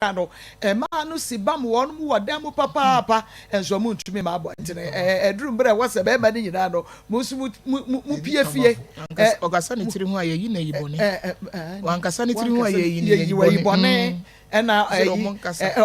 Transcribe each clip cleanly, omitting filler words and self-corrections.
No, mmaa no si bam wɔn mu wɔ dan mu papaapa, nso wɔn ntumi mma abɔntene. Ɛduru mmerɛ ɛwɔ sɛ bɛrima no nyinaa no, mo nso mo mo mo pie fie. Ɔkasa ne tiri ho a yɛyi no ayi bɔne. Wankasa ne tiri ho a yɛyi no ayi bɔne. Ɛna ɛyi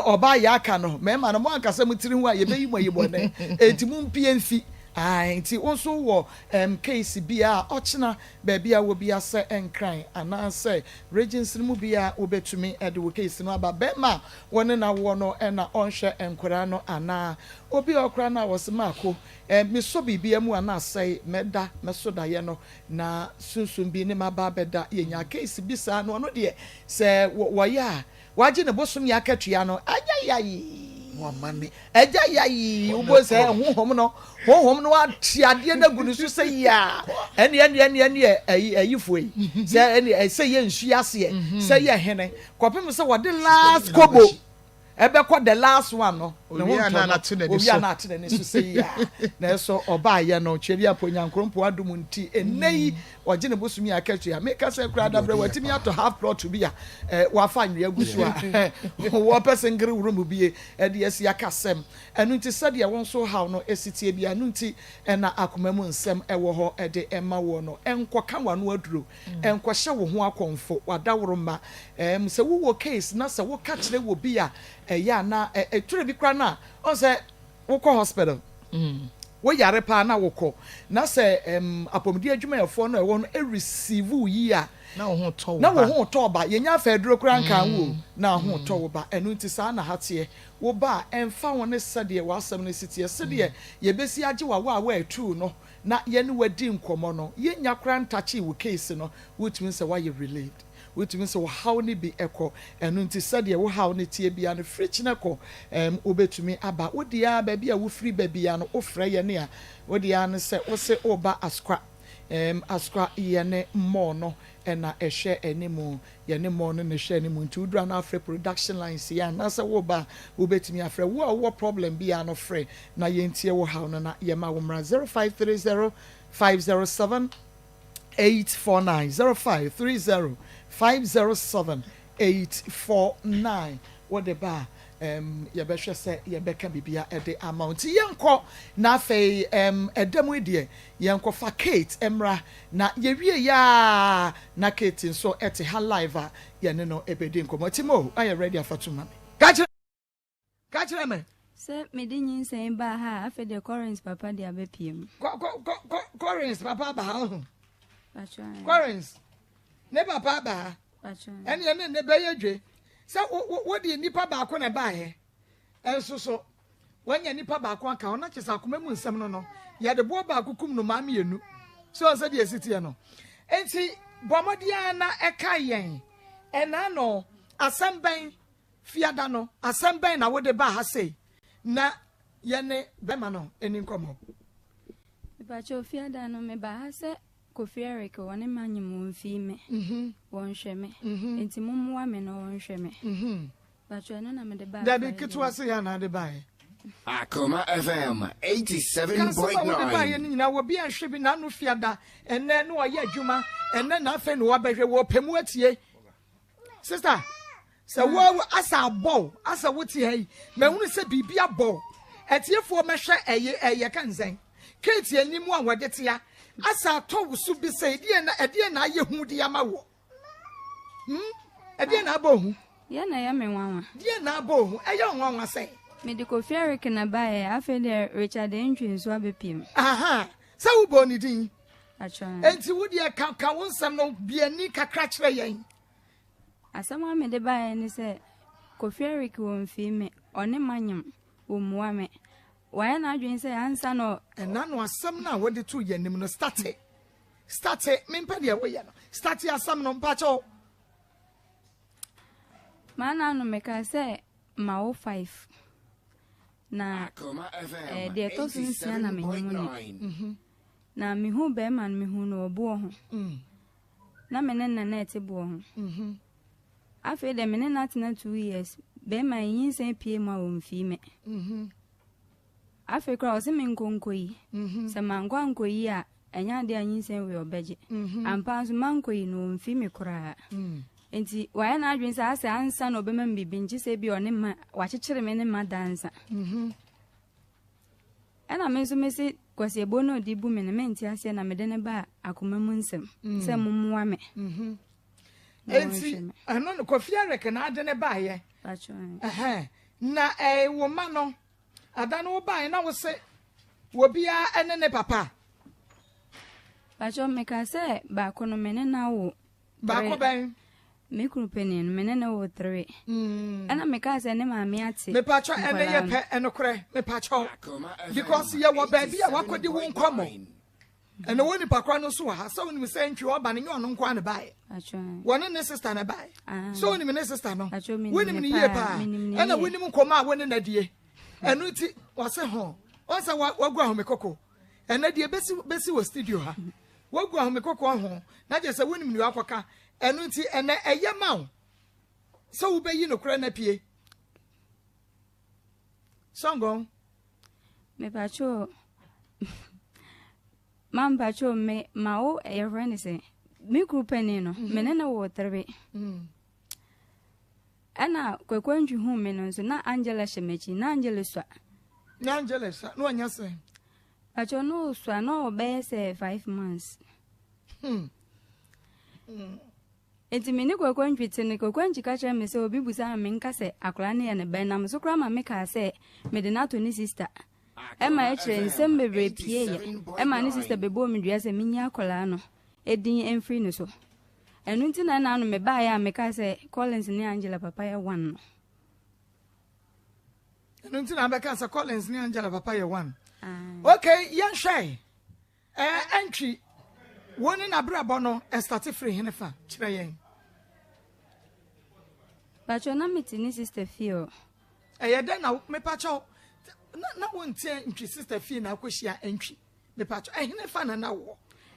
ɔbaa yɛ aka no, mmarima no mo ankasa mo tiri ho a yɛbɛyi mo ayi bɔne. Enti mo mpie mfi. Nti wo nso wɔ case bi a ɔkyena Baabi a wɔ biara sɛ Nkran anaa sɛ regions no mu biara wobɛtumi de wo case no aba. Bɛɛma a wo ne no awoɔ no na ɔnhwɛ nkwadaa no anaa obi a ɔkora no a ɔse Maako eh mesɔ biribiara mu a na asɛe mɛda mɛso daeɛ no na sunsum bi ne maba abɛda. Yɛnyaa case bi saa no ɔno deɛ sɛ wɔyɛ a Wagye ne bosome akatua no. Agya yayii. Agya yayii. Wobɛhu sɛ honhom no, honhom no ate adeɛ no agu ne so sɛ yia. Ɛne ɛne ɛne ɛne ɛyi ɛyifoɔ yi. Sɛ ɛne sɛ yɛ nsu aseɛ, sɛ yɛ hene. Kɔpem sɛ wɔde last kobo ɛbɛkɔ the last one no. Ne ho ntɔ no. Owia na ate n'ani so sɛ yia. Nanso ɔbaayɛ no, Tweri Apo Nyankorompo adom nti, ɛnnɛ yi Ɔgye ne bosome akatua. Meka sɛ koraa dabrɛ watumi atɔ half plot bi a wafa anwea agu so a wɔpɛ single room bi de asi aka asɛm. Ɛno nti sɛdeɛ wo nso haw no si teɛ biara, ɛno nti na akoma mu nsɛm wɔ hɔ de ma woɔ no. Nkɔka w'ano aduro, nkɔhyɛ wo ho akɔmfo, w'adaworoma. Sɛ wowɔ case na sɛ woka kyerɛ obi a, ɛyɛ a na ɛtwerɛ bi koraa no a, ɔhu sɛ Wokɔ hospital, wo yare paa na wokɔ, na sɛ ɛm apɔmuden adwumayɛfoɔ no a ɛwɔ no receive wo yie a, na wo ho tɔ wo na ba. wo ho tɔ wo ba. Yɛnya afa aduro koraa nkaa wo o, na wo ho tɔ wo ba. Ɛno nti saa na ha teɛ. Wo ba a, ɛmfa ho ne sɛdeɛ w'asɛm no si teɛ, sɛdeɛ yɛbɛsi agye wo awaawa atuu no na yɛne wo adi nkɔmmɔ no, yɛnnya koraa ntakyee wo case no, wotumi hu sɛ woayɛ relieved. Wotumi sɛ ɔhaw no bi kɔ. Ɛno nti sɛdeɛ wo haw no teɛ biara no, firi kyena kɔ, ɛɛm, wobɛtumi aba. Wo deɛ ara, baabi a wofiri ba biara no, wofrɛ yɛn a, wo deɛ ara ne sɛ wose woreba Asukwa. Ɛɛm, Asukwa, yɛne mall no na ɛhwɛ anim. Yɛne mall no na ɛhwɛ anim. Nti woduru a na afrɛ production lines yi anaasɛ woreba a, wobɛtumi afrɛ. Wo a wowɔ problem biara no, frɛ na yɛntie wo haw no na yɛma wo mmra. 0530 507. 849 05 30 507 849 wode ba a um, yɛbɛhwɛ sɛ yɛbɛka biribia ɛde ama wo nti yɛnkɔ na afei um, ɛda mu yi deɛ yɛnkɔfa Kate mmra na yɛwie yɛ a na Kate nso ɛte ha live a yɛne no ɛbɛdi nkɔmmɔ Timo ayɛ ready afa to ma me ka kyerɛ Ka kyerɛ me. Sɛ mede nyinsɛn baa ha a, afei deɛ Collins papa de abɛpie mu. Kɔ kɔ kɔ kɔ Collins papa aba ha ɔho. Collins ne papa aba ha. Ɛne ɛne ne bɛyɛ dwe. Sɛ wo wo wo de nipa baako na ɛbaeɛ. Ɛnso so wanya nipa baako aka ho na kyerɛ sɛ akoma mu nsɛm no no yɛde boɔ baako kum no maa mmienu. So ɔn sɛ deɛ ɛsi teɛ no. Enti bɔ mmɔden ara na ɛka yɛn ɛna no asɛm bɛn Fiada no, asɛm bɛn na wode baa ha sei na yɛne bɛrima no nni nkɔmmɔ? Mepakyɛw, Fiada no, mebaa ha sɛ Kofi Eric wɔ ne mma nyim wɔmfii me, wɔnhwɛ me, enti mommoa me na wɔnhwɛ me. Mepakyɛw, ɛno na mede baa Dabi, Friday ketewa no. sei anaa de baeɛ? Akoma FM Ka asɛm a wode baeɛ 87.9. no nyinaa, obi anhwɛ bi n'ano Fiada, ɛnnɛ na ɔyɛ adwuma, ɛnnɛ na afei na wabɛhwɛ, wɔpɛ mu atie. Sister, sɛ wo asa abɔ asa wo te ha yi, mahunu sɛ biribi abɔ. Atiefoɔ mɛhwɛ ɛyɛ ɛyɛ ka nsɛn. Kate anim a wɔde tea asa atɔ wo so bi sɛ ɛdeɛ na ɛdeɛ na ayɛ hu de ama wo. Hmm? Ɛdeɛ na abɔ hu. Deɛ na ɛyɛ me nwanwa. Deɛ na abɔ hu. Ɛyɛ nwanwa sɛn. Mede Kofi Eric na baeɛ, afei deɛ Richard Antwi nso abɛpiem. Aha, sɛ wobɔ ne din. Enti wo deɛ ka ka wo nsɛm no bi ani kakra kyerɛ yɛn. Asɛm a mede baeɛ ne sɛ Kofi Eric wɔ mfii me, ɔne manyem, wɔmmua me. Wayɛ n'adwene sɛ ansa na. Ɛna no asɛm no a wode to yɛn anim no starte starte mempɛ deɛ woyɛ no starte asɛm no mpakyɛw. Maa na ano mekaa sɛ ma wo five na eh, deɛ ɛtɔ so nsia na menye mu ni. Mhm. Na mehu bɛrima no mehu no wɔ boɔ ho. Mm. Na me ne nana ɛte boɔ ho. Mhm. Afei deɛ me ne no atena 2 years bɛrima yi nyinsɛn pie mu a wɔmfii me. Mhm. Afei koraa ɔse me nkɔ nkɔyi. Mhm. Sɛ mankɔ ankɔyi a ɛnyɛ adeɛ a nyinsɛn wei ɔbɛgye. Ampa nso mankɔyi no ɔmfii me koraa. Mm. Nti wayɛ n'adwene sɛ asɛ ansa na ɔbɛma me biribi nkye sɛ bi ɔne ma wakyekyere me ne ma dansa. Ɛna me nso mese kwasiabuo no ɔde bu me no mente aseɛ na mede no baa akoma mu nsɛm sɛ mommoa me. Enti ɛno no Kofi Eric na ade ne baeɛ. Na ɛɛ wo ma no ada no wo baeɛ na wo se obiara ɛne ne papa. Pacho meka sɛ baako no me ne no awo. Baako bɛn? Me kunu panin no me ne no wo tere. Ɛna meka sɛ ne maame ate. Mepacho ɛne yɛ pɛ ɛnokorɛ mepacho because yɛ wɔ baabi a wakɔdi wo nkɔmmɔ. Ɛna wo nipa korɔ no nso wɔ ha sɛ wonim sɛ ntwi ɔba no nyɛ ɔno nko ara na baeɛ. Wɔne ne sista na baeɛ. Sɛ wonim ne sista no, wonim ne yie paa. Ɛna wonim nkɔmmɔ a wo ne no adie. Ɛno nti wɔse ho wɔn sɛ wagu ahomekoko. Ɛnɛ deɛ bɛsi bɛsi wɔ studio ha. Wagu ahomekoko ho na kyerɛ sɛ wonim nea wakɔka. Ɛno nti ɛnɛ ɛyɛ ma wo sɛ wobɛyi nokorɛ no apue. Sɔngɔn. Mepacho ma mpacho me ma wo yɛfrɛ ne sɛ me kuru panin no me ne no wɔ terebe ɛna kwakwantwi hu me no nso na Angela hyɛ m'akyi na Angela sua na Angela sua na ɔnyɛ sɛn pacho no sua na ɔbɛyɛ sɛ 5 months. Enti me ne Kwaku Antwi te no, Kwaku Antwi ka kyerɛɛ me sɛ obi bisa me menka sɛ akwadaa no yɛ ne ba. Ɛnam so koraa ma mekaa sɛ mede no ato ne sista. Ɛma ɛkyerɛ nsɛm bebree pieeɛ. Ɛma ne sista bɛbɔɔ me dua sɛ menyi akwadaa no din mfiri ne so. Ɛno nti na ɛna ano mebaeɛ a mekaa sɛ Collins ne Angela papa yɛ one no. Ɛno nti na abɛka sɛ Collins ne Angela papa yɛ one. Okay, yɛnhwɛ. Ɛɛ Antwi, wo ne n'abrabɔ no ɛstate firi hene fa? Kyerɛ yɛn. Pakyɛw na mete ne sister fie o. Ɛyɛ dɛn na mepakyɛw na na wonte Antwi sister fie na akɔhyia Antwi? Mepakyɛw ɛhene fa na na wowɔ?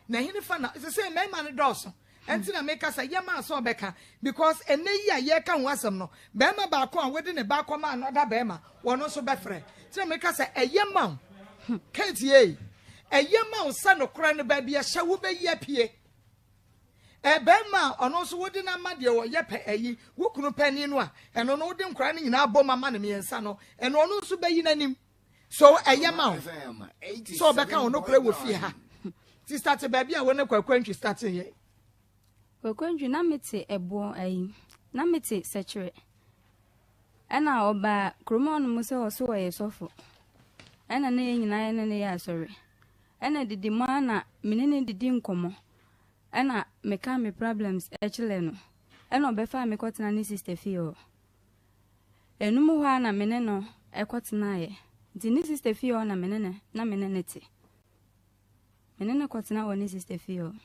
Na ɛhene fa na sɛ sɛ mmarima no dɔɔso ɛnti na meka sɛ yɛ maa sɛ ɔbɛka because ɛnɛ yi a yɛka ho asɛm no barima baako a wode ne ba akɔma another barima wɔno nso bɛfrɛ nti na meka sɛ ɛyɛ ma wo Kate ei, ɛyɛ ma wo sɛ nokorɛ no baabi ɛhyɛ wo bɛyi apue. Ɛbɛrima a ɔno nso wode no ama deɛ ɔyɛ pɛ ayi wo kunu panin no a ɛno no wode nkwadaa no nyinaa bom ama no mmiɛnsa no ɛno ɔno nso bɛyi n'anim. So ɛyɛ ma wo sɛ ɔbɛka wo nokorɛ wɔ fie ha. Ti starte baabi a wo ne Kwaku Antwi starte yɛ. Kwaku Antwi na mete ɛboɔ ayi na mete sɛkyerɛ. Ɛna ɔbaa kurom hɔnom sɛ ɔso ɔyɛ sɔfo. Ɛna na yɛn nyinaa yɛne no yɛ asɔre. Ɛna didi mu ara na me ne no didi nkɔmmɔ. Ɛna meka me problems kyerɛɛ no. Ɛna ɔbɛfaa me kɔtena ne sister fie hɔ. Ɛno mu hɔ ara na me ne no kɔtenaeɛ. Nti ne sister fie hɔ na me ne no na me ne no te. Me ne no kɔtena wɔ ne sister fie hɔ.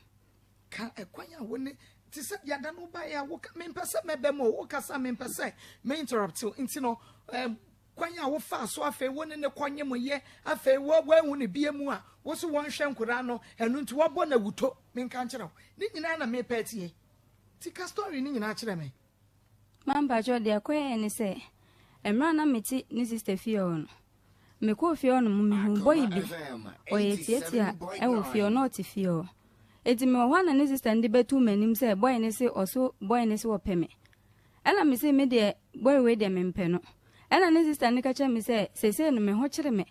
Ka ɛkwan a wo ne te sɛ deɛ ada no wobaeɛ a woka mempɛ sɛ mɛbɛ mu o wokasa mempɛ sɛ me interrupt wo nti no eh, kwan a wofaa so afei wo ne ne kɔnye mo yɛ afei wo woahu ne bie mu a wo so wɔnhwɛ nkoraa no ɛno nti wɔbɔ no awuto menka nkyerɛ wo ne nyinaa na mepɛ atie nti ka story ne nyinaa kyerɛ me. Ma mpakyɛw deɛ ɛkɔyɛɛ ne sɛ mmerɛ a na mete ne sister fie hɔ no Mekɔɔ fie hɔ nom, mehuu bɔyi bi, ɔyɛ tiatia wɔ fie hɔ, na ɔte fie hɔ. Enti mewɔ hɔ a na ne sista no de bɛtoo m'anim sɛ bɔyi no se ɔso bɔyi no se ɔpɛ me. Ɛna me se me deɛ bɔyi wei deɛ mempɛ no. Ɛna ne sista no ka kyerɛ me sɛ seesei no me ho kyere me,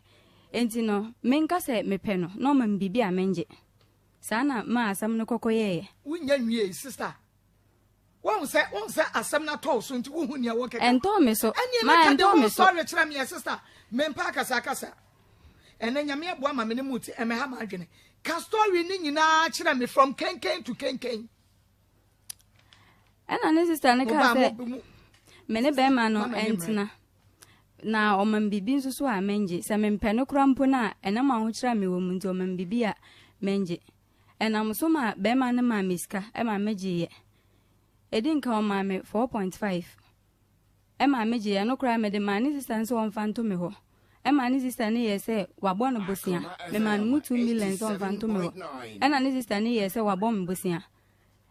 enti no menka sɛ mepɛ no na ɔma me biribi a mengye. Saa na maa asɛm no kɔkɔyɛeɛ. Wonnya nwiei, sista. Woahu sɛ, woahu sɛ asɛm no atɔ wo so nti wohu nea wɔkeka. Ɛntɔɔ me so. Ɛnneɛ Ma na ka the ɛntɔɔ whole me so. story kyerɛ me ɛ sister. Mempɛ akasakasa. Ɛnɛ Nyame aboa ma me ne mo ti, ɛmmɛha m'adwene. Ka story no nyinaa kyerɛ me from kenken to kenken. Ɛna ne sister no Mo kaa ba, sɛ mo, mo, me ne bɛrima no mama ne mmerɛ. ntena na ɔma me biribi nso so a mengye. Sɛ mempɛ no koraa mpo no a, ɛnam ahokyerɛ a mewɔ mu nti ɔma me biribi a mengye. Ɛnam so maa barima no maa me sika ma megyeeɛ. Ɛdi nka ɔmaa me 4.5 ɛmaa megyeeɛ. Ɛno koraa mede maa ne sista no sɛ ɔmfa nto me hɔ. Ɛmaa ne sista no yɛɛ sɛ wabɔ no bosea. Memaa no mu 2 million sɛ ɔmfa nto me hɔ. Ɛna ne sista no yɛɛ sɛ wabɔ me bosea.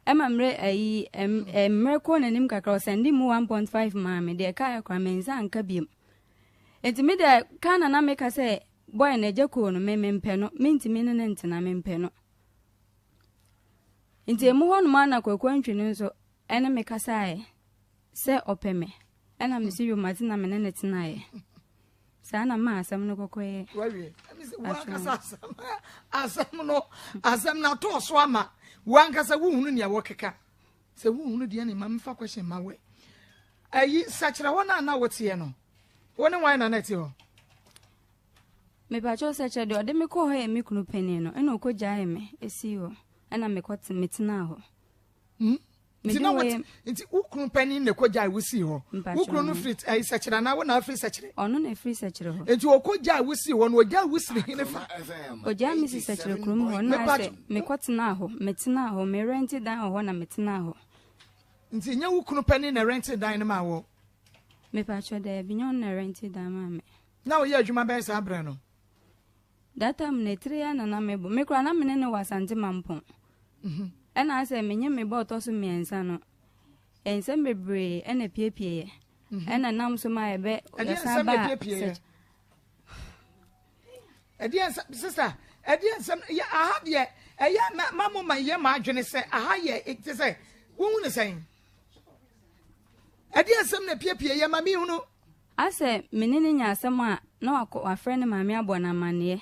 Ɛma mmerɛ ayi mmerɛ kɔɔ n'anim kakra ɔsɛnde mu 1.5 maa me. Deɛ ɛkaeɛ koraa me nsa anka biom. Enti me deɛ ka na na meka sɛ Boy no agya koo no me mempɛ no mentumi ne no ntena mempɛ no. Nti emu hɔ nom ara na Kwaku Antwi no nso ɛne me kasaeɛ sɛ ɔpɛ me. Ɛna me se yo mate na me ne no tenaeɛ. Saa na maa asɛm no kɔkɔyɛ. Wawie. Ɛmi sɛ wankasa asɛm asɛm no asɛm no atɔɔ so ama wankasa wohunu nea wɔkeka. Sɛ wohunu deɛ ne ma mefa question ma wɛ. Ayi sakyera hɔ no a na woteɛ no. Wo ne wan na na ɛte hɔ? Mepakyɛw sɛkyerɛ deɛ ɔde me kɔɔ hɔ yɛ me kunu panin no ɛna ɔkɔgyaee me esii hɔ ɛna mekɔ metenaa hɔ. Hmm? Nti na wote nti wo kunu panin na ɛkɔgyae wo sii hɔ. Wo kunu no firi ɛyi sɛkyerɛ anaa wo na afiri sɛkyerɛ? Ɔno na ɛfiri sɛkyerɛ hɔ. Nti ɔkɔgyae wo sii hɔ no ɔgyae wo siri hene fa? Ɔgyae me si sɛkyerɛ kurom hɔ na sɛ mekɔtenaa hɔ metenaa hɔ me rɛnte dan wɔ hɔ na metenaa hɔ. Nti nyɛ wo kunu panin na rɛnte dan no maa wɔ? Mepakyɛ daabi nyɛ ɔno na rɛnte dan maa me. Na woyɛ adwuma bɛn saa berɛ no? That time no etire ara na na mebɔ. Me koraa na me ne no wɔ Asante Mampong. Ɛna asɛ menye me ba ɔtɔ so mmiɛnsa no, nsɛm bebree ɛna epiepieɛ. Ɛna nam so ma yɛbɛ Ɛdeɛ yɛsan nsɛm na baa epiepieɛ? sɛ Ɛdeɛ nsɛm sista ɛdeɛ nsɛm yɛ aha deɛ ɛyɛ ma ma mo ma yɛ mo adwene sɛ aha yɛ te sɛ wohu ne sɛn? Ɛdeɛ nsɛm na epiepie yɛ ma mehunu. Asɛ me ne no nya asɛm a, na wakɔ wafrɛ ne maame abɔ no amanneɛ.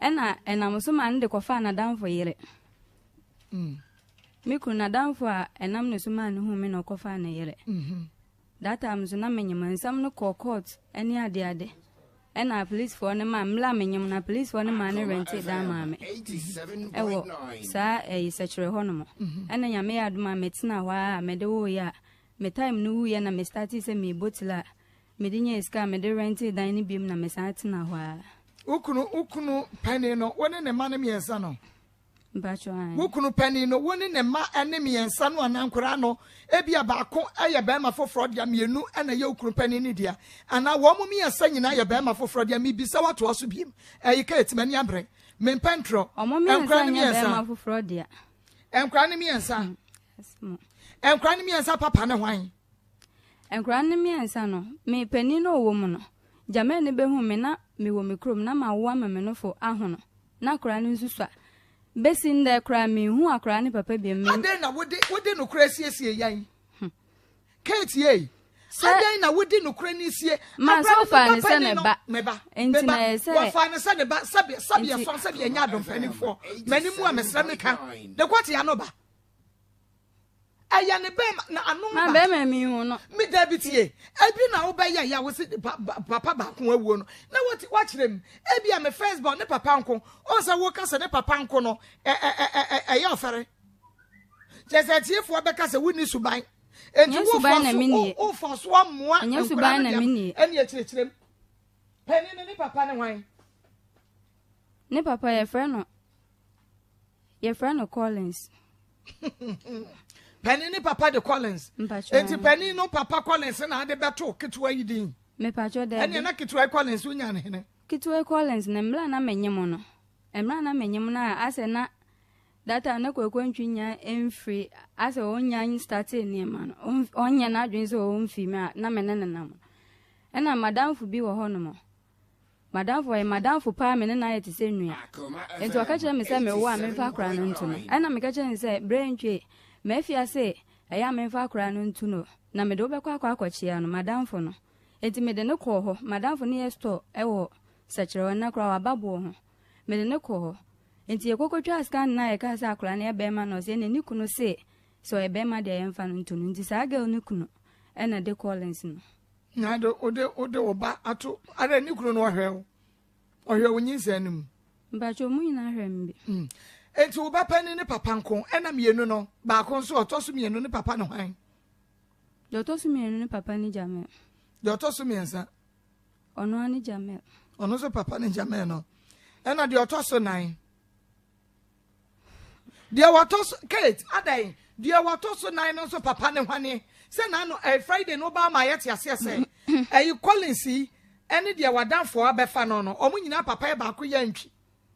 Ɛna ɛnam so maa no de kɔfaa n'adamfo yere. Mm. Me kunu n'adamfo a ɛnam ne so maa no huu me na ɔkɔfaa ne yere. Mm -hmm. That time nso na menyim nsɛm no kɔɔ court ne adeade. Ɛna apolisifoɔ no maa mmerɛ a menyim no apolisifoɔ no maa no rente dan maa me ɛwɔ saa ɛyi sɛkyerɛ hɔ nom. Mhm. Ɛna nyame yɛ adom a metena hɔ a mede woeɛ a me time no wuiɛ na me startee sɛ merebɔ tiri a mede nyaa sika a mede rente dan no biom na mesan tena hɔ a. Wo kunu wo kunu panin no wo ne ne mma no mmiɛnsa no? Mpacho ae. Wo kunu panin no, wo ne ne mma ne mmiɛnsa no anaa nkwadaa no, ebia baako yɛ barima foforɔ dea, mmienu na ɛyɛ wo kunu panin no dea, anaa wɔn mmiɛnsa nyinaa yɛ barima foforɔ dea, mebisa wo atoa so biem. Ɛyi Kate, m'ani abere. Mempɛ ntorɔ. Wɔn mmiɛnsa Nkwadaa no nyɛ mmiɛnsa. barima foforɔ dea. Nkwadaa no mmiɛnsa. Nkwadaa no mmiɛnsa papa ne hwan? Nkwadaa no mmiɛnsa no, me panin no a ɔwɔ mu no, Gyamɛn no bɛhuu me na mewɔ me kurom na mawo ama me nofo ahono. Na akwadaa no nso sua. Bɛsi nnɛ koraa menhuu akwadaa no papa biom. Me. Adɛn na wode wode nokorɛ siesie yɛn? Kate ei, Sɛ. adɛn na wode nokorɛ ni sie? Ma sɛ Akwadaa no ɔfaa ne no ba sɛ panin ne no, ba. me ba, Nti me na ba, ɛyɛ sɛ. wɔfaa no sɛ ne ba, sɛbe sɛbe Nti. ɛsɔn sɛbe ɛnyɛ adom mpanimfoɔ, m'ani mu a mesrɛ meka, ne kɔte ano ba. Ɛyɛ ne bɛɛma na ano Ma ba. bɛɛma mi hu no. Me dabi tie. Ebi na wobɛyɛ ya wo se papa baako awuo no. Na wati wakyerɛ mu. Ebi a me first born ne papa nko. On sɛ wo ka sɛ ne papa nko no ɛ ɛ ɛ ɛyɛ ɔfɛre. Kyerɛ sɛ atiefoɔ bɛka sɛ wonni suban. Enti Nyɛ wo suban fa na so me nie. wo fa so amoa Nyɛ nkwadaa suban no na deɛ me nie. ɛne akyerɛkyerɛ mu. Panin no ne papa ne hwan? Ne papa yɛfrɛ no Yɛfrɛ no Collins. Panin ne papa de Collins. Mpakyɛ. Enti panin no papa Collins na ade bɛto ketewa yi din. Mepakyɛ daabi. Ɛnea na ketewa yi Collins wonya ne hene. Ketewa yi Collins no mmerɛ a na menyem no mmerɛ a na menyem no a asɛ na that time na Kwaku Antwi nya mfiri asɛ ɔnya startee nneɛma no ɔnyɛ n'adwene sɛ ɔmfiri me a na me ne no nam no ɛna madamfo bi wɔ hɔnom M'adamfo, ɔyɛ m'adamfo paa, me ne no ayɛ te sɛ nua. Enti ɔka kyerɛɛ me sɛ mewo a memfa akwadaa no nto no. Ɛnna meka kyerɛɛ no sɛ, Berɛ ntwee, mafi ase ɛyɛ a memfa akwadaa no nto no, na mede wo bɛkɔ akɔ akɔkyea no, m'adamfo no. Enti mede no kɔɔ hɔ. M'adamfo no yɛ store wɔ Sɛkyerɛ hɔ, nnɛ koraa waba boɔ ho. Mede no kɔɔ hɔ. Enti yɛkɔkɔtwaa scan no a yɛkaa sɛ akwadaa no yɛ barima no, ɔse ɛnna ne kunu se sɛ ɔyɛ barima deɛ yɛmfa no nto no. Nti saa girl no kunu na ɛde Collins no. Na de wode wode wo ba ato ara ne kunu no ɔhwɛ wo ɔhwɛ wo nyinsɛn no mu. Mpakyɛ ɔmo nyinaa hwɛ me bi. Mm. Enti wo ba panin ne papa nko ɛna mmienu no baako nso ɔtɔ so mmienu ne papa ne hwan? Deɛ ɔtɔ so mmienu ne papa ne Jamel. Deɛ ɔtɔ so mmiɛnsa? Ɔno ara ne Jamel. Ɔno nso papa ne Jamel no. Ɛna deɛ ɔtɔ so nan? Deɛ wɔtɔ so Kate adɛn deɛ wɔtɔ so nan no nso papa ne hwane sɛ n'ano ɛyɛ Friday no ba ama yɛte aseɛ sɛ ɛyi Collins yi ɛne deɛ wadanfoɔ abɛfa no no wɔn nyinaa papa yɛ baako yɛ ntwi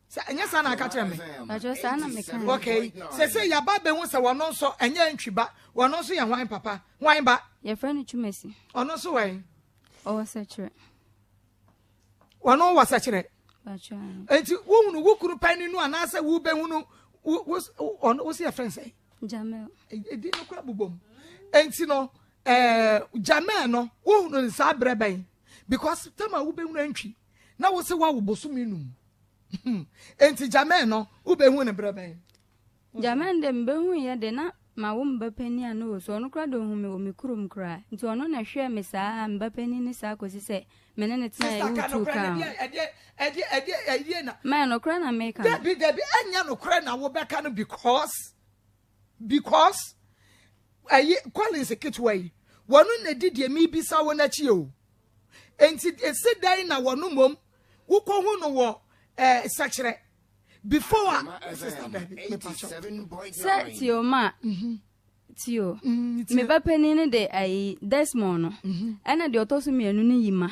sɛ ɛnyɛ saa na aka kyerɛ me. Bàtchɛ saa na meka. Okay sɛ sɛ yaba abɛhu sɛ wɔn nso ɛnyɛ ntwi ba wɔn nso yɛ hwan papa hwan ba. Yɛfrɛ no Twumasi. Ɔno nso wɛn. Ɔwɔ sɛkyerɛ. Wɔn wɔ sɛkyerɛ. Nti wohunu wo kunu pɛn no anaasɛ wobɛhunu wo wo ɔno wo si yɛ fɛn sɛn. Jamel. Edi no kora bobom. Enti no ɛɛ Jamel no wohunu no saa berɛ bɛn? Because tam a wobɛhunu antwi na wo se woawo bosome num. Enti Jamel no wobɛhu no berɛ bɛn? Jamel de mebɛhuiɛ de na mawo me ba panin a na ɔwɔ su. Ɔno koraa de ɔhu me wɔ me kurom koraa. Nti ɔno na ɛhwɛɛ me saa me ba panin no saa kɔsi sɛ me ne no tenaeɛ Sister ka wotuu nokorɛ kaa na ho. ɛdeɛ ɛdeɛ ɛdeɛ ɛdeɛ na. Mɛ nokorɛ na meka no. Dabi dabi ɛnyɛ nokorɛ na wobɛka no because because ɛyi Collins ketewa yi wɔn na di deɛ mebisa wo n'akyi o nti esi dɛn na wɔn mmom wokɔhu no wɔ ɛɛ sɛkyerɛ before a sister dabi mepakyɛw. Sɛ tio ma tio me ba panin no de ayi Desmond no ɛna deɛ ɔtɔ so mmienu no Yima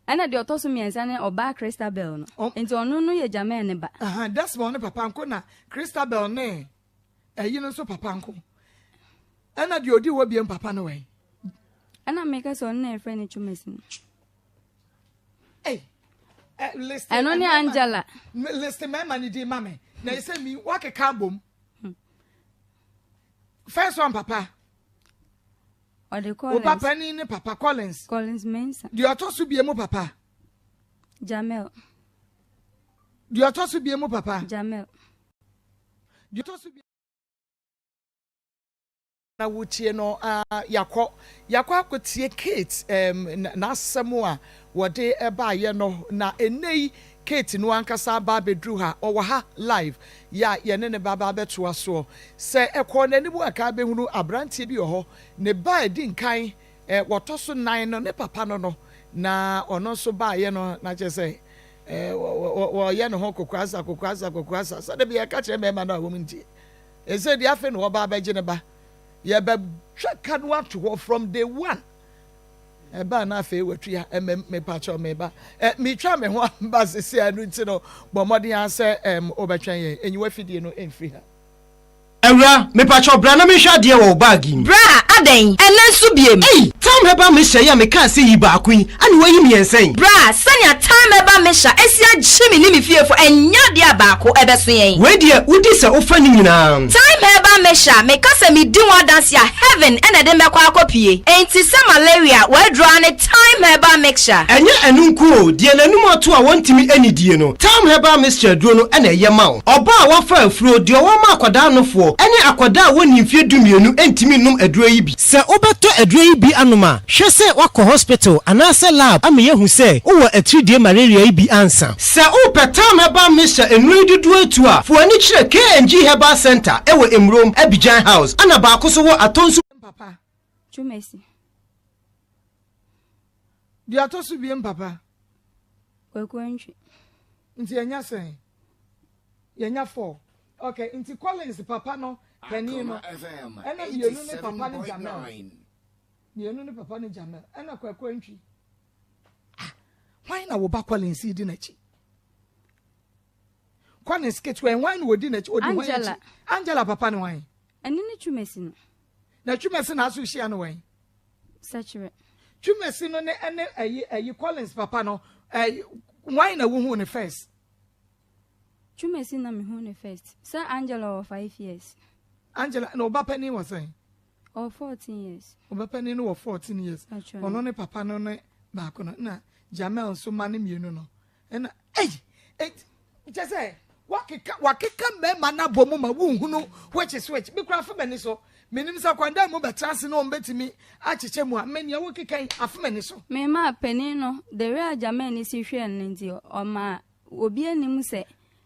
ɛna deɛ ɔtɔ so mmiɛnsa ne ɔbaa Christabel no nti ɔno no yɛ Jamel ne ba. Desmond ne papa nko na Christabel ne ɛyi no nso papa nko ɛna deɛ ɔdi hɔ biem papa no wɛn. Ɛna meka sɛ ɔno na yɛfrɛ no Twumasi no. Hey, list ɛno ne Angela. List mmarima no din ma me na ɛsɛ mi wakeka abom. First one papa. Ɔde Collins. Wo papa ni ne papa Collins. Collins Mensah. Deɛ ɔtɔ so bie mu papa. Jamel. Deɛ ɔtɔ so bie mu papa. Jamel. Deɛ ɔtɔ so bie. Na wotie no a yɛakɔ yɛakɔ akɔtie Kate um, n'asɛm a wɔde baayɛ no na ɛnnɛ yi Kate no ankasa aba abɛduru ha ɔwɔ ha live yɛ a yɛne ne ba ba abɛtoa soɔ sɛ ɛkɔɔ n'anim a ka bɛhunu aberanteɛ bi wɔ hɔ ne ba a ɛdi nkan eh, wɔtɔ so nan no ne papa no no na ɔno nso baayɛ no na kyerɛ sɛ eh, wɔyɛ ne ho kokoasa kokoasa kokoasa sɛde bi yɛka kyerɛ mmarima no a wɔn ntie Ɛsɛ deɛ afei na ɔba abɛgye ne ba. Yɛbɛtwa ka no ato hɔ from day one. Ɛbaa na afei watua ɛmɛ mepakyɛw meba. Ɛ metwa me ho aba sisi a ɛno nti no bɔ mmɔden ara sɛ ɛm wobɛtwɛn yɛn. Enyiwa fidie no mfiri ha. Awura, mepakyɛw bra na menhwɛ adeɛ wɔ wo bag yi mu. Bra, adɛn? Ɛnnɛ nso biem? Ei! Tam Herbal Mixture yi a mekaa sɛ yi baako yi, ane woayi mmiɛnsa yi? Bra, sɛnea Thyme Herbal Mixture asi agye me ne me fiefo, ɛnyɛ adeɛ a baako bɛso yɛn. Wei deɛ wodi sɛ wofa ne nyinaa. Thyme Herbal Mixture, meka sɛ medi ho adanse a, heaven na ɛde me bɛkɔ akɔpue. Enti sɛ malaria, w'aduro ara ne Thyme Herbal Mixture. Ɛnyɛ ɛno nko o, deɛ n'anum ato a wɔntumi nnidie no, Thyme Herbal Mixture aduro no na ɛyɛ ma wo. Ɔbaa a wafa afuro, deɛ ɔwɔ ma akwadaa nofoɔ, ne akwadaa a wɔnnii mfeɛ dumienu ntumi nnom aduro yi bi. Sɛ wobɛtɔ aduro yi bi anom a, hwɛ sɛ woakɔ hospital anaasɛ lab ama yɛahu sɛ wowɔ atiridie malaria yi bi ansa. Sɛ wopɛ Thyme Herbal Mixture nnuro yi dodoɔ atu a, fa w'ani kyerɛ KNG Herbal Centre wɔ Emurom, Abidjan House, ɛna baako nso wɔ Atonsu. Papa. Twumasi. Deɛ ɔtɔ so biem papa. Kwaku Antwi. Nti yɛnya sɛn? Yɛnya four. Okay, nti Collins papa no panin no ɛna mmienu ne papa ne Jamel. Mmienu ne papa ne Jamel ɛna Kwaku Antwi. Ah, hwan na wo ba Collins yi di n'akyi? Collins ketewa yi hwan na odi n'akyi? Odi hwan akyi? Angela papa ne hwan? Ɛne ne Twumasi no. Na Twumasi na aso hyia no wɛn? Sɛkyerɛ. Twumasi no ne ɛne ɛyi ɛyi Collins papa no ɛyi hwan na wohu ne first? Twumasi na mehu ne first. Sɛ Angela wɔ five years. Angela na ɔba panin wɔ sɛn? Ɔwɔ fourteen years. Ɔba panin no wɔ fourteen years. Ɔno ne papa no ne baako no na Jamel nso ma ne mmienu no. Ɛna ei enti kyɛ sɛ wakeka wakeka mmarima no abɔ mu ma wonhunu which is which. Me koraa afe m'ani so. Menim sɛ kwandan mu bɛtra ase na wɔn bɛtumi akyekyɛ mu a me nea wokeka yi afe m'ani so. Me maa panin no the way a Jermaine si hwɛɛ no no nti ɔmaa obi anim sɛ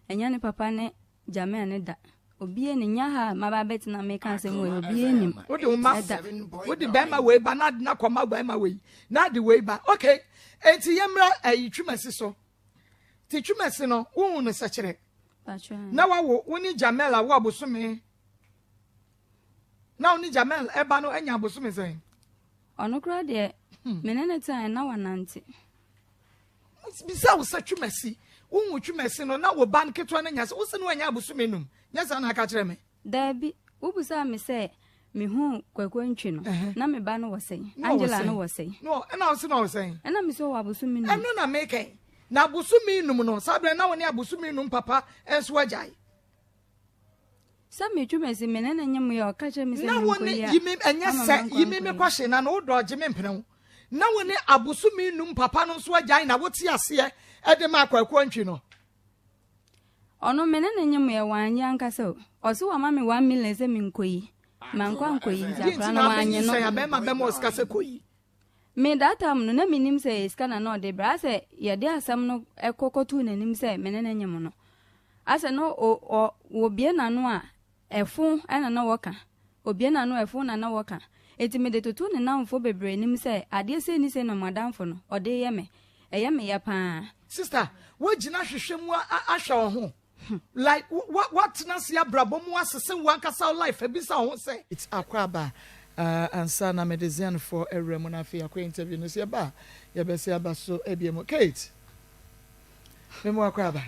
ɛnyɛ ne papa ne Jamel ne da. Obi anim nyɛ ha a maba abɛtena meka asɛm wei obi anim. Wode wo ma wode bɛrima wei ba na ade na kɔma bɛrima wei na ade wei ba okay enti yɛmmra ayi twumasi so ti twumasi no wohu no sɛkyerɛ na wawo wo ne Jamel awo abosome na wo ne Jamel ɛba no anya abosome sɛn. Ɔno koraa deɛ me ne ne tenae na wanante. Bisa wo sɛ Twumasi, wohu Twumasi no na wo ba no ketewa no anya sɛ wose no anya abosome num, nyɛ saa na aka kyerɛ me? Daabi, wobisaa me sɛ mehuu Kwaku Antwi no, na me ba no wɔ sɛn? Angela no wɔ sɛn? Ɛna wo se na ɔwɔ sɛn? Ɛna me se ɔwɔ abosome num. Ɛno na meka yi. Na abosome num no, saa berɛ na wo ne abosome num papa nso agyae. Sɛ metwe masi me ne no nyem yɛ a ɔka kyerɛ me sɛ Na wo ne menkɔyi a yi me ɛnyɛ ama sɛ mankɔ yi me ankɔyi. mekɔhye na no wo dɔ gye me mpene wo. Na wo ne abosome num papa no nso agyae na wote aseɛ de maa Kwaku Antwi no. Ɔno me ne no nyem yɛ wannye ankasa o. Ɔse wama me 1 million sɛ menkɔyi. Mankɔ ankɔyi nti Deɛ nti akwadaa na no wannye no. abɛnyinsɛn a bɛrima bɛma wo sika sɛ kɔyi? Me that time no na mennim sɛ ɛyɛ sika na na ɔde brɛ asɛ yɛde asɛm no kɔ kɔtoo n'anim sɛ me ne no nyem no asɛ no o ɔ wɔbie n'ano a ɛfo ɛna na wɔka obie n'ano a ɛfo na na wɔka enti mede totoo ne namfo bebree anim sɛ adeɛ sei ne sei na madamfo no ɔde yɛ me ɛyɛ me ya paa. Sister, woagyina hwehwɛ mu ahwɛ wo ho? Like wa watena ase abrabɔ mu asese wo ankasa wo life abisa wo ho sɛ. It's Akwaaba ah ansa na mede Zion foɔ awura mu na afei akɔ interview no so yɛba a yɛbɛse aba so bio Kate me mo Akwaaba.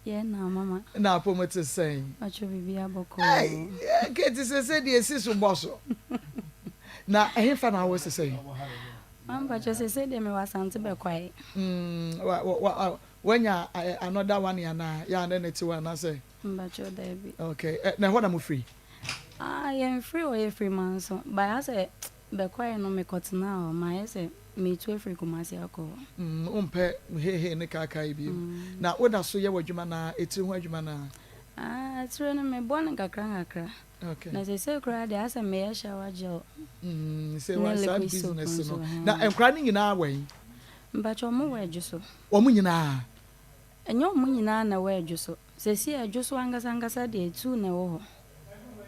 Yɛ na mama. Na apɔ mu te sɛn? Pacho biribi abɔkɔɔ. Hey, Kate sese deɛ esi so bɔ so. Na ɛhefa na awɔ sese? Mama pacho sese deɛ mewɔ Asante Bɛkwae. Wa wa Wanya another one anaa? Yɛ a ne ne te hɔ anaasɛ? Mpakyɛw daabi. Okay, na ɛhɔ na mo firi? Ah, yɛn firi hɔ, yɛ firi Manso. But asɛ bɛkɔɛ no me kɔ tenaa hɔ, mayɛ sɛ metu afiri Kumasi akɔ hɔ. Mm, wompɛ heihei ne kaakae bio. Na woda so yɛ w'adwuma no ara, etiri ho adwuma no ara? Ah, etire no mebɔ no nkakra nkakra. Okay. Na seesei koraa deɛ asɛ meyɛ shower gel Mm, sɛ ne wa saa liquid soap business nso, no. ɛhɛn. Na nkwadaa no nyinaa wɔ he? Mpakyɛw ɔmo wɔ Adwo so. Wɔn nyinaa? Ɛnyɛ ɔmo nyinaa na ɛwɔ Adwo so. Seesei Adwo so ankasa ankasa deɛ two na ɛwɔ hɔ.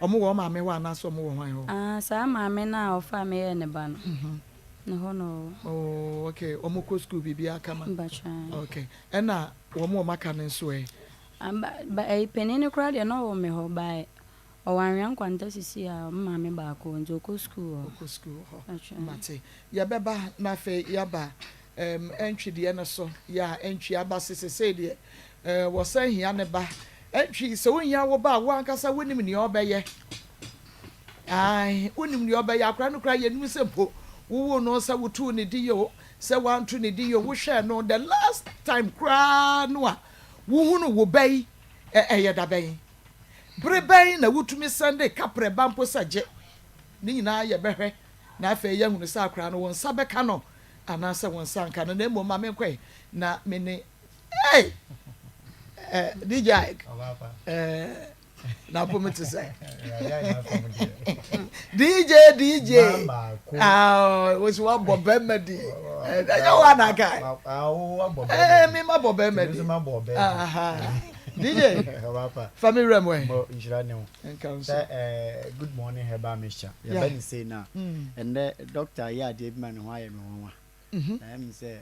Ɔmo wɔ wɔn maame hɔ anaasɛ ɔmo wɔ hwan hɔ? Ah, saa maame no a ɔfaa me yɛɛ ne ba no, ne hɔ na ɔwɔ. Oh, okay. Ɔmo kɔ sukuu biribiara kama? Mpakyɛw. Okay. Ɛna wɔn a wɔn aka no nso ɛ? Ah, ba, ba, ɛyi, panin no koraa deɛ na ɔwɔ me hɔ, but ɔwɔ Anwea Nkwanta sisi a, me maame baako, nti ɔkɔ sukuu hɔ. Ɔkɔ sukuu hɔ. Mpakyɛw. Mate. Yɛbɛba na afei yɛaba ɛm, ɛntwi deɛ no so. Yɛ a ɛntwi aba se sesei deɛ ɛɛ wɔsan hia ne ba. Ɛntwi, sɛ wohia wo ba a, wo ankasa wonim nea ɔbɛyɛ. Ae, wonim nea ɔbɛyɛ. Akwadaa no koraa yɛnnim sɛ mpo wowoo no sɛ wotoo ne din o, sɛ woanto ne din o, wohwɛɛ no the last time koraa no a wohunu wo ba yi, ɛ, ɛyɛ da bɛn? Bere bɛn na wotumi sɛnde kaprɛ ba mpo sɛ gye? Ne nyinaa yɛbɛhwɛ na afei yɛahunu sɛ akwadaa no wo nsa bɛka no anaasɛ wo nsa nka no. Na mmom ma menkɔe na me ne Hey! Eh, DJ Ike. Eh, na pom te sɛ. DJ, DJ. Ah, wo si wabɔ bɛrima di. Ɛnyɛ wo anaka. Eh, me ma bɔ bɛrima di. Aha. DJ. Fa me wura mu ɛ. Nka nso. Good morning herbal mixture. Yɛbɛ ne sei na. Ɛndɛ doctor yɛ adeɛ bi ma ne ho ayɛ me nwanwa. Na ɛm sɛ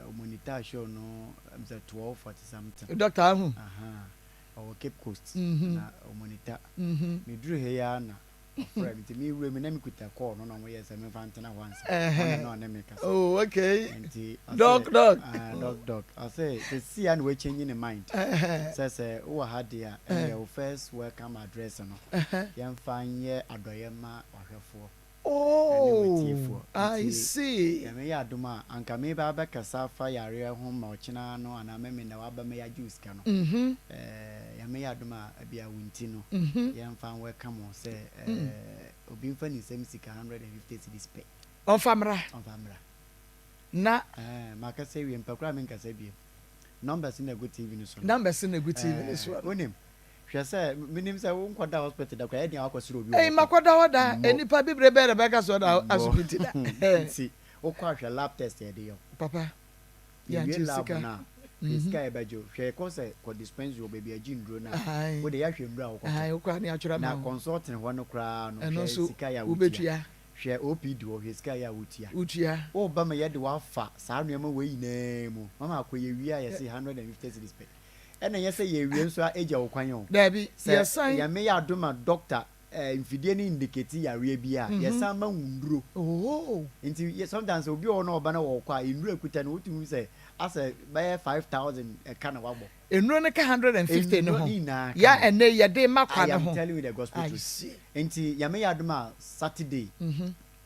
ɔmonitor show no ɛm sɛ 12:40 something. Doctor ahu. Aha. Ɔwɔ Cape Coast. Na ɔmonitor. Meduru ha yi ara na ɔfrɛ me nti mewura mu na mekuta call no na ɔmo yɛ sɛ memfa ntena hɔ ansa. Ɔno na ɔne me kasa. Oh okay. Nti Doc doc. Ah doc doc. Ɔse sɛsi a na wachange ne mind. Sɛ sɛ wowɔ ha deɛ a ɛneɛ wo first welcome address no yɛmfa nyɛ adɔeɛ mma w'ahwɛfoɔ. ɛne w'atiefoɔ. Oh, I Nti see. Nyame yɛ adom a, anka meba abɛkasa afa yareɛ ho ma ɔkyena no anaa Memenda waba ma yɛagye wo sika no. Eh, Nyame yɛ adom a, ebia wo nti no, yɛmfa nwɛka mo sɛ eh, obi mfa ne nsam sika 150 cedis pɛ. Ɔmfa mmra. Ɔmfa mmra. Na. Eh, makasa awie, mpɛ koraa menkasa bio. Numbers no na ɛgu TV no so no. Numbers no na ɛgu TV no so no. Eh, wonim, Hwɛ sɛ, menim sɛ wo nkɔda hospital da koraa, ɛyɛ den a wakɔ srɛ obi wɔ Ei, hɔ pɛn. makɔda hɔ da, Mo. nnipa bibire bɛn na bɛka sɛ ɔda Mo. asopiti da. Nti, wokɔ a hwɛ lab test a yɛde yɛ wo. Papa, Yɛwie yɛangye lab sika. no a, hwɛ sika a yɛbɛgye wo. Hwɛ yɛkɔ sɛ kɔ dispensary wɔ baabi a yɛgye nnuro no a, Ae. wo deɛ yɛahwɛ nnuro a Ae, wokɔtɔ. wokɔ a ne yɛatwerɛ ama Na wo. consulting hɔ no koraa no, Ɛno hwɛ nso, sika a wotua. wobɛtua. Hwɛ OPD hɔ, hwɛ sika a wotua. Wotua. Woba ma yɛde wo afa saa nneɛma wei nyinaa mu. Mama akɔ yɛwie a yɛse 150 cedis pɛ. Ɛna ɛnyɛ sɛ yɛwie nso a egya wo kwan o. Daabi, Sɛ yɛsan. Nyame yɛ adom a doctor eh, mfidie no indicate yareɛ bi a, yɛsan ma wo nnuro. Oh. Nti yɛ sometimes obi wɔ hɔ na ɔba na ɔɔkɔ a, nnuro a ekuta no wotumi hu sɛ asɛ bɛyɛ 5000 ɛka na wabɔ. Nnuro no ka 150 no Nnuro ho. no nyinaa ka Ya ho. ɛnnɛ yi yɛde ma kwa I no am ho. telling you the gospel I truth. see. Nti Nyame yɛ adom a Saturday,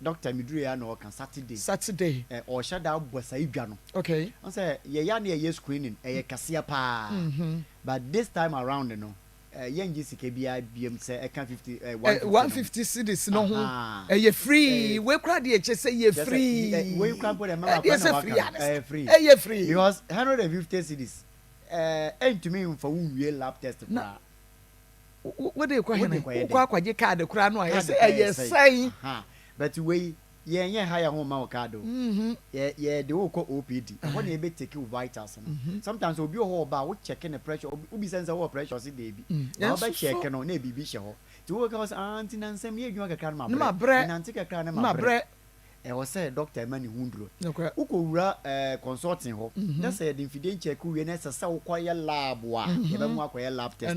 Doctor me duru yɛ a na ɔka Saturday. Saturday. Ɛ ɔhyɛ da bɔ saa dwa no. Okay. Ɔn sɛ yɛ ya na yɛyɛ screening ɛyɛ kɛseɛ paa. But this time around no. Yɛngye sika biara biom sɛ ɛka 50 eh, 150 no. 150 cedis no ho. Ahaa. Ɛyɛ free. Wei koraa deɛ kyɛ sɛ yɛ free. Kyɛ sɛ, wei koraa mpo deɛ mama Ɛdeɛ kwan na sɛ waka free no. a ne Ɛyɛ free. Ɛyɛ free. Because 150 cedis, eh, ɛntumi mfa wo nwie lab test Na koraa. wode rekɔ hene? Wode kɔyɛ Wokɔ dɛn? akɔgye card koraa no a, Card yɛsɛ koraa ɛyɛ yɛ sɛn? sɛn? Ahaa. But wei, Yɛn yɛn ha yɛn ho mma wo card o. Yɛ yɛ de wo kɔ OPD. Ɛhɔ na yɛbɛ take wo vitals no. Sometimes obi wɔ hɔ ɔba a wo check ne pressure obi wobisa no sɛ wowɔ pressure ɔse deebi. Na wobɛ check no na biribi hyɛ hɔ. Nti wo ka ɔse ah nti nansa meyɛ adwuma kakra na mabrɛ. Menante kakra na mabrɛ. Ɛwɔ sɛ doctor ma ne ho nduro. Wokɔ wura eh consulting hɔ na sɛ yɛde mfidie nkyɛke wie na ɛsɛ sɛ wokɔ yɛ lab a yɛbɛma wakɔyɛ lab test.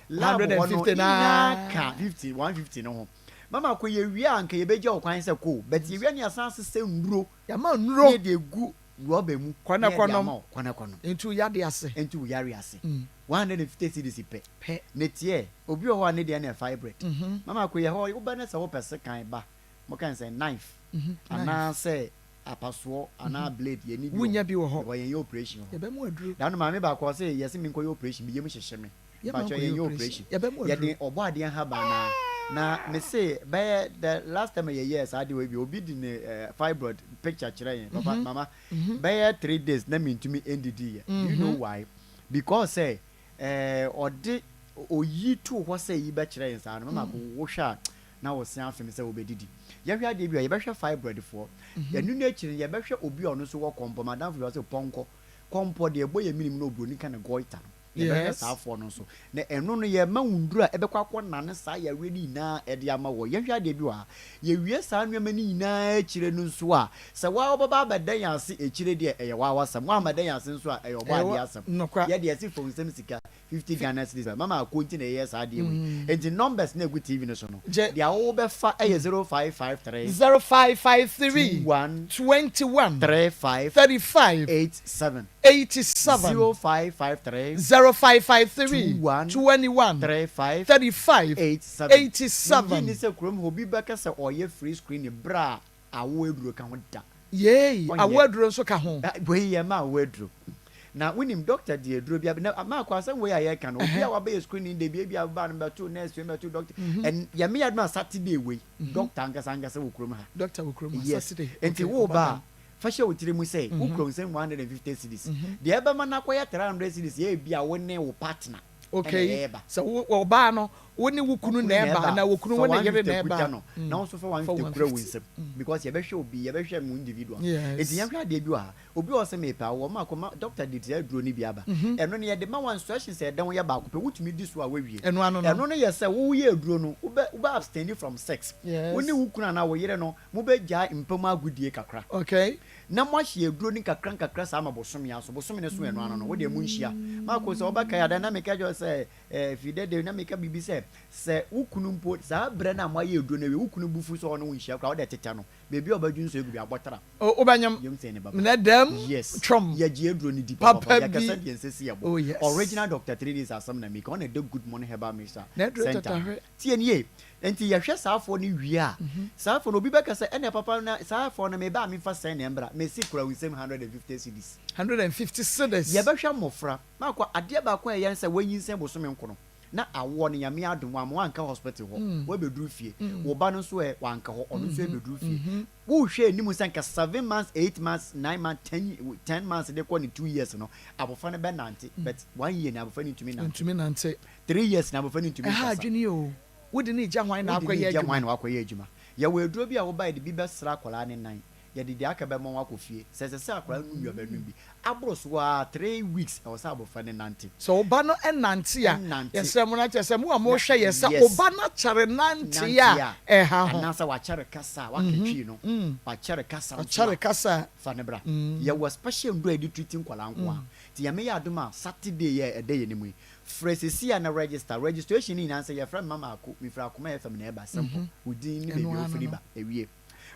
Lab hɔ no ne nyinaa ka 50 150 no ho. Mama kɔ yɛwie a anka yɛbɛgya wo kwan sɛ kɔ o but yɛwie a ne yɛasan asesa nnuro Yɛama nnuro. ne yɛde agu rɔba mu Kɔ na ne yɛde kɔnom. ama wo kɔ na kɔnom. Nti wo yare ase. Nti wo yare ase. 150 cedis pɛ. Pɛ. Ne teɛ obi wɔ hɔ a ne deɛ no yɛ fibroid. Mama kɔ yɛ hɔ woba na sɛ wopɛ sekan ba moka no sɛn knife anaasɛ apasoɔ anaa blade yɛnni bi wɔ Wonnya bi wɔ hɔ. Because yɛnyɛ operation wɔ hɔ. Yɛbɛma wo aduro. Da no maame baako ɔse yɛse menkɔyɛ operation me yam hyehye me. Yɛma Mpakyɛw nkɔyɛ yɛnyɛ operation. operation. Yɛbɛma Yɛde aduro. ɔbɔ adeɛ nhaban no ara. Na mese bɛyɛ the last time a yɛyɛɛ saa adeɛ wei bi obi de ne eh, fibroid picture kyerɛ yɛn. Papa, mama, bɛyɛ 3 days na mentumi ndidi yɛ. Do you know why? Because sɛ eh, ɔde oyi too hɔ sɛ yi bɛkyerɛ yɛn saa no, mama ko wohwɛ a na wo se afem sɛ wobɛdidi. Yɛhwɛ adeɛ bi a yɛbɛhwɛ fibroid foɔ. Ɛno no akyiri no yɛbɛhwɛ obi a ɔno nso wɔ kɔmpɔ. Madamfo bi ɔse pɔnkɔ. Kɔmpɔ deɛ ɛbɔ yɛn menim na oburoni ka no goiter no. Yɛbɛhwɛ saa foɔ no nso. Na ɛno no yɛma wo nnuro a ɛbɛkɔ akɔnane saa yareɛ no nyinaa de ama wɔ. Yɛhwɛ adeɛ bi wɔ ha. Yɛwie saa nneɛma no nyinaa akyire no nso a, sɛ wo ara wobɛba abɛda yɛn ase akyire deɛ, ɛyɛ wo ara w'asɛm. Woammɛda yɛn ase nso a, ɛyɛ ɔbɔ adeɛ asɛm. Yɛ deɛ yɛse fa wo nsam sika, 50 Ghana cedis ba. Mama ako nti na yɛyɛ saa adeɛ wei. Enti numbers no a ɛgu TV no so no, deɛ wobɛfa yɛ 0553. 0553. 21. 21. 35. 35. 87. 87. 0553. 0553. 21. 21. 35. 35. 87. 87. Mennye nni sɛ kurom ha obi bɛka sɛ ɔreyɛ free screening berɛ a awo aduro ka ho da. Yei, Ɔnyɛ. awo aduro nso ka ho. Wei yɛ ma awo aduro. Na wonim doctor de aduro bi abɛ na maakɔ asɛm wei a yɛreka no obi a wabɛyɛ screening da bi ebi a wobaa no bɛto nurse wei bɛto doctor ɛn yɛme yɛ adwuma Saturday wei doctor ankasa ankasa wɔ kurom ha. Doctor wɔ kurom ha Yes. Saturday. Nti Okay, wo ɔba ba dan. a fa hyɛ wo tiri mu sɛ wo kura wo nsam 150 cedis. Deɛ ɛbɛma no akɔyɛ 300 cedis yɛ ebi a wo ne wo partner ɛna Okay, ɛreba. sɛ wo ɔbaa no wo ne wo kunu na ɛba anaa wo kunu fa wo ne yere 150 na kuta ɛba. no na wo nso fa Fa 150 kura wo 150. nsam because yɛbɛhwɛ obi yɛbɛhwɛ mo individual. Yes. Nti yɛnhwɛ adeɛ bi wɔ ha. Obi wɔ hɔ sɛ mepɛ awoɔ ma akɔma doctor de saa aduro no bi aba. Ɛno no yɛde ma wo a instructions a ɛda ho yɛ baako pɛ wotumi di so a woawie. Ɛno ano no. Ɛno no yɛ sɛ woyɛ aduro no wobɛ wobɛ abstain from sex. Yes. Wo ne wo kunu anaa wo yere no mobɛgyae mpa mu agodie kakra. Okay. Na moahyɛ aduro no nkakra nkakra saa ma bosome aso. Bosome no so ɛno ano no wodeɛ monhyia. Mako sɛ wobɛkae ada na meka kyerɛ wo sɛ eh, fi dɛdɛ na meka biribi sɛ sɛ wo kunu mpo saa berɛ no a moayɛ aduro no awie wo kunu bo fu sɛ ɔne wo nhyia koraa wode tetɛ no baabi a ɔbɛdwo nsuo agu bi abɔtra. O wobɛnyem Yom sɛ ne baba. na dɛm Yes. twɔm Yɛgye aduro no di papa papapa. bi. Yɛkasa deɛ nsɛ si yɛbɔ. Oh yes. Original Doctor 3 Days asɛm na meka. Ɔna ɛda Good Morning Herbal Mixture Na aduro Center. tatahwe. Tie nie. Nti yɛhwɛ saa afoɔ no wie a, saa afoɔ no obi bɛka sɛ ɛnna papa na saa afoɔ no meba a memfa sɛn na ɛmbra. Mese kura wo nsam 150 cedis. 150 cedis. Yɛbɛhwɛ mmɔfra. Makɔ adeɛ baako a ɛyɛ ne sɛ wanyinsɛn bosome nkono na awoɔ no Nyame adom wamma wanka hospital hɔ, wabɛduru fie. Wo ba no nso ɛ, wanka hɔ, ɔno nso ɛbɛduru fie. Wohwɛ anim sɛ nka 7 months, 8 months, 9 months, 10 months de kɔ ne 2 years no, abɔfra no bɛnante, but one year na abɔfra no ntumi nante. Ntumi nante. 3 years na abɔfra no ntumi Ɛha nkasa. adwene o. Wode ne gya hwan na Wode ne akɔyɛ gya hwan adwuma? na wakɔyɛ adwuma. Yɛwɔ aduro bi a woba yɛde bi bɛsra akwadaa ne nan. Yɛde deɛ aka bɛma wakɔ fie. Sɛ ɛsɛ sɛ akwadaa no nom bi a, ɔbɛnom bi. Aboro so ara 3 weeks ɛwɔ sɛ abɔfra no nante. Sɛ wo ba no nante a, Ɛnante. yɛsrɛ mo no akyerɛ sɛ mo a mohwɛ yɛ sɛ wo ba no akyɛre nante Nante a a, ɛha ho. anaasɛ wakyɛre kasa a, waka twi no, wakyɛre kasa nso Wakyɛre a, kasa. fa no bra. Yɛwɔ special nnuro a yɛde treat nkwadaa nko ara. Nti Nyame yɛ adom a, Saturday yi a ɛda yɛn anim yi, frɛ seesei a na register. Registration no nyinaa sɛ yɛfrɛ me Mama Ako, mefiri Akoma FM na ɛba, simple. Wo din ne Ɛno baabi a ano wofiri no. ba, ɛwie.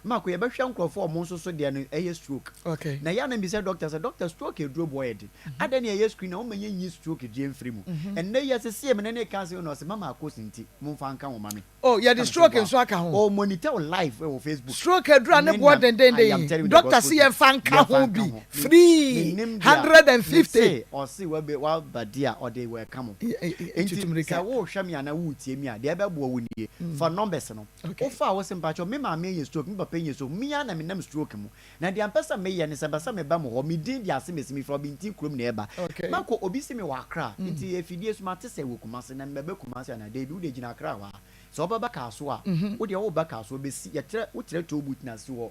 Mako yɛbɛhwɛ nkurɔfoɔ a wɔn nso so deɛ no ɛyɛ stroke. Okay. Na ɛyɛ a na mebisa doctor sɛ doctor stroke aduro boɔ yɛ den. Adɛn na yɛyɛ screen a wɔmma yɛnyi stroke deɛ mfiri mu. Ɛnnɛ yi asese me ne no reka asɛm yi na ɔse mama akos nti momfa nka ho ma me. Oh yɛde stroke nso aka ho. Oh monitor wo live wɔ Facebook. Stroke aduru a ne boɔ dendenden yi doctor se yɛnfa nka ho bi free 150. Mese ɔse waba di a ɔde welcome wo. Nti sɛ wohwɛ me anaa wotie me a deɛ ɛbɛboa wo nie fa numbers no wofa a wose mpakyɛw me maame anya stroke me papa anya stroke me ara na menam stroke mu na deɛ mpɛ sɛ meyɛ ne sɛ mpɛ sɛ meba mo hɔ me din de asemesi mefiri Ɔbenten kurom na ɛba makɔ obi se mewɔ Accra nti afidie so mate sɛ wɔ Kumasi na mebɛba Kumasi anaa daabi wode gyina Accra hɔ a sɛ wobɛba Kasoa a wodeɛ woba Kasoa bɛsi yɛtrɛ wotrɛ toll booth no ase hɔ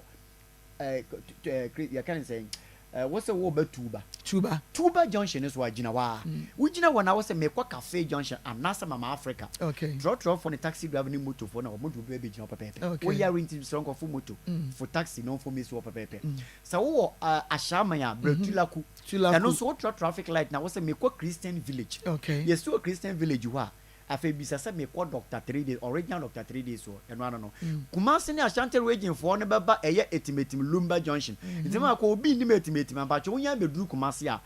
ɛɛ yɛka ne sɛn ɛɛ wosɛ woba Tuba Tuba Tuba junction no so a gyina hɔ a wogyina hɔ na wosɛ mekɔ Cafe junction anaasɛ Mama Africa okay trɔtrɔfoɔ ne taxi driver ne motofoɔ na wɔn de wo bɛgyina hɔ pɛpɛɛpɛ okay woyare nti srɛ nkɔfo moto fo taxi na wɔmfo mmɛsi hɔ pɛpɛɛpɛ sɛ wowɔ uh, Ashaiman a brɛ Tulaku Tulaku ɛno nso wotra traffic light na wosɛ mekɔ Christian village okay yɛsi wɔ Christian village hɔ a Afei bisa sɛ mekɔ Doctor Three Days, original Doctor Three Days hɔ, ɛno ano no. Kumasi ne Ashanti region foɔ no bɛba ɛyɛ Etimetim, Lumba junction. Nti ma kɔ obi nnim Etimetim a, mpakyɛ wonya bɛduru Kumasi a,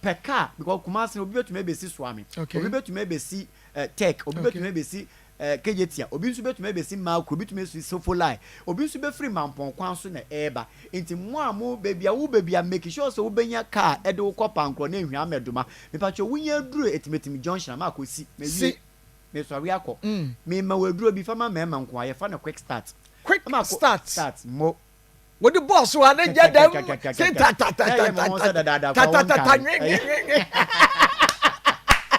pɛ car, because Kumasi no obi bɛtumi abɛsi Suame, obi bɛtumi abɛsi eh, Tech, obi bɛtumi abɛsi eh, Kejetia, obi nso bɛtumi abɛsi Makro, obi bɛtumi abɛsi Sofolai, obi nso bɛfiri Mampɔn kwan so na ɛreba. Nti mo a mo baabi a wo baabi a make sure sɛ wobɛnya car ɛde wo kɔ Pankorɔ ne Nhwea Mɛdoma. Mepakyɛw wonya aduru Atimatim junction a makɔ si mawie Si. mesɔre akɔ mema wo aduro bi fa ma mmarima nko a yɛfa no quick start Quick makɔ start. start mo Wode bɔɔ so a ne gya dɛm se na ɛyɛ me ho sɛ dadaada kwa wo tatatatata nkae nwenwenwenwe.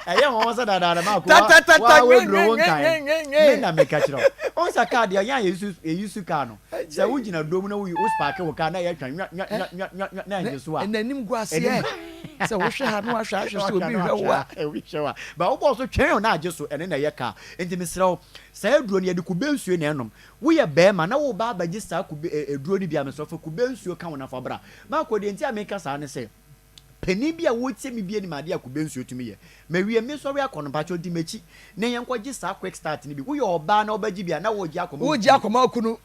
ɛyɛ me ho sɛ dadaada maako wa Tatatata wa waduro wo nkae me nwenwenwenwenwe. na meka kyerɛ wo ɔn sɛ kaa deɛ yɛn a yɛyi yɛyi su kaa no sɛ wogyina duro mu na woyi wo spark wo kaa na ɛyɛ twa nwa nwa nwa nwa nwa nwa na ɛngye so a N'anim gu anim aseɛ sɛ wohwɛ ha na wahwɛ ahwɛ sɛ Wahwɛ obi na rehwɛ wahwɛ wo a. a, obi hwɛ wo a. Ba wobɔɔ so twɛn o na agye so, ɛno na ɛyɛ kaa. Nti mesrɛ wo, saa aduro no yɛde kube nsuo na ɛnom. Woyɛ barima na woreba abɛgye saa kube ɛ aduro no bi a, mesrɛ wo fa kube nsuo ka ho na fa bra. Marco, deɛ nti a meka saa ne sɛ, panin bi a ɔretie me bi anim adeɛ a kube nsuo tumi yɛ. Mawie, mesɔre akɔ no, mpakyɛw di m'akyi na yɛnkɔgye saa quick start no bi. Woyɛ ɔbaa na wobɛgye bi a, na woregye akɔma wo Woregye kunu. akɔma wo kunu.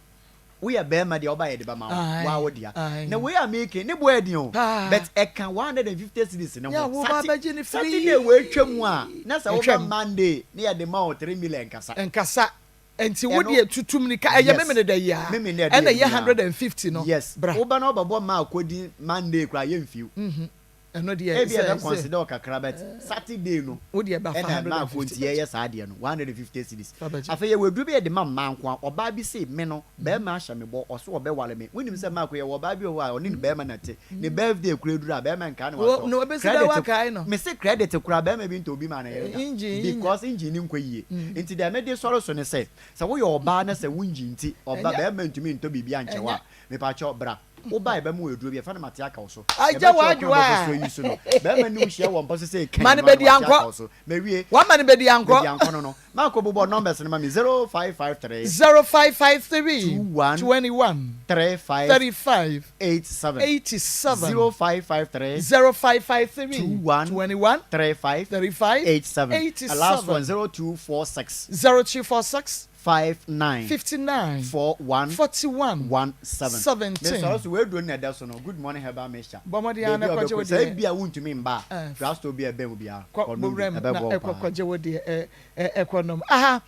Woyɛ bɛɛma deɛ woba yɛde bɛma wo, Ae, woa wo dea. ae. Na wei a meeke ne bo ɛden o, Paa. but ɛka 150 cedis no Yɛ a ho. woba Sati, abɛgye no Saturday wei twa mu a, free. na sɛ woba Ɛtwam. Monday na yɛde ma wo 3 million nkasa. Nkasa. Nti wo Ɛno, deɛ tutu mirika, ɛyɛ yes, Memeneda yi ara, Memeneda ɛde ɛna yɛ ɛyɛ mu yi ara. 150 no, Yes, bra. woba na wobɛbɔ maa kɔdi Monday koraa yɛmfiw. Ɛno deɛ Ebia sɛ ɛbɛ sɛ consider wo kakra but Saturday no wo deɛ ba fa ɛna ɛma 150 akonti bɛgye. yɛyɛ saa adeɛ no 150 cedis. Fa bɛgye. Afei yɛwɔ aduro bi a yɛde ma mmaa nko ara. Ɔbaa bi se me no barima ahyɛ me bɔ ɔse ɔbɛware me. Wonim sɛ Marko yɛwɔ ɔbaa bi wɔ hɔ a ɔne ne barima na ɛte. Ne birthday koraa duru a barima nkaa no Wo watɔ na wabɛsi dɛ credit wakae no. mese credit koraa barima bi ntɔ obi maa ne yere da Engine nya. because engine no nkɔ yie. Nti deɛ mede sɔre so ne sɛ sɛ woyɛ ɔbaa na sɛ wo engine nti ɔba Ɛnyɛ barima ntumi ntɔ biribi ankyɛ wo ɛnyɛ a mepakyɛw bra. Wo ba a yɛbɛma wo aduro bi, yɛfrɛ no mate aka wo so. Agya Yɛbɛkyerɛ wo kwan a w'adwoa wobɛfa so ayi so no. Barima ne wo hyia wɔ mpa so sɛ Ma kan no no a na bɛdi wate aka ankɔ. wo so. Mawie. Wama no bɛdi ankɔ. Bɛdi ankɔ no no. Marco bobɔ numbers no ma me, 0553. 0553 21 21 35 35 87. 87 0553 0553 21 21 35 35 87. And last one, 87 0246 0246 59 59 41 41 17. 17. Mesɔre so w'aduro no na ɛda so no good morning herbal mixture. Bɔ mmɔden ara Baabi na a kɔgye wobɛkɔ wo sɛ deɛ. ebi a wontumi mba a Eh, drugstore bi a ɛbɛn wo biara kɔ kɔnom bi bowura mu na ɛbɛboa wo ɛkɔ paa. kɔgye wo deɛ ɛ ɛ ɛkɔ nom. Aha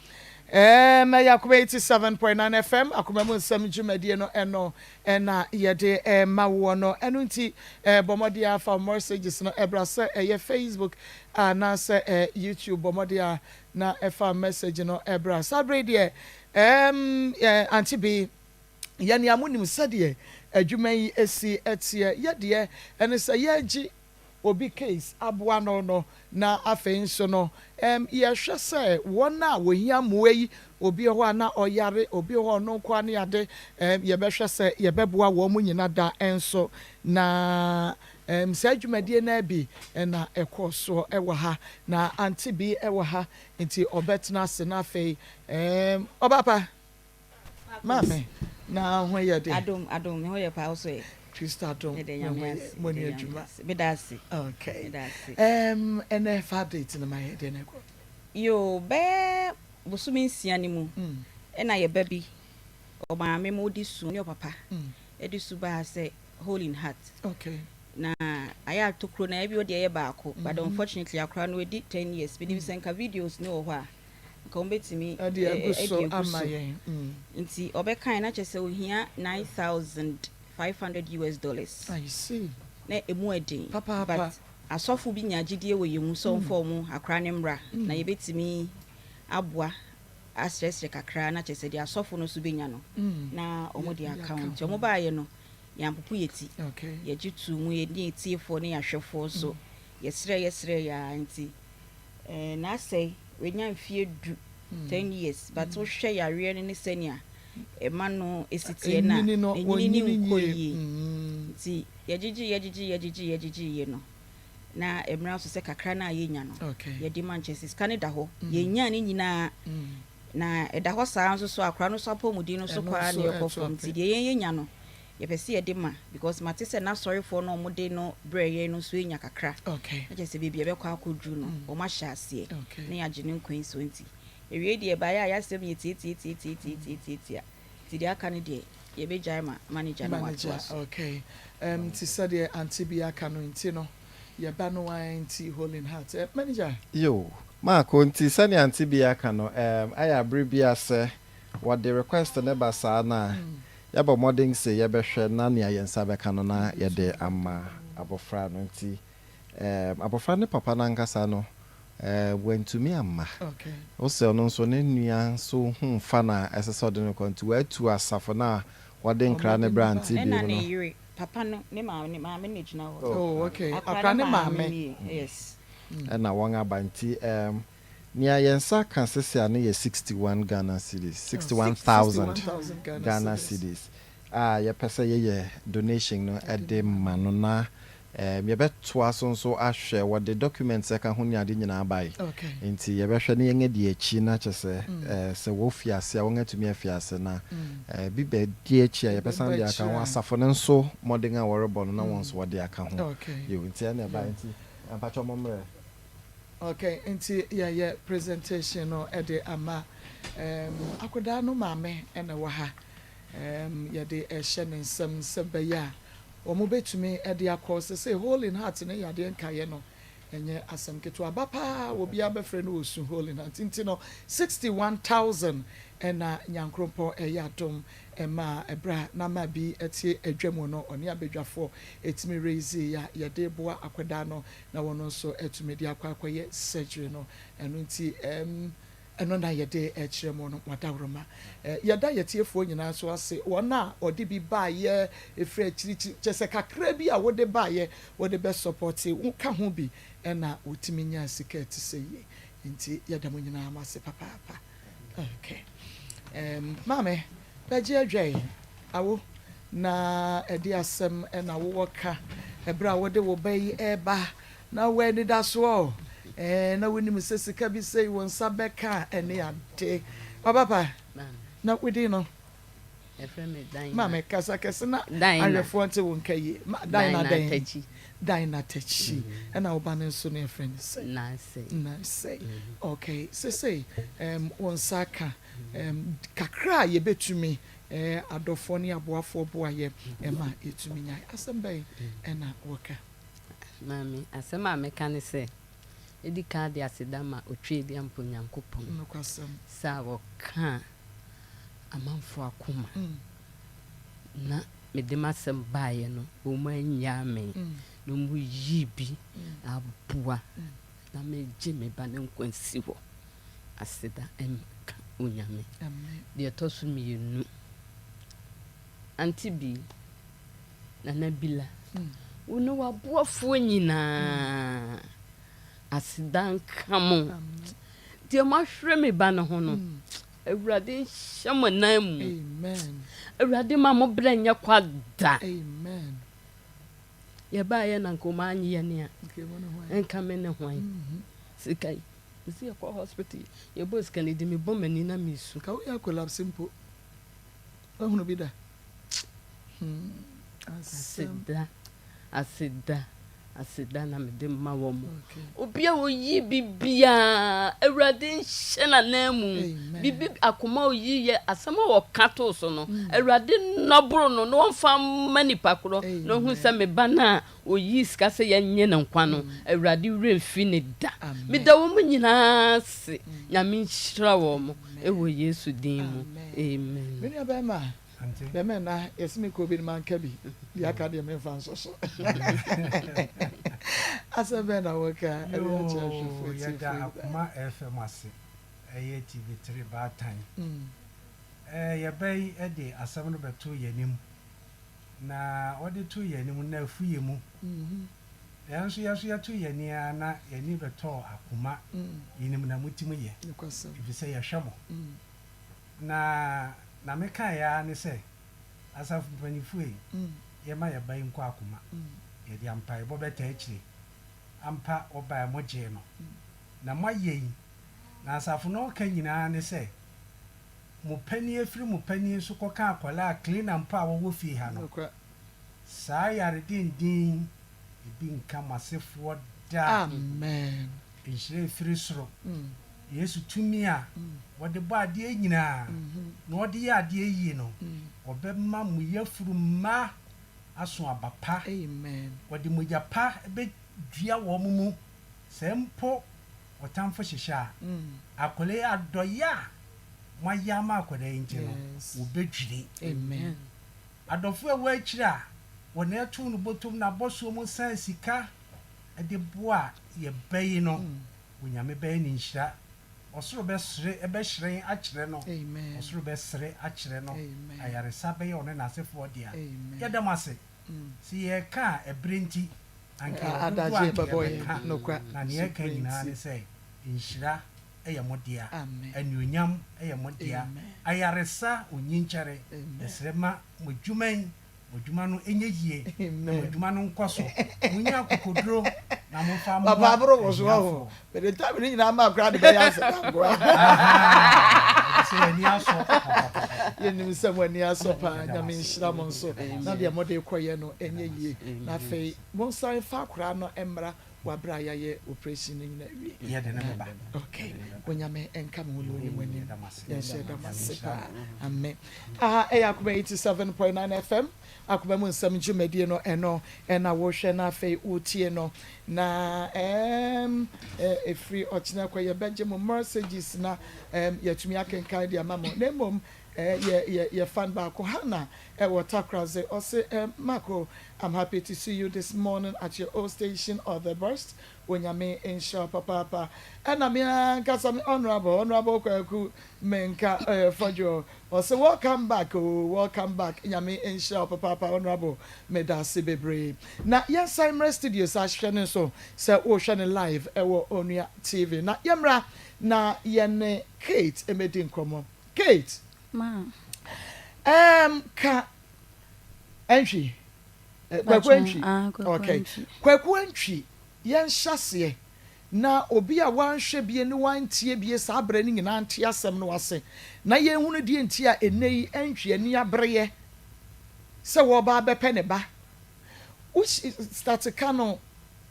ɛɛm ɛyɛ Akoma 87.9 FM Akoma mu nsɛm dwumadie no ɛno ɛna yɛde ɛɛma woɔ no ɛno nti ɛɛ bɔ mmɔden ara fa wo messages no ɛbra sɛ ɛyɛ Facebook anaasɛ ɛɛ YouTube bɔ mmɔden ara Na ɛfa message no bra. Saa bere yi deɛ ɛɛm yɛ Auntie Bee, yɛ nea monim sɛdeɛ adwuma yi si teɛ. Yɛ deɛ ɛne sɛ yɛregye obi case aboa no no, na afei nso no ɛɛm yɛhwɛ sɛ wɔn a wɔhia mmoa yi, obi wɔ hɔ a na ɔyare, obi wɔ hɔ a ɔno nko ara ne ade, ɛɛm yɛbɛhwɛ sɛ yɛbɛboa wɔn nyina da nso. Na Erm saa dwumadie no ara bi na ɛkɔɔ soɔ wɔ ha, na Auntie bi wɔ ha nti ɔbɛtena ase na afei erm Ɔbaapa, Maame, na ho yɛ den? Adom, adom, me ho yɛ paa, wo so ɛ? Kristo adom, Meda me ho Nyame yɛ, ase, mo meda ne Nyame adwuma. ase, meda ase, Okay, meda ase. erm ɛnɛ fa update no ma yɛn, deɛ na ɛkɔ? Yoo, bɛyɛ bosome nsia no mu ɛna yɛ ba bi. Ɔmaame mo de su ne ɔpapa de su baa sɛ hole in heart. Okay. Na ayɛ a tokuro na ebi ɔde ɛyɛ baako but unfortunately akora no edi 10 years. Bi nim sɛ nka videos ne wɔ hɔ a, nka wɔn bɛtumi ɛde agu so ɛde agu ama so. yɛn. Nti ɔbɛkan na kyerɛ sɛ ohia US$9,500. I see. Na emu ɛden. Papaapa. But asɔfo bi nya gyidie wɔ yɛn mu sɛ ɔmfa ɔmo akora ne mmra na yɛbɛtumi aboa asrɛsrɛ kakra, na kyerɛ sɛ deɛ asɔfo no nso bɛnya no na ɔmo de Yɛ aka aka ho. Nti ho. ɔmo baayɛ no, yɛampopo yɛ ti. Yɛgye tu mu, yɛne etiefoɔ ne yɛahwɛfoɔ so yɛsrɛ yɛsrɛ yɛa. Nti n'asɛe wenya mfie 10, 10 years, but wohwɛ yareɛ no ne sɛnea ɛma no esi teɛ no a, Enyini no enyini wɔnyini ne nkɔ yie. yie. Nti yɛgyegye yɛgyegye yɛgyegye yɛgyegye yie no, na mmerɛ so sɛ kakra no a yɛnya no, yɛde ma nkyɛ sɛ sika no da hɔ. Yɛnya ne nyinaa na ɛda hɔ saa nso so, akora no so apɔmuden no so Ɛno kɔ ara nso na yɛkɔ ɛto fam. Nti apɛ. deɛ yɛn yɛnya no, yɛpɛ sɛ yɛde ma because mate sɛ n'asɔrefoɔ no a ɔmode no brɛ yɛn no nso yɛnya kakra. Na kyerɛ sɛ baabi a ɛbɛkɔ akɔduru no, ɔmo ahyɛ aseɛ na yɛagye ne nkwan so. Nti ewie deɛ ɛbaeɛ a, yɛasɛm yɛ tietietietietietietietia. Nti deɛ aka no deɛ, yɛbɛgyae ma manager no manager watoa so. Okay, nti sɛdeɛ auntie bi aka no nti no, yɛba no ara nti hole in heart, manager. Yo, Maako, nti sɛnea auntie bi aka no, ayɛ abere bi a sɛ wɔde request ne ba saa no a, yɛbɔ mmɔden sɛ yɛbɛhwɛ na nea yɛn nsa bɛka no na yɛde ama abɔfra no. Nti abɔfra ne papa no ankasa no, wantumi amma. Wosɛ ɔno nso ne nua nso hu mfa na ɛsɛ sɛ ɔde no kɔ, nti watu asafo no a wɔde nkra ne brɛ auntie bi Ɛna mu ne no. yere papa no ne maame, maame na gyina hɔ. Oh, okay. Akora ne maame. Nie, yes. Ɛna wɔn aba. Nti nea yɛn nsa ka sisi a no yɛ 61 Ghana cedis, 61,000 61,000 Ghana Ghana cedis. cedis a yɛpɛ sɛ yɛyɛ donation no ɛde ma no, na yɛbɛtoa so nso ahwɛ wɔde documents ɛka ho ne ade nyinaa bae. Nti yɛbɛhwɛ ne yɛn adi akyi na kyɛ sɛ sɛ wɔfi ase a, wɔn atumi afi ase na bi bɛdi akyi a, yɛbɛsan de aka ho. Asafo no nso mmɔden a wɔrebɔ no na wɔn nso wɔde aka ho. Yo, nti ɛna ɛbae. Nti mpakyɛ mo mmerɛ. Okay, nti yɛyɛ presentation no ɛde ama akwadaa no maame ɛna ɛwɔ ha. Yɛde ɛhyɛ ne nsam sɛ bɛyɛ a wɔn bɛtumi ɛde akɔ sɛ hole in heart ne yadeɛ nkaeɛ no, ɛnyɛ asɛm ketewa ba paa. Obiara bɛfrɛ no osu hole in heart. Nti no 61,000 ɛna Nyankorompɔn ɛyɛ adom ɛma ɛbrɛ a nama bi ɛte adwa mu no, ɔne abadwafoɔ ɛtumi raise a yɛde boa akwadaa no na wɔn nso ɛtumi de akɔ akɔyɛ surgery no. Ɛno nti ɛno na yɛde ɛkyerɛ mu no. Wadaworoma, yɛda yɛtiefoɔ nyinaa nso ase, wɔn a ɔde bi baayɛ efiri akyirikyiri, kyɛ sɛ kakra bi a wɔde baayɛ wɔde bɛ support ka ho bi ɛna wɔtumi nya sika ɛte sɛ yie. Nti yɛda mo nyinaa mo ase papaapa. Okay, maame bɛgye adwa yi awo na ɛde asɛm ɛna wowɔ ka ɛberɛ a wɔde wo ba yi ɛreba na wɔ anidasoɔ na wonim sɛ sika bi sɛ wo nsa bɛka a, ɛne ade ɔbapa na wodi no. Yɛfrɛ me Dina. Maame, kasa kɛse na Dina. Ahwɛfoɔ nte wo nka yie. Dina Dina dɛn? Takyi. Dina Takyi. Ɛna wo ba no nso no, yɛfrɛ no sɛ? Nansɛ. Nansɛ. Okay, sesei wo nsa ka kakra a yɛbɛtumi adɔfoɔ ne aboafoɔ boa yɛ ɛma yɛtumi nyae, asɛm bɛn ɛna wɔka? Maame, asɛm a meka ne sɛ, ɛdi kan de aseda ma Otweaduampɔn Nyankopɔn Nokwasɛm. sɛ a wɔka amanfoɔ akoma na mede m'asɛm baeɛ no, wɔn annyaa me na wɔn yii bi aboa na megye me ba ne nkwa si hɔ. Aseda nka Onyame. Amen. Deɛ ɛtɔ so mmienu, Auntie bi, Nana Bila, wo ne w'aboafoɔ nyinaa, aseda nka mo. Amen. Deɛ moahwere me ba no ho no, Awurade nhyɛ mo nan mu. Amen. Awurade ma mo berɛ nyɛ kwa da. Amen. Yɛbaayɛ na nka ɔma anye yɛne a, Okay, mo ne hwan? nka me ne hwan? Sika yi mesi yɛkɔ hospital, yɛbɔ sika no di, mebɔ m'ani na mesu. Ka woyɛ collapse mpo, wahunu bi da. Asɛm. Aseda, aseda. Aseda na mede ma wɔn. Obi a oyi biribiara, Awurade nhyɛ n'ananmu. Biribi akoma a oyi yɛ asɛm a ɔka too so no, Awurade nnɔboro no na ɔmfa mma nipa korɔ na ɔhu sɛ me ba no a oyii sika sɛ yɛnnye no nkwa no, Awurade werɛ mfi no da. Meda wɔn nyinaa ase. Nyame nhyira wɔn wɔ Yesu din mu. Amen. Me nua bɛrima, bɛrima na yɛsi me kɔ bi no manka bi, deɛ aka deɛ memfa nsɔ so. Asɛm bɛn na woka ɛde akyerɛ ahwɛfoɔ Yoo, yɛda atiefoɔ yi? Akoma FM ase, ɛyɛ TV3 baatan. Ɛɛ, yɛba yi de asɛm no bɛtoo yɛn anim, na wɔde too yɛn anim no, na afu yɛn mu. Yɛn nso yɛn nso yɛto yɛn ani ara na yɛn ani bɛtɔɔ akoma. Yɛnim na motumi yɛ, efisɛ yɛhwɛ mo. Na na mekaeɛ ara ne sɛ, asafo mpanimfoɔ ei, yɛmma yɛn ba yi nkɔ akoma. Yɛde mpaebɔ bɛtaa akyire. Ampa, ɔbaeɛ, mogyee no. Na moayɛ yi, na asafo no reka nyinaa ne sɛ, Mo panin afiri mo panin so kɔka akwadaa a cleaner mpo a wɔwɔ fie ha no. Saa yare denden yi, ebi nka mo asefoɔ da. Amen. Nhyira ɛfiri soro. Yesu tumi a wɔde bɔ adeɛ nyinaa na ɔde yɛ adeɛ yie no, ɔbɛma mo yafunu mma aso aba pa. Amen. Wɔde mogya pa bɛdua wɔn mu, sɛ mpo ɔtamfo hyehyɛ a, akwadaa yi adɔeɛ a moayɛ ama akwadaa yi nti no, wɔbɛdwiri. Amen. Adɔfo a ɛwɔ akyiri a wɔn ɛtoo no botom na abɔsoɔ mu san sika de boa yɛ ba yi no, Onyame bɛyɛ no nhyira. Ɔsoro bɛsere bɛhyerɛn akyerɛ no. Ɔsoro bɛsere akyerɛ no. Ayaresa bɛyɛ ɔne n'asefoɔ dea. Yɛda mo ase. Sɛ yɛreka a, ɛberɛ nti, anka yɛwɔ dodoɔ a anka yɛbɛka. Na nea yɛreka nyinaa ne sɛ, nhyira yɛ mo dea, anuonyam yɛ mo dea, ayaresa, onyinkyɛre. Yɛsrɛ ma mo adwuma yi, mo adwuma no nyɛ yie, na mo adwuma no nkɔ so. Monnya akokoduro na momfa mmoa Papa aboro wo so ahiafoɔ. ɔho. Mede time no nyinaa ma koraa de bɛyɛ aseda nkoa. Ahaa, ɛfiri sɛ yɛn ani asɔ papapapa. Yɛnim sɛ mo ani asɔ paa. Yɛda mo Nyame ase. nhyira mo nso na deɛ mode rekɔyɛ no ɛnyɛ yie. Na afei monsan mfa akwadaa no mmra wɔ aberɛ a yɛayɛ operation no nyina awie. Yɛde no bɛba. Ok, Onyame nka mo ho na ɔni mo anim. Yɛda mo ase. Yɛn nso yɛda mo Nyame ase nhyira paa. mo. Amen. Aha ɛyɛ Akoma 87.9 FM, Akoma mu nsɛm dwumadie no ɛno ɛna wohwɛ na afei wotie no. Na ɛɛm ɛfiri ɔkyena kɔ yɛbɛgye mo messages na ɛɛm yɛatumi akenkan de ama mo. Na mmom yɛ yɛ yɛ fan baako Hannah ɛwɔ Takoradi ɔse ɛɛm Marco I'm happy to see you this morning at your old station all the best Onyame nhyira wo papaapa ɛna me ankasa me honourable honourable Kwaku Menka ɛɛ Fɔdwo ɔse welcome back oo welcome back Nyame nhyira wo papaapa honourable medase bebree na yɛnsan mmra studios ahwɛ no nso sɛ wohwɛ no live ɛwɔ Onua TV na yɛmmra na yɛne Kate mmɛdi nkɔmmɔ Kate Ma. Ɛɛm ka Antwi eh, Kwaku Antwi Ah, Kwaku okay Antwi. Kwaku Antwi yɛnhyɛ aseɛ na obi a wanhwɛ bie ne wantie bie saa berɛ no nyinaa nte asɛm no ase na yɛnhunu deɛ nti a ɛnnɛ yi Antwi ani abereɛ sɛ wɔreba abɛpɛ ne ba. Wo start ka no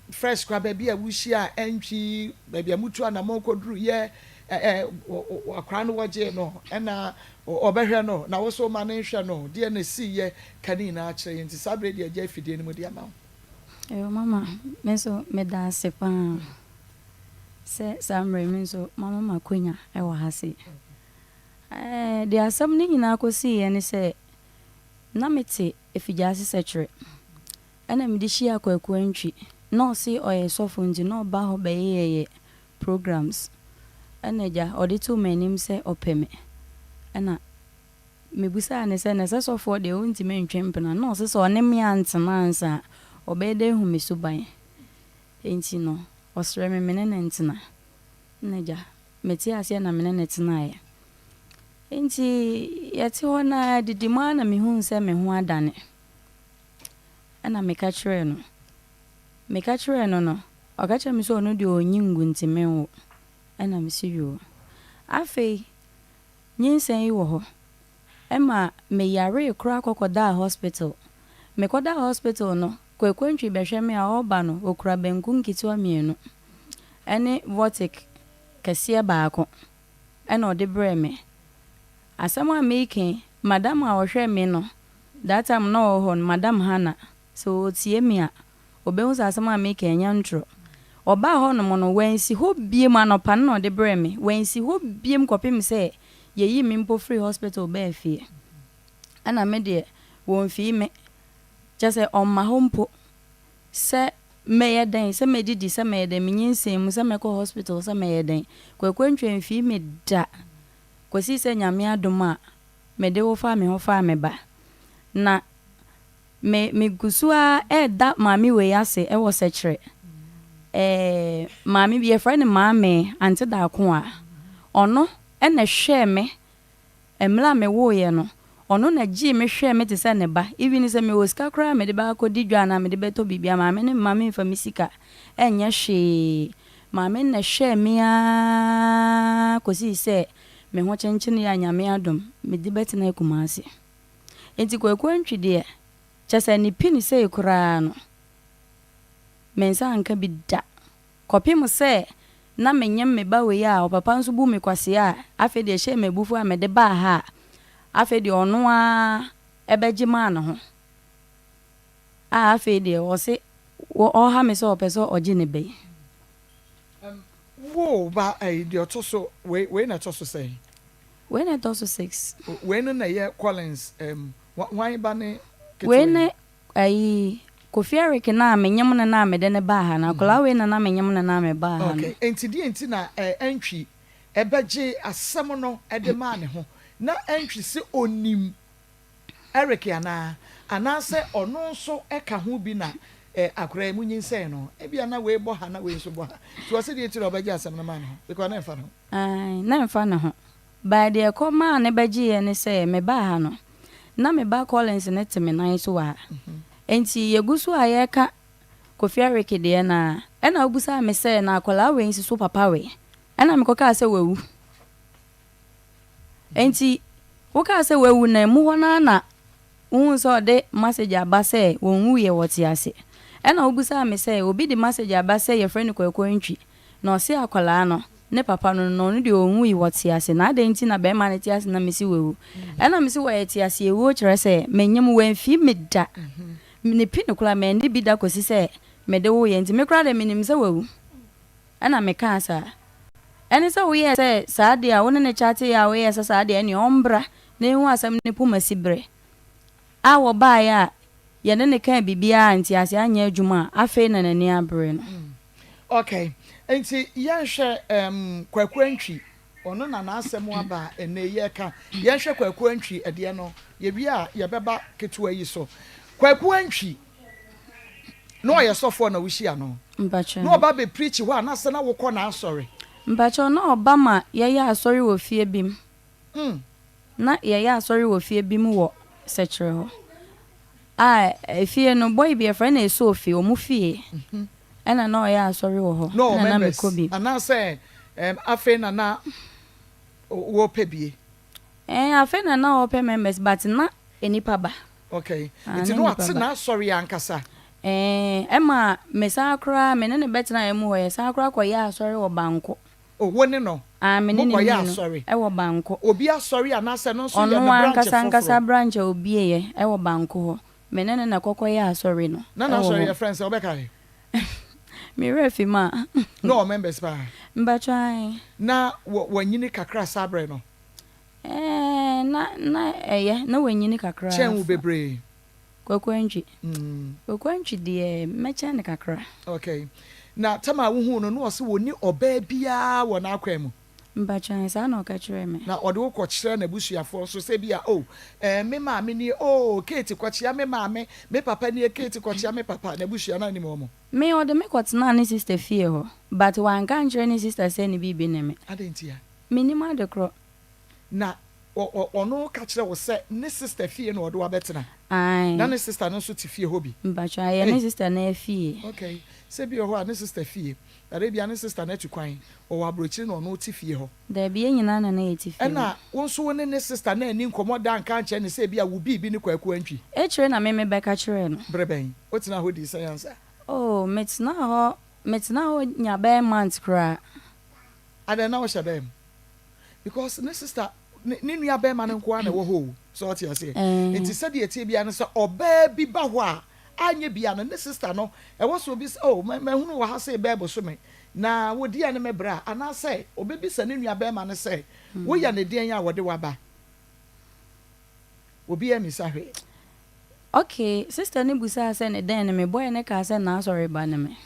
fresh koraa baabi a wohyia Antwi, baabi a mutu anamɔn kɔduru yɛ akwaraa no wɔgyee no ɛna ɔbɛhwɛ no na wo so ma no nhwɛ no deɛ na ɛsii yɛ ka ne nyinaa kyerɛ yɛn nti saa berɛ deɛ agya afidie no mu de ama wo. Eyo mama me nso meda ase paa sɛ saa mmerɛ yi me nso moama me akwanya wɔ ha sei. Ɛɛ deɛ asɛm no nyinaa kɔsiiɛ ne sɛ na mete Afigyaase Sɛkyerɛ ɛna mede hyiaa Kwaku Antwi na ɔse ɔyɛ sɔfo nti na ɔba hɔ bɛyeyɛyɛ programs ɛna agya ɔde too m'anim sɛ ɔpɛ me ɛna mebusaa no sɛ na sɛ sɔfoɔ deɛ ɔntumi ntwe mpena na ɔse sɛ ɔne me antena ansa a ɔbɛyɛ dɛ ahu me suban nti no ɔsrɛ me mene no ntena ɛna agya mete aseɛ na mene no tenaeɛ nti yɛte hɔ no ara didi mu ara na mehuu sɛ me ho adane ɛna meka kyerɛɛ no meka kyerɛɛ no no ɔka kyerɛɛ me sɛ ɔno deɛ ɔnyi ngu nti menwo ɛna mese yoo afei nyinsɛn yi wɔ hɔ ɛma me yaree koraa kɔ kɔdaa hospital mekɔdaa hospital no. Kwaku Antwi bɛhwɛ me a ɔreba no ɔkura banku nketewa mienu ɛne vortic kɛseɛ baako ɛna ɔde brɛɛ me. Asɛm a mereka yi madam a ɔhwɛ me no that time na ɔwɔ hɔ no madam Hannah sɛ ɔretie me a ɔbɛhu sɛ asɛm a mereka yi ɛnyɛ ntorɔ. Ɔbaa hɔnom no wansi hɔ biom anɔpa no na ɔde brɛɛ me wansi hɔ biom kɔpem sɛ yɛyii me mpo firii hospital baa fie. Ɛna me deɛ wɔmfii me Kyerɛ sɛ ɔmma hɔ mpo sɛ mɛyɛ dɛn, sɛ mɛdidi, sɛ mɛyɛ dɛn, me nyinsɛn mu, sɛ mɛkɔ hospital, sɛ mɛyɛ dɛn. Kwaku Antwi amfii me da kɔsii sɛ Nyame adom a mede wo faa me ho faa me ba. Na me me gu so ara reda maame wei ase wɔ Sɛkyerɛ. Ɛɛ maame bi yɛfrɛ no Maame Ante Darkoa. Ɔno na ɛhwɛɛ me Mmerɛ a mewooeɛ no, ɔno na gyee me hwɛɛ me te sɛ ne ba. Even sɛ mewɔ sika koraa a mede bɛakɔdi dwa anaa mede bɛtɔ biribi a, maame no mma memfa me sika nyɛ hwee. Maame no na ɛhwɛɛ me ara kɔsii sɛ me ho kyenkyeneeɛ a Nyame adom, mede bɛtenaa Kumasi. Enti Kwaku Antwi deɛ, kyerɛ sɛ ne pini sei koraa no, me nsa anka bi da. Kɔpem sɛ na menyem me ba wei a ɔpapa nso bu me kwasea a, afei deɛ ɛhyɛɛ me abufuo a mede baa ha a, afei deɛ ɔno ara bɛgye maa ne ho a afei deɛ ɔse ɔreha me sɛ ɔpɛ sɛ ɔgye ne ba yi. Wo ba ɛyi deɛ ɔtɔ so wei wei na ɛtɔ so sɛn? Wei na ɛtɔ so six. Wei no na ɛyɛ Collins ɛm hwan ba ne ketewa yi? Wei ne Ayi, Kofi Eric no a menyem no no a mede no baa ha no, akwadaa wei na na menyem no no a mebaa ha no. Okay, enti deɛn nti na Antwi bɛgyee asɛm no de maa ne ho? Na Antwi se ɔnim Eric anaa? Anaasɛ ɔno nso ka ho bi na akwadaa yi monyinsɛn no? Ebia na wei bɔ ha na wei nso bɔ ha. Nti ɔse deɛn nti na ɔbɛgye asɛm no maa ne ho? Because na ɛmfa ne ho. Ae, na ɛmfa ne ho. But deɛ ɛkɔ maa no bɛgyeeɛ ne sɛ mebaa ha no, na me ba Collins no te me nan so wɔ ha. Enti yɛgu so a yɛreka Kofi Eric deɛ no ara, ɛna wobisaa me sɛ na akwadaa wei nso so papa wei? Ɛna mekɔkaa sɛ wawu. Enti wokaa sɛ wawu no, emu hɔ no ara na Wohuu sɛ ɔde masegye aba sɛ wɔnwuiɛ wɔte ase. Ɛna wobisaa me sɛ obi de masegye aba sɛ yɛfrɛ no Kwaku Antwi na ɔse akwadaa no ne papa no no na ɔno deɛ ɔnwui wɔte ase na adɛn nti na bɛɛma no te ase na mese wawu. Ɛna mese wɔyɛ te ase awuo kyerɛ sɛ menyem wamfii me da ne pi no koraa manni bi da kɔsi sɛ mede woeɛ nti me koraa deɛ menim sɛ wawu. Ɛna mekaa saa. Ɛne sɛ woyɛɛ sɛ saa deɛ a wo ne no chatteeɛ a woyɛɛ sɛ saa deɛ ɛneɛ ɔmbra na yɛnhu asɛm no poma si berɛ a wɔbaeɛ a yɛne no kaa biribiara a nteaseɛ anyɛ adwuma a afei na n'ani abere no. Ok, nti yɛnhwɛ ɛɛm Kwaku Antwi, ɔno na n'asɛm aba a ɛnnɛ yi yɛreka. Yɛnhwɛ Kwaku Antwi ɛdeɛ no, yɛwie a yɛbɛba ketewa yi so. Kwaku Antwi, Na ɔyɛ sɔfoɔ na wohyia no? Mpakyɛw. Na ɔba bɛ preach hɔ anasɛ na wokɔ n'asɔre? Mpakyɛw, na ɔba ma yɛyɛ asɔre wɔ fie bi mu. Mm. Na yɛyɛ asɔre wɔ fie bi mu wɔ Sɛkyerɛ hɔ. A efie no, boy bi yɛfrɛ no Esoofi, wɔn fie ɛna na ɔyɛ asɔre wɔ hɔ. Na ɔwɔ Ɛna na members mekɔ bi. anaasɛ ɛm afei na na wɔpɛ bie? Ɛɛ afei na na ɔpɛ members but na nnipa ba. Okay. Ah, Nti na na nnipa wate ba. n'asɔre ankasa? Ɛɛ, ɛma me san koraa, me ne no bɛtenaeɛ mu hɔ, yɛsan koraa kɔyɛɛ asɔre wɔ Banko. Oh, wo ne no? Ah, me ne no Mokɔyɛɛ mmienu asɔre? wɔ Banko. Obi asɔre anaasɛ ɛno nso yɛ Ɔno ne branch ankasa ankasa foforɔ? branch a obieeɛ wɔ Banko hɔ. Me ne no na ɛkɔkɔyɛɛ asɔre no Na wɔ n'asɔre hɔ. yɛfrɛ no sɛn? Wobɛkae? Me werɛ afi mu a. Na ɔwɔ members paa? Mpakyɛ ae. Na wɔ, wanyini kakra saa berɛ no? Ɛɛ, na, na ɛyɛ, na wanyini kakra. Kyɛn wo bebree. Kwaku Antwi. Kwaku Antwi deɛ, mɛkyɛn no kakra. Okay. Na tam a wohuu no, na ɔse ɔnni ɔbaa biara wɔ n'akwan mu. Mpakyɛ, saa na ɔka kyerɛɛ me. Na ɔde wo kɔkyerɛ n'abusuafoɔ nso sɛ ebia, oh, ɛɛ, me maame nie, oh, Kate kɔkyea me maame, me papa nie, Kate kɔkyea me papa, n'abusua no anim wɔn. Me, ɔde me kɔtenaa ne sister fie hɔ, but wanka ankyerɛ ne sister sɛ ne biribi ne me. Adɛn ntia? Mennim adekorɔ. Na. Ɔno ka kyerɛ wo sɛ ne sister fie na ɔde wo abɛtena? Ae. Na ne sister no nso te fie hɔ bi? Mpakyɛw, ɛyɛ ne sister no fie. Okay. Sɛ bi wɔ hɔ a ne sister fie, but ebia ne sister no atu kwan, ɔwɔ aburokyiri na ɔno te fie hɔ. Dabi, yɛn nyinaa na na yɛte fie hɔ. Ɛna wo nso wo ne ne sister no anni nkɔmmɔ da anka ankyerɛ no sɛ ebia wo biribi ne Kwaku Antwi? Akyire na me mebɛka kyerɛɛ no. Bere bɛn? Wotenaa hɔ dii sɛn ansa? Oh, metenaa hɔ, metenaa hɔ nya bɛyɛ month koraa. Adɛn na wohyɛ dɛm? Because ne sister ne ne nua bɛrima no nko ara na ɛwɔ hɔ o. So ɔte aseɛ? Nti sɛdeɛ ɛteɛ biara no sɛ ɔbaa bi ba hɔ a anyɛ biara no ne sister no ɛwɔ sɛ obi sɛ oh mahunu wɔ ha sei bɛɛ bosome na wodi a ne me bra anaasɛ ɔbɛbisa ne nua bɛrima no sɛ woyɛ ne deɛn a wɔde waba. Obiara ammisa hwee. Okay, sister no busaa sɛ ne dɛn ne me, boy no kaa sɛ n'asɔreba ne me.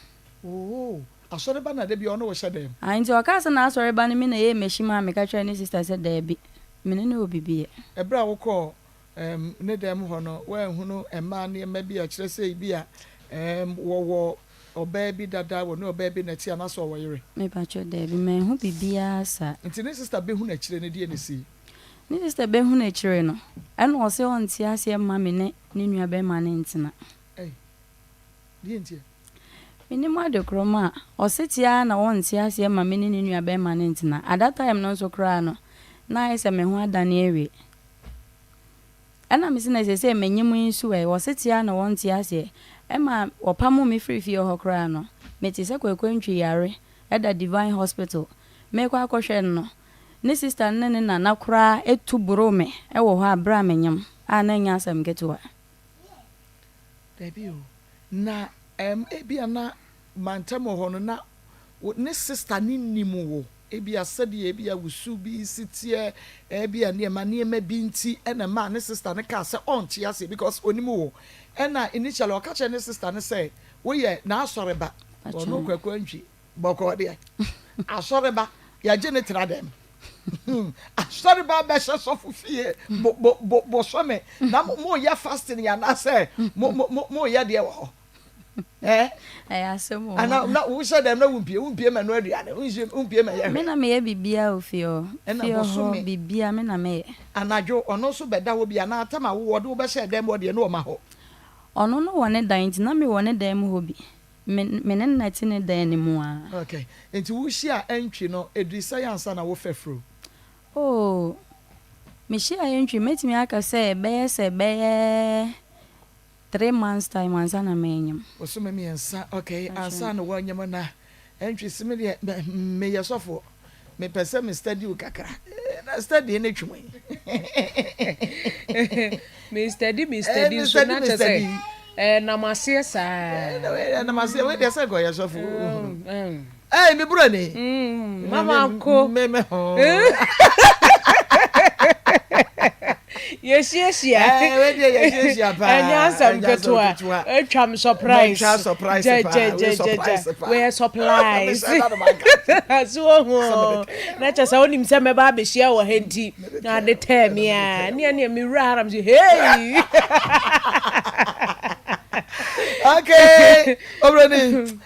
Oh, asɔreba na da biara ɔne wo hyɛ dɛm? Ae, nti ɔkaa sɛ n'asɔreba ne me na ɛyɛɛ m'ahyi maa meka kyerɛɛ ne sister sɛ daabi, me ne no wɔ biribi yɛ. Ɛberɛ a wokɔɔ ɛɛm ne dɛm hɔ no, woanhunu mmaa nneɛma bi a ɛkyerɛ sɛ ebia ɛɛm wɔwɔ ɔbaa bi dada, wɔne ɔbaa bi na ɛte anaasɛ ɔwɔ yere? Mepakyɛw, daabi, manhu biribiara saa. Nti ne sister bɛhunu akyire no, deɛn na ɛsii? Ne sister bɛhunu akyire no, ɛna ɔse ɔnte aseɛ mma me ne ne nua bɛɛma no ntena. Ei, deɛ ntia? Mennim ade korɔ ma ɔse te ara na ɔnte aseɛ mma me ne ne nua bɛɛma no ntena. At that time no nso koraa no, na ayɛ sɛ me ho adane awie. Ɛna mese na seesei manyim yi nso ɛ, ɔse te ara na ɔnte aseɛ. Ɛma ɔpamoo me firii fie hɔ koraa no, mete sɛ Kwaku Antwi yare da Divine Hospital. Merekɔ akɔhwɛ no no, Ne sista no ne ne nana koraa tu boroo me wɔ hɔ a bere a menyem a na ɛnyɛ asɛm ketewa. Dabi o, na ɛm ebia na mantam wɔ hɔ no na wo ne sista no nim wo, ebia sɛdeɛ ebia wo su bi si teɛ, ebia nneɛma nneɛma bi nti ɛna ɛmaa ne sista no kaa sɛ ɔnte aseɛ because ɔnim wo. Ɛna initially ɔka kyerɛɛ ne sista no sɛ woyɛ n'asɔreba, ɔno Kwaku Antwi. Bɔkɔɔ deɛ, asɔreba, yɛgye ne tra dɛm. Asɔreba bɛhyɛ sɔfo fie bo bo bo bosome na mo mo yɛ fasting anaasɛ mo mo mo mo yɛ deɛ wɔ hɔ. Eh? Ɛyɛ asɛm o. Ana na wohyɛ dɛm na wompie wompie ma no aduane wonhyɛ wompie ma yɛ Me hwɛ. na meyɛ biribiara wɔ fie hɔ. Ɛna Fie hɔ bosome biribiara me na meyɛ. anadwo ɔno nso bɛda hɔ bi anaa tam a wowɔ de wobɛhyɛ dɛm hɔ deɛ na ɔma hɔ. Ɔno no wɔ ne dan nti na mewɔ ne dan mu hɔ bi. Me me ne no na ɛte ne dan no mu aa. Ok, nti wo hyia Antwi no ɛdiri sɛn ansa na wo fɛ fro? Oh, me hyia Antwi mɛtumi aka sɛ ɛbɛyɛ sɛ bɛyɛ three months time ansa na manyem. Bosome miɛnsa, ok, ansa na woanyem na Antwi se me deɛ me yɛ sɔfoɔ. Mepɛ sɛ me study wo kakra. Na study ne twom yi. Me study me study nso na kyɛ sɛ ɛnam aseɛ saa. Ɛnam aseɛ wei deɛ sɛ nkɔyɛ sɔfo. Ɛy me bura ni. Mama ko. Me me ho. Yɛhyiahyia. Ɛɛ wei deɛ yɛhyiahyia paa. Ɛnyɛ asɛm ketewa. Atwa me surprise. Matwa surprise paa. Wei surprise paa. Wei surprise. So ohu. Na kyɛ sɛ wonim sɛ mɛba abɛhyia wɔ ha nti. Na ade tɛɛ me a. Ne ɛne me wura ha na me sɛ hey. Okay. Obroni.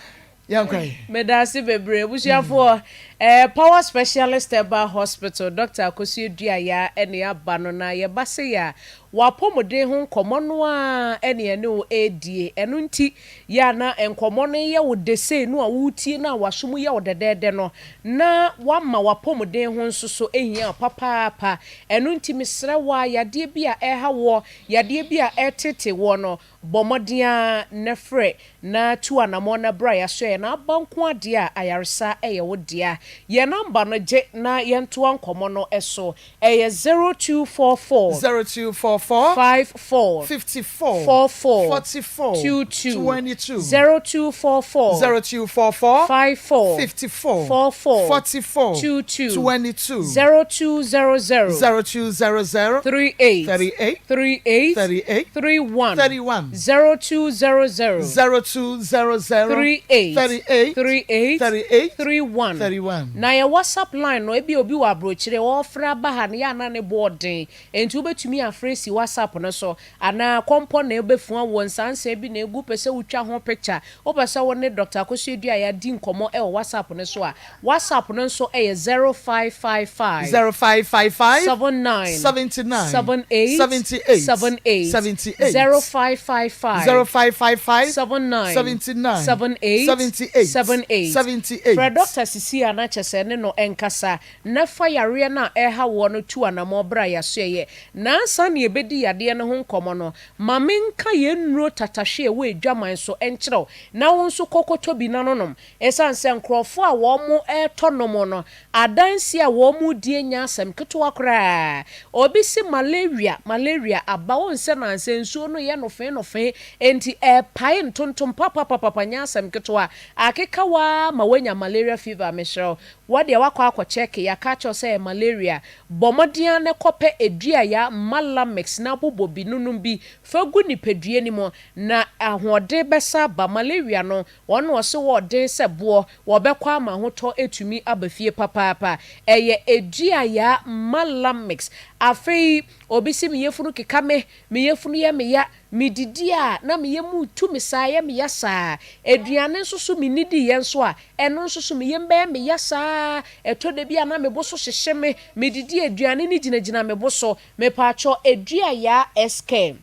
Yɛnkɔ yi. Medaase bebree abusuafoɔ. Eh, Power Specialist Herbal Hospital, Doctor Akosua Duayaa ɛne aba no na yɛba sei a, w'apɔmuden ho nkɔmmɔ no ara ɛne yɛne wo ɛredie. Ɛno nti, yɛ a na nkɔmmɔ no yɛ wo dɛ sei no a woretie no a w'aso mu yɛ wo dɛdɛɛdɛ no, na woama w'apɔmuden ho nso so ahia wo papaapa. Ɛno nti mesrɛ wo ara, yadeɛ bi a ɛreha woɔ, yadeɛ bi a ɛreteetee woɔ no, Bɔ mmɔden ara na frɛ na tu anamɔn na bra yɛasoɛeɛ na aba nko ara deɛ a ayaresa yɛ wo dea. Yɛn nɔmba no gye na yɛntoa nkɔmmɔ no so. Ɛyɛ 0244. 0244. 54. 54. 44. 44. 22. 22. 0244. 0244. 54. 54. 44. 44. 22. 22. 0200. 0200. 38. 38. 38. 38. 31. 31. 0200. 0200. 38. 38. 38. 38. 31. 31. Na yɛ WhatsApp line no, ebia obi wɔ aburokyire, ɔrefrɛ aba ha no, yɛ a na ne bo ɔden. Enti wobɛtumi afrɛ si. si WhatsApp no so anaa kɔmpɔ na ɛbɛfua wo, nsansa bi na ɛgu, wopɛ sɛ wotwa ho picture, wopɛ sɛ wo ne Doctor Akosua Aduaya di nkɔmmɔ wɔ WhatsApp no so a, WhatsApp no nso yɛ 0555. 0555. 79. 79. 78. 78. 78. 78. 0555. 0555. 79. 79. 78. 78. 78. 78. Frɛ Doctor sisi a na kyɛ sɛ ne no nkasa na fa yareɛ no a ɛreha woɔ no tu anamɔn bra yɛasoɛeɛ. Na ansa na yɛbɛdi yadeɛ no ho nkɔmmɔ no, ma menka yɛn nnuro tatahwe a ɛwɔ adwaman so nkyerɛ wo na wo nso kɔ kɔtɔ bi na nonom. Ɛsiane sɛ nkurɔfoɔ a wɔretɔ nom no adanseɛ a wɔredie nyɛ asɛm ketewa koraa. Obi se malaria, malaria aba, wohu sɛ nansa nsuo no yɛ nofee nofee, enti ɛrepae ntontom papapapapa nyɛ asɛm ketewa. Akeka wo ara ma woanya malaria fever, mesrɛ wo, Wo deɛ woakɔ akɔ kyɛke, yɛaka akyerɛ wo sɛ ɛyɛ malaria. Bɔ mmɔden ara na kɔpɛ aduaya Malamix na bobɔ bi, nonom bi fa gu nipadua no mu na ahoɔden bɛsan aba. Malaria no, wɔn na wɔse wɔ den sɛ boɔ, wɔbɛkɔ ama ahotɔ atumi aba fie papaapa. Ɛyɛ aduaya Malamix. Afei obi se me yafunu keka me, me yafunu yɛ me ya, Medidi a, na me yam retu me saa, ɛyɛ me ya saa. Aduane nso so mennidiiɛ nso a, ɛno nso so me yam bɛyɛ me ya saa. Ɛtɔ da bi a na me bo so hyehye me, medidi a aduane no gyinagyina me bo so. Mepaakyɛw, Aduayaa S-Care,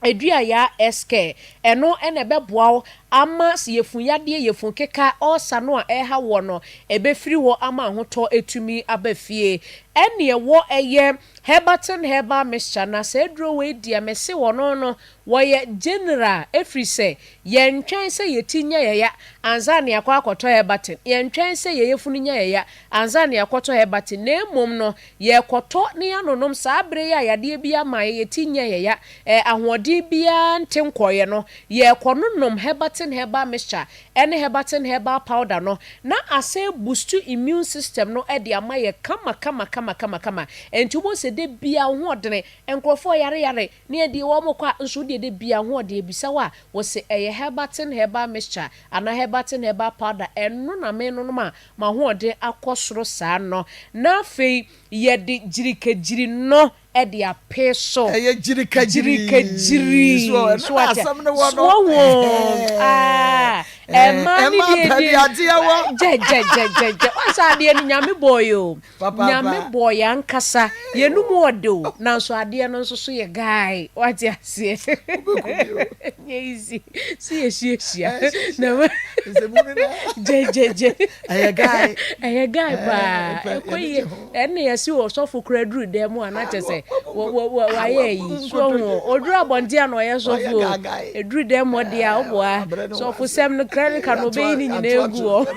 Aduayaa S-Care, ɛno na ɛbɛboa wo ama yafunyadeɛ, yafunkeka, ulcer no a ɛreha woɔ no, ɛbɛfiri hɔ ama ahotɔ atumi aba fie. Ɛnneɛ wɔ ɛyɛ Herbatin herbal mixture na saa aduro wei deɛ mese wɔno no wɔyɛ general ɛfirisɛ yɛntwɛn sɛ yɛti nya yɛya ansa na yɛakɔ akɔtɔ herbatin, yɛntwɛn sɛ yɛyɛfunu nya yɛya ansa na yɛakɔtɔ herbatin na mmom no yɛkɔtɔ na yɛanonom saa berɛ yi a yadeɛ bi ama yɛ yɛti nya yɛya eh, ahoɔden biara nte nkɔeɛ no yɛkɔnonom herbatin herbal mixture ɛne Herbatin herbal powder no na asan boost immune system no de ama yɛ kama kama kama kama kama ɛnti wobɛhu sɛ da biaa wo ho ɔdene nkurɔfoɔ yare yare ne ɛdeɛ wɔn kɔ a nso wodeɛ da biaa wo ho ɔden ɛbisa wo a wose ɛyɛ Herbatin herbal mixture anaa Herbatin herbal powder ɛno na menonom a mahoɔden akɔ soro saa no na afei yɛde gyirikagyiri no de apee so. Ɛyɛ gyirikagyiri. Gyirikagyiri. So ɛno So na ate asɛm no wɔ so no. wahu aa ɛmaa ne Ɛmaa deɛ pɛ deɛ de adeɛ wɔ. gyɛ gyɛ gyɛ gyɛ gyɛ wɔn sɛ adeɛ no nyame bɔɔ yɛ o Papaapa. nyame bɔɔ yɛ ankasa yɛn mu ɔde o nanso adeɛ no nso so yɛ guy wate aseɛ Wobɛku mi o. nyɛ easy si yɛ hyiahyia Ɛhyehyɛ. na ma Nsɛmú no na. gyɛ gyɛ gyɛ Ɛyɛ guy. ɛyɛ guy paa Ɛɛ, ɛkɔ yɛde yie gye ho. Ɛnna yɛse ɔsɔfo koraa duru dan mu a na kyerɛ sɛ wayɛ ayi. So ohu? Ɔduru abɔnten a na ɔyɛ sɔfo o. Ɛduru dan mu hɔ deɛ a, woboa. Sɔfosɛm no, clerical no, ɔbɛyi ne nyinaa agu hɔ.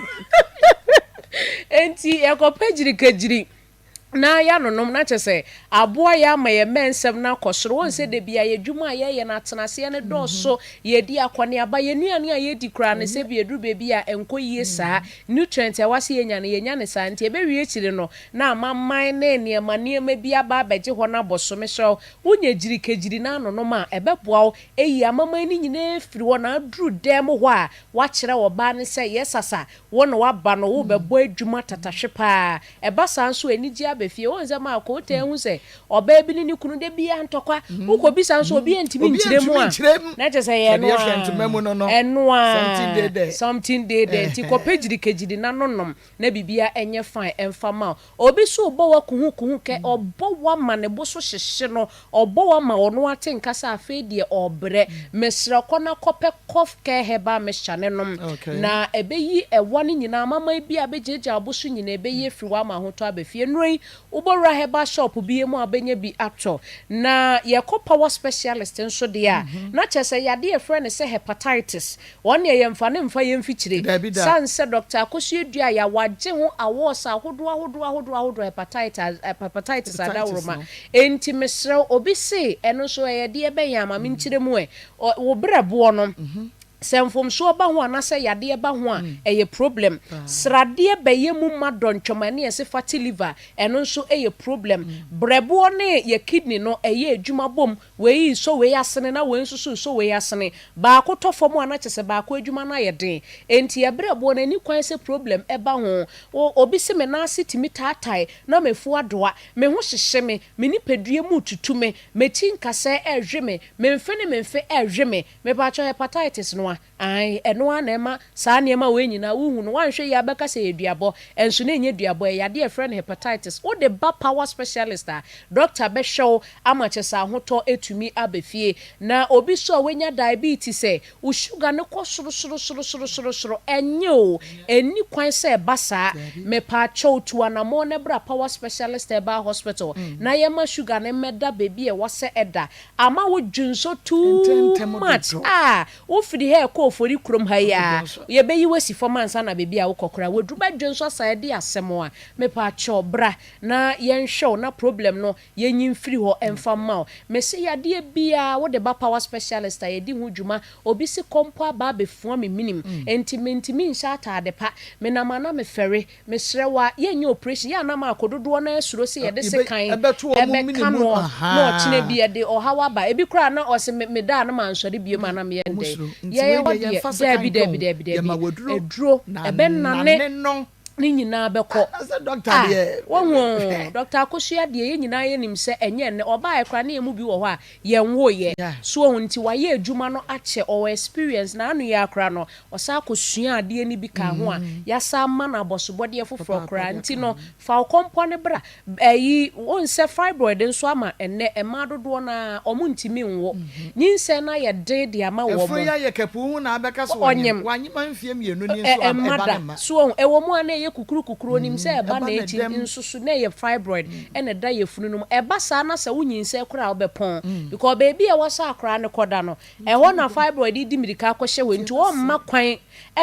Enti yɛkɔpɛ gyirikagyiri na yɛanonom na kyerɛ sɛ aboa yɛn ama yɛn mmɛnsɛm no akɔ soro. Wohu sɛ da biara yɛn adwuma a yɛyɛ no, atenaseɛ no dɔɔso, yɛdi akɔneaba, yɛn nnuane a yɛdi koraa no, sɛ bi ɛduru baabi a ɛnkɔ yie saa. Nutrient a ɛwɔ sɛ yɛnya no, yɛnnya no saa nti ɛbɛwie akyiri no na amamman ne nneɛma nneɛma bi aba abɛgye hɔ no abɔ so. Mesrɛ wo, wonya gyirikagyiri no anonom a, ɛbɛboa wo ayi amaman no nyinaa afiri hɔ na aduru dan mu hɔ a, woakyerɛ ɔbaa no sɛ, Yɛ sasa, wo na woaba no, worebɛbɔ adwuma tatahwe pa ara. Ɛba saa nso a, anigyeɛ aba fie. Wohu sɛ Marco, wotaa hu sɛ ɔbaa bi ne ne kunu da biara ntɔkwa. Wokɔbisa nso obi antumi nkyerɛ mu a, na kyerɛ sɛ ɛyɛ ɛno ara. Ɛno ara. Something dey there. Nti kɔpɛ gyirikagyiri na nonom na biribiara nyɛ fine mfa ma wo. Obi nso rebɔ wo akuhukuhu kɛ, ɔbɔ wo ama ne bo so hyehye no, ɔbɔ wo ama ɔno ate nka sɛ afei deɛ ɔrebrɛ. Mesrɛ wo, kɔ na kɔpɛ Cough Care Herbal Mixture no nom, na ɛbɛyi ɛwa no nyinaa, amaman bi a abɛgyinagyina wo bo so nyinaa, ɛbɛyi afiri hɔ ama ahotɔ aba fie. Nnuro yi, wobɔwura herbal shop bi mu a wobɛnya bi atɔ. Na yɛkɔ power specialist nso deɛ a, na kyerɛ sɛ yadeɛ a yɛfrɛ no sɛ hepatitis, Wɔn deɛ yɛnfa no mfa yɛn mfikyire. Dabi da. Sane sɛ Dɔkta Akosua Duah yɛ a wagye ho awards ahodoɔ ahodoɔ ahodoɔ ahodoɔ hepatitis hepatitis Hepatitis adaworoma. no. Enti mesrɛ wo obi se ɛno nso ɛyɛ deɛ bɛn a ma menkyerɛ mu ɛ. Ɔ wo berɛboɔ no. Sɛ mfomsoɔ ba ho anaasɛ yadeɛ ba ho a, ɛyɛ problem. Sradeɛ bɛyɛ mu ma dɔntwam a ɛne yɛse fatty liver, ɛno nso yɛ problem. Brɛboɔ ne yɛ kidney no ɛyɛ adwuma bom, wei resɔ wei asene na wei nso so resɔ wei asene. Baako tɔ fam a na kyerɛ sɛ baako adwuma no ayɛ den. Enti yɛ brɛboɔ no ɛnni kwan sɛ problem ba ho. Wo obi se me nan ase tumi taatae na m'afu adoa, me ho hyehye me, me nipadua mu retutu me, m'akyi nkasɛɛ ɛrehwe me, me mfe ne me mfe ɛrehwe me, Mepakyɛw hepatitis no a? Ae, ɛno ara na ɛma saa nneɛma wei nyinaa wohu no. Woanhwɛ yie a wobɛka sɛ ɛyɛ duabɔ, ɛnso na ɛnyɛ duabɔ, ɛyɛ adeɛ a yɛfrɛ no hepatitis. Wode ba power specialist a, dɔkta bɛhwɛ wo ama kyerɛ sɛ ahotɔ atumi aba fie. Na obi nso a wanya diabetes ɛ, wo sugar no kɔ sorosorosorosoro, ɛnyɛ o, ɛnni kwan sɛ ɛba saa. Mepakyɛw tu anammɔn na bra power specialist herbal hospital na yɛmma sugar no mmɛda baabi a ɛwɔ sɛ ɛda. Ama wo dwonsɔ too much a wo firi ha ɛkɔ ofori kurom ha yi a yɛbɛyi wo asi fam ansa na baabi a wokɔ koraa waduru bɛdwonsɔ saa ɛde asɛm a mepaakyɛw bra na yɛnhwɛ wo na problem no yɛnyi mfiri hɔ ɛmfa mma wo mese yadeɛ biaa wode ba power specialist a yɛdi ho dwuma obi se kɔmpo aba abɛfua me menim enti mentumi nhyɛ ataade pa menam a na mefɛre Mesrɛ wo a, yɛnyɛ oprehyɛn. Yɛ a na maako dodoɔ no ara suro sɛ yɛde sekan bɛka no na ɔkyena bi ɛde ɔhaw aba. Ebi koraa na ɔse me meda a na mansɔre biom a na meyɛ no dɛn? Yɛyɛ hɔ deɛ, daabi daabi daabi daabi. Aduro, ɛbɛnane ne nyinaa bɛkɔ. Ah, wahu oo, Dɔkta Akosua deɛ yɛn nyinaa yɛnim sɛ ɛnyɛ nnɛ. Ɔbaeɛ koraa na yɛn mu bi wɔ hɔ a yɛnwoeɛ. So wahu? Nti wayɛ adwuma no akyɛ, ɔwɔ experience. N'ano yi ara koraa no, Ɔsan kɔsuaa adeɛ no bi kaa ho a, yɛasan ama no abɔsobɔdeɛ foforɔ koraa. Nti no, fa wo kɔmpɔ no bra. Ayi, wohu sɛ fibroid nso ama ɛnnɛ mmaa dodoɔ no ara, wɔntumi nwo. Nyinsɛn no ayɛ den de ama wɔn. Afuro yi ayɛ kɛpuu ho na abɛka sɛ ɔnyem. Wanyem mfeɛ mmienu ni nso a, ɛba no mma. So woahu? Ɛwɔ mu a na ɛyɛ kukuru kukuru, ɔnim sɛ ɛba na akyi nso so na ɛyɛ fibroid na ɛda yafunu no mu. Ɛba saa na sɛ wonyinsɛn koraa a, wobɛpɔn. Because baabi a ɛwɔ sɛ akwadaa no kɔda no, Ɛhɔ na fibroid yi di mmirika akɔhyɛ hɔ, enti wɔmma kwan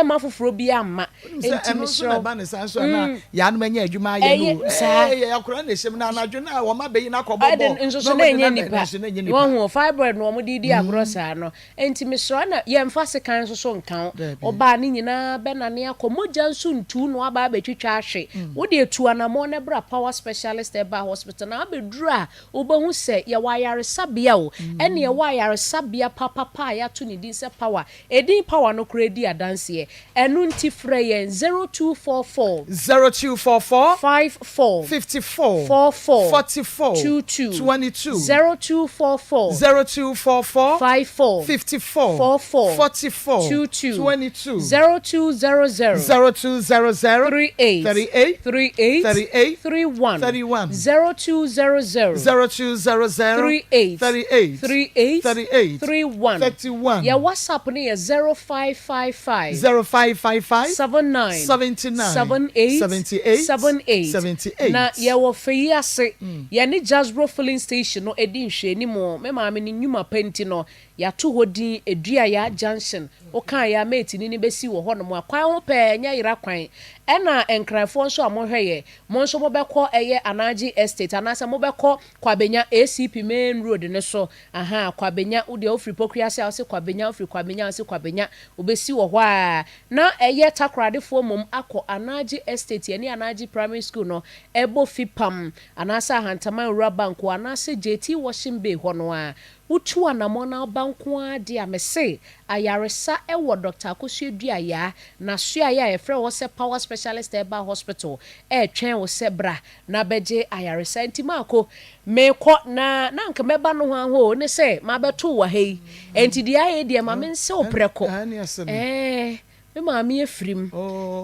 mma foforɔ biara mma. Wonim sɛ Enti ɛno nso mesrɛ na wo. ɛba ne saa nso a na yaanom anya adwuma ayɛ Ɛyɛ no o. saa. Ee, yɛyɛ akwadaa na ɛhyɛ mu na anadwo no a wɔn abɛyi no akɔbɔ Ɛde bɔɔl nso na so na wɔde ɛnyɛ no abɛ nipa. nanso na ɛnyɛ nipa. Wahu, fibroid na wɔde redi agorɔ saa no. Enti mesrɛ wo, na yɛmfa sekan nso so nka wo. Dabi. Ɔbaa ne nyinaa bɛnane akɔ. Mogya nso ntu na waba abɛtwitwa ahwe. Wo deɛ tu anammɔn na bra Power Specialist Herbal Hospital na abɛduru a Wobɛhu sɛ yɛwɔ ayaresabea o, ɛne yɛwɔ ayaresabea papapa a yɛato ne din sɛ Power. Edin Power no koraa di adanseɛ. Ɛno nti frɛ yɛn 0244. 0244. 54. 54. 44. 44. 22. 22. 0244. 0244. 54. 54. 44. 44. 22. 22. 0200. 0200. 38. 38. 38. 38. 31. 31. 0200. 0200. 38. 38. 38. 38. 31. 31. Yɛ WhatsApp no yɛ 0555. 0555. 79. 79. 78. 78. 78. 78. Na yɛwɔ fɛ yi ase. Yɛne Jasbro filling station no di nhwɛanimu. Me maame ne nnwuma pa nti no, yɛato hɔ din Aduaya Junction. Wokaa yɛ a, mate ni no bɛsi wɔ hɔnom a, kwan ho pɛɛ, ɛnyɛ yera kwan. Ɛna Nkranfoɔ nso a mohwɛ yɛ, Mo nso mobɛkɔ ɛyɛ Anagye Estate anaasɛ mobɛkɔ Kwabenya ACP main road no so ahaa Kwabenya wo deɛ wofiri Pokuase a wose Kwabenya wofiri Kwabenya a wose Kwabenya wobɛsi wɔ hɔ a na ɛyɛ Takoradefoɔ mmom akɔ Anagye Estate ɛne Anagye Primary School no ɛbɔ fipam anaasɛ Ahantaman Rural Bank hɔ anaasɛ JT Washing Bay hɔ no a wotu anamɔn na woba nko ara deɛ a mese Ayaresa wɔ Dɔkta Akosua Duayaa n'asoɛeɛ a yɛfrɛ hɔ sɛ Power Specialist Herbal Hospital retwɛn wo sɛ bra na bɛgye ayaresa. Nti Maako, merekɔ na na anka mɛba nohoa hɔ o, ne sɛ mabɛto wo wɔ ha yi. Nti deɛ ayɛ yi deɛ ma mense wo prɛko. Ɛɛ, me maame afiri mu,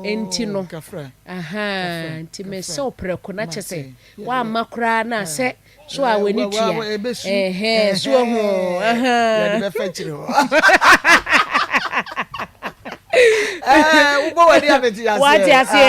nti no, ahaa, nti mese wo prɛko na kyɛ sɛ woamma koraa na sɛ So a w'ani tua. Ɛhɛn, so ahu o. Yɛde bɛfa akyire hɔ. Wobɔ w'ani a mete aseɛ. Wate aseɛ.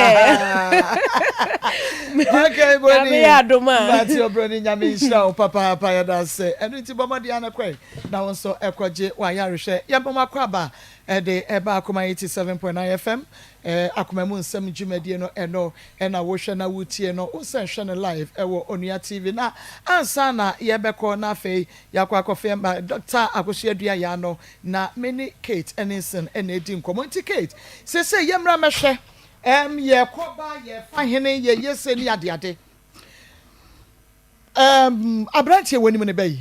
Okay, Broni. Nyame yɛ adom a. Mate Obroni, Nyame nhyira wo papaapa yɛda ase. Ɛno nti bɔ mmɔden ara kɔe na wo nso ɛkɔgye w'ayarehwɛ. Yɛbɔ mo akwaaba ɛde ɛba Akoma 87.9 FM. Eh, akoma mu nsɛm dwumadie no ɛno ɛna wohwɛ na wotie no, wosɛn hwɛ no live ɛwɔ Onua TV. Na ansa na yɛbɛkɔ na afei yɛakɔ akɔfɛ ma Dr. Akosua Duah no, na me ne Kate Enninson ɛna edi nkɔmmɔ. Nti Kate, seesei yɛmmra mɛhwɛ, ɛm, yɛkɔ ba, yɛfa hene, yɛyɛ se ne adeade. Ɛm, aberanteɛ wonim ne bɛyi?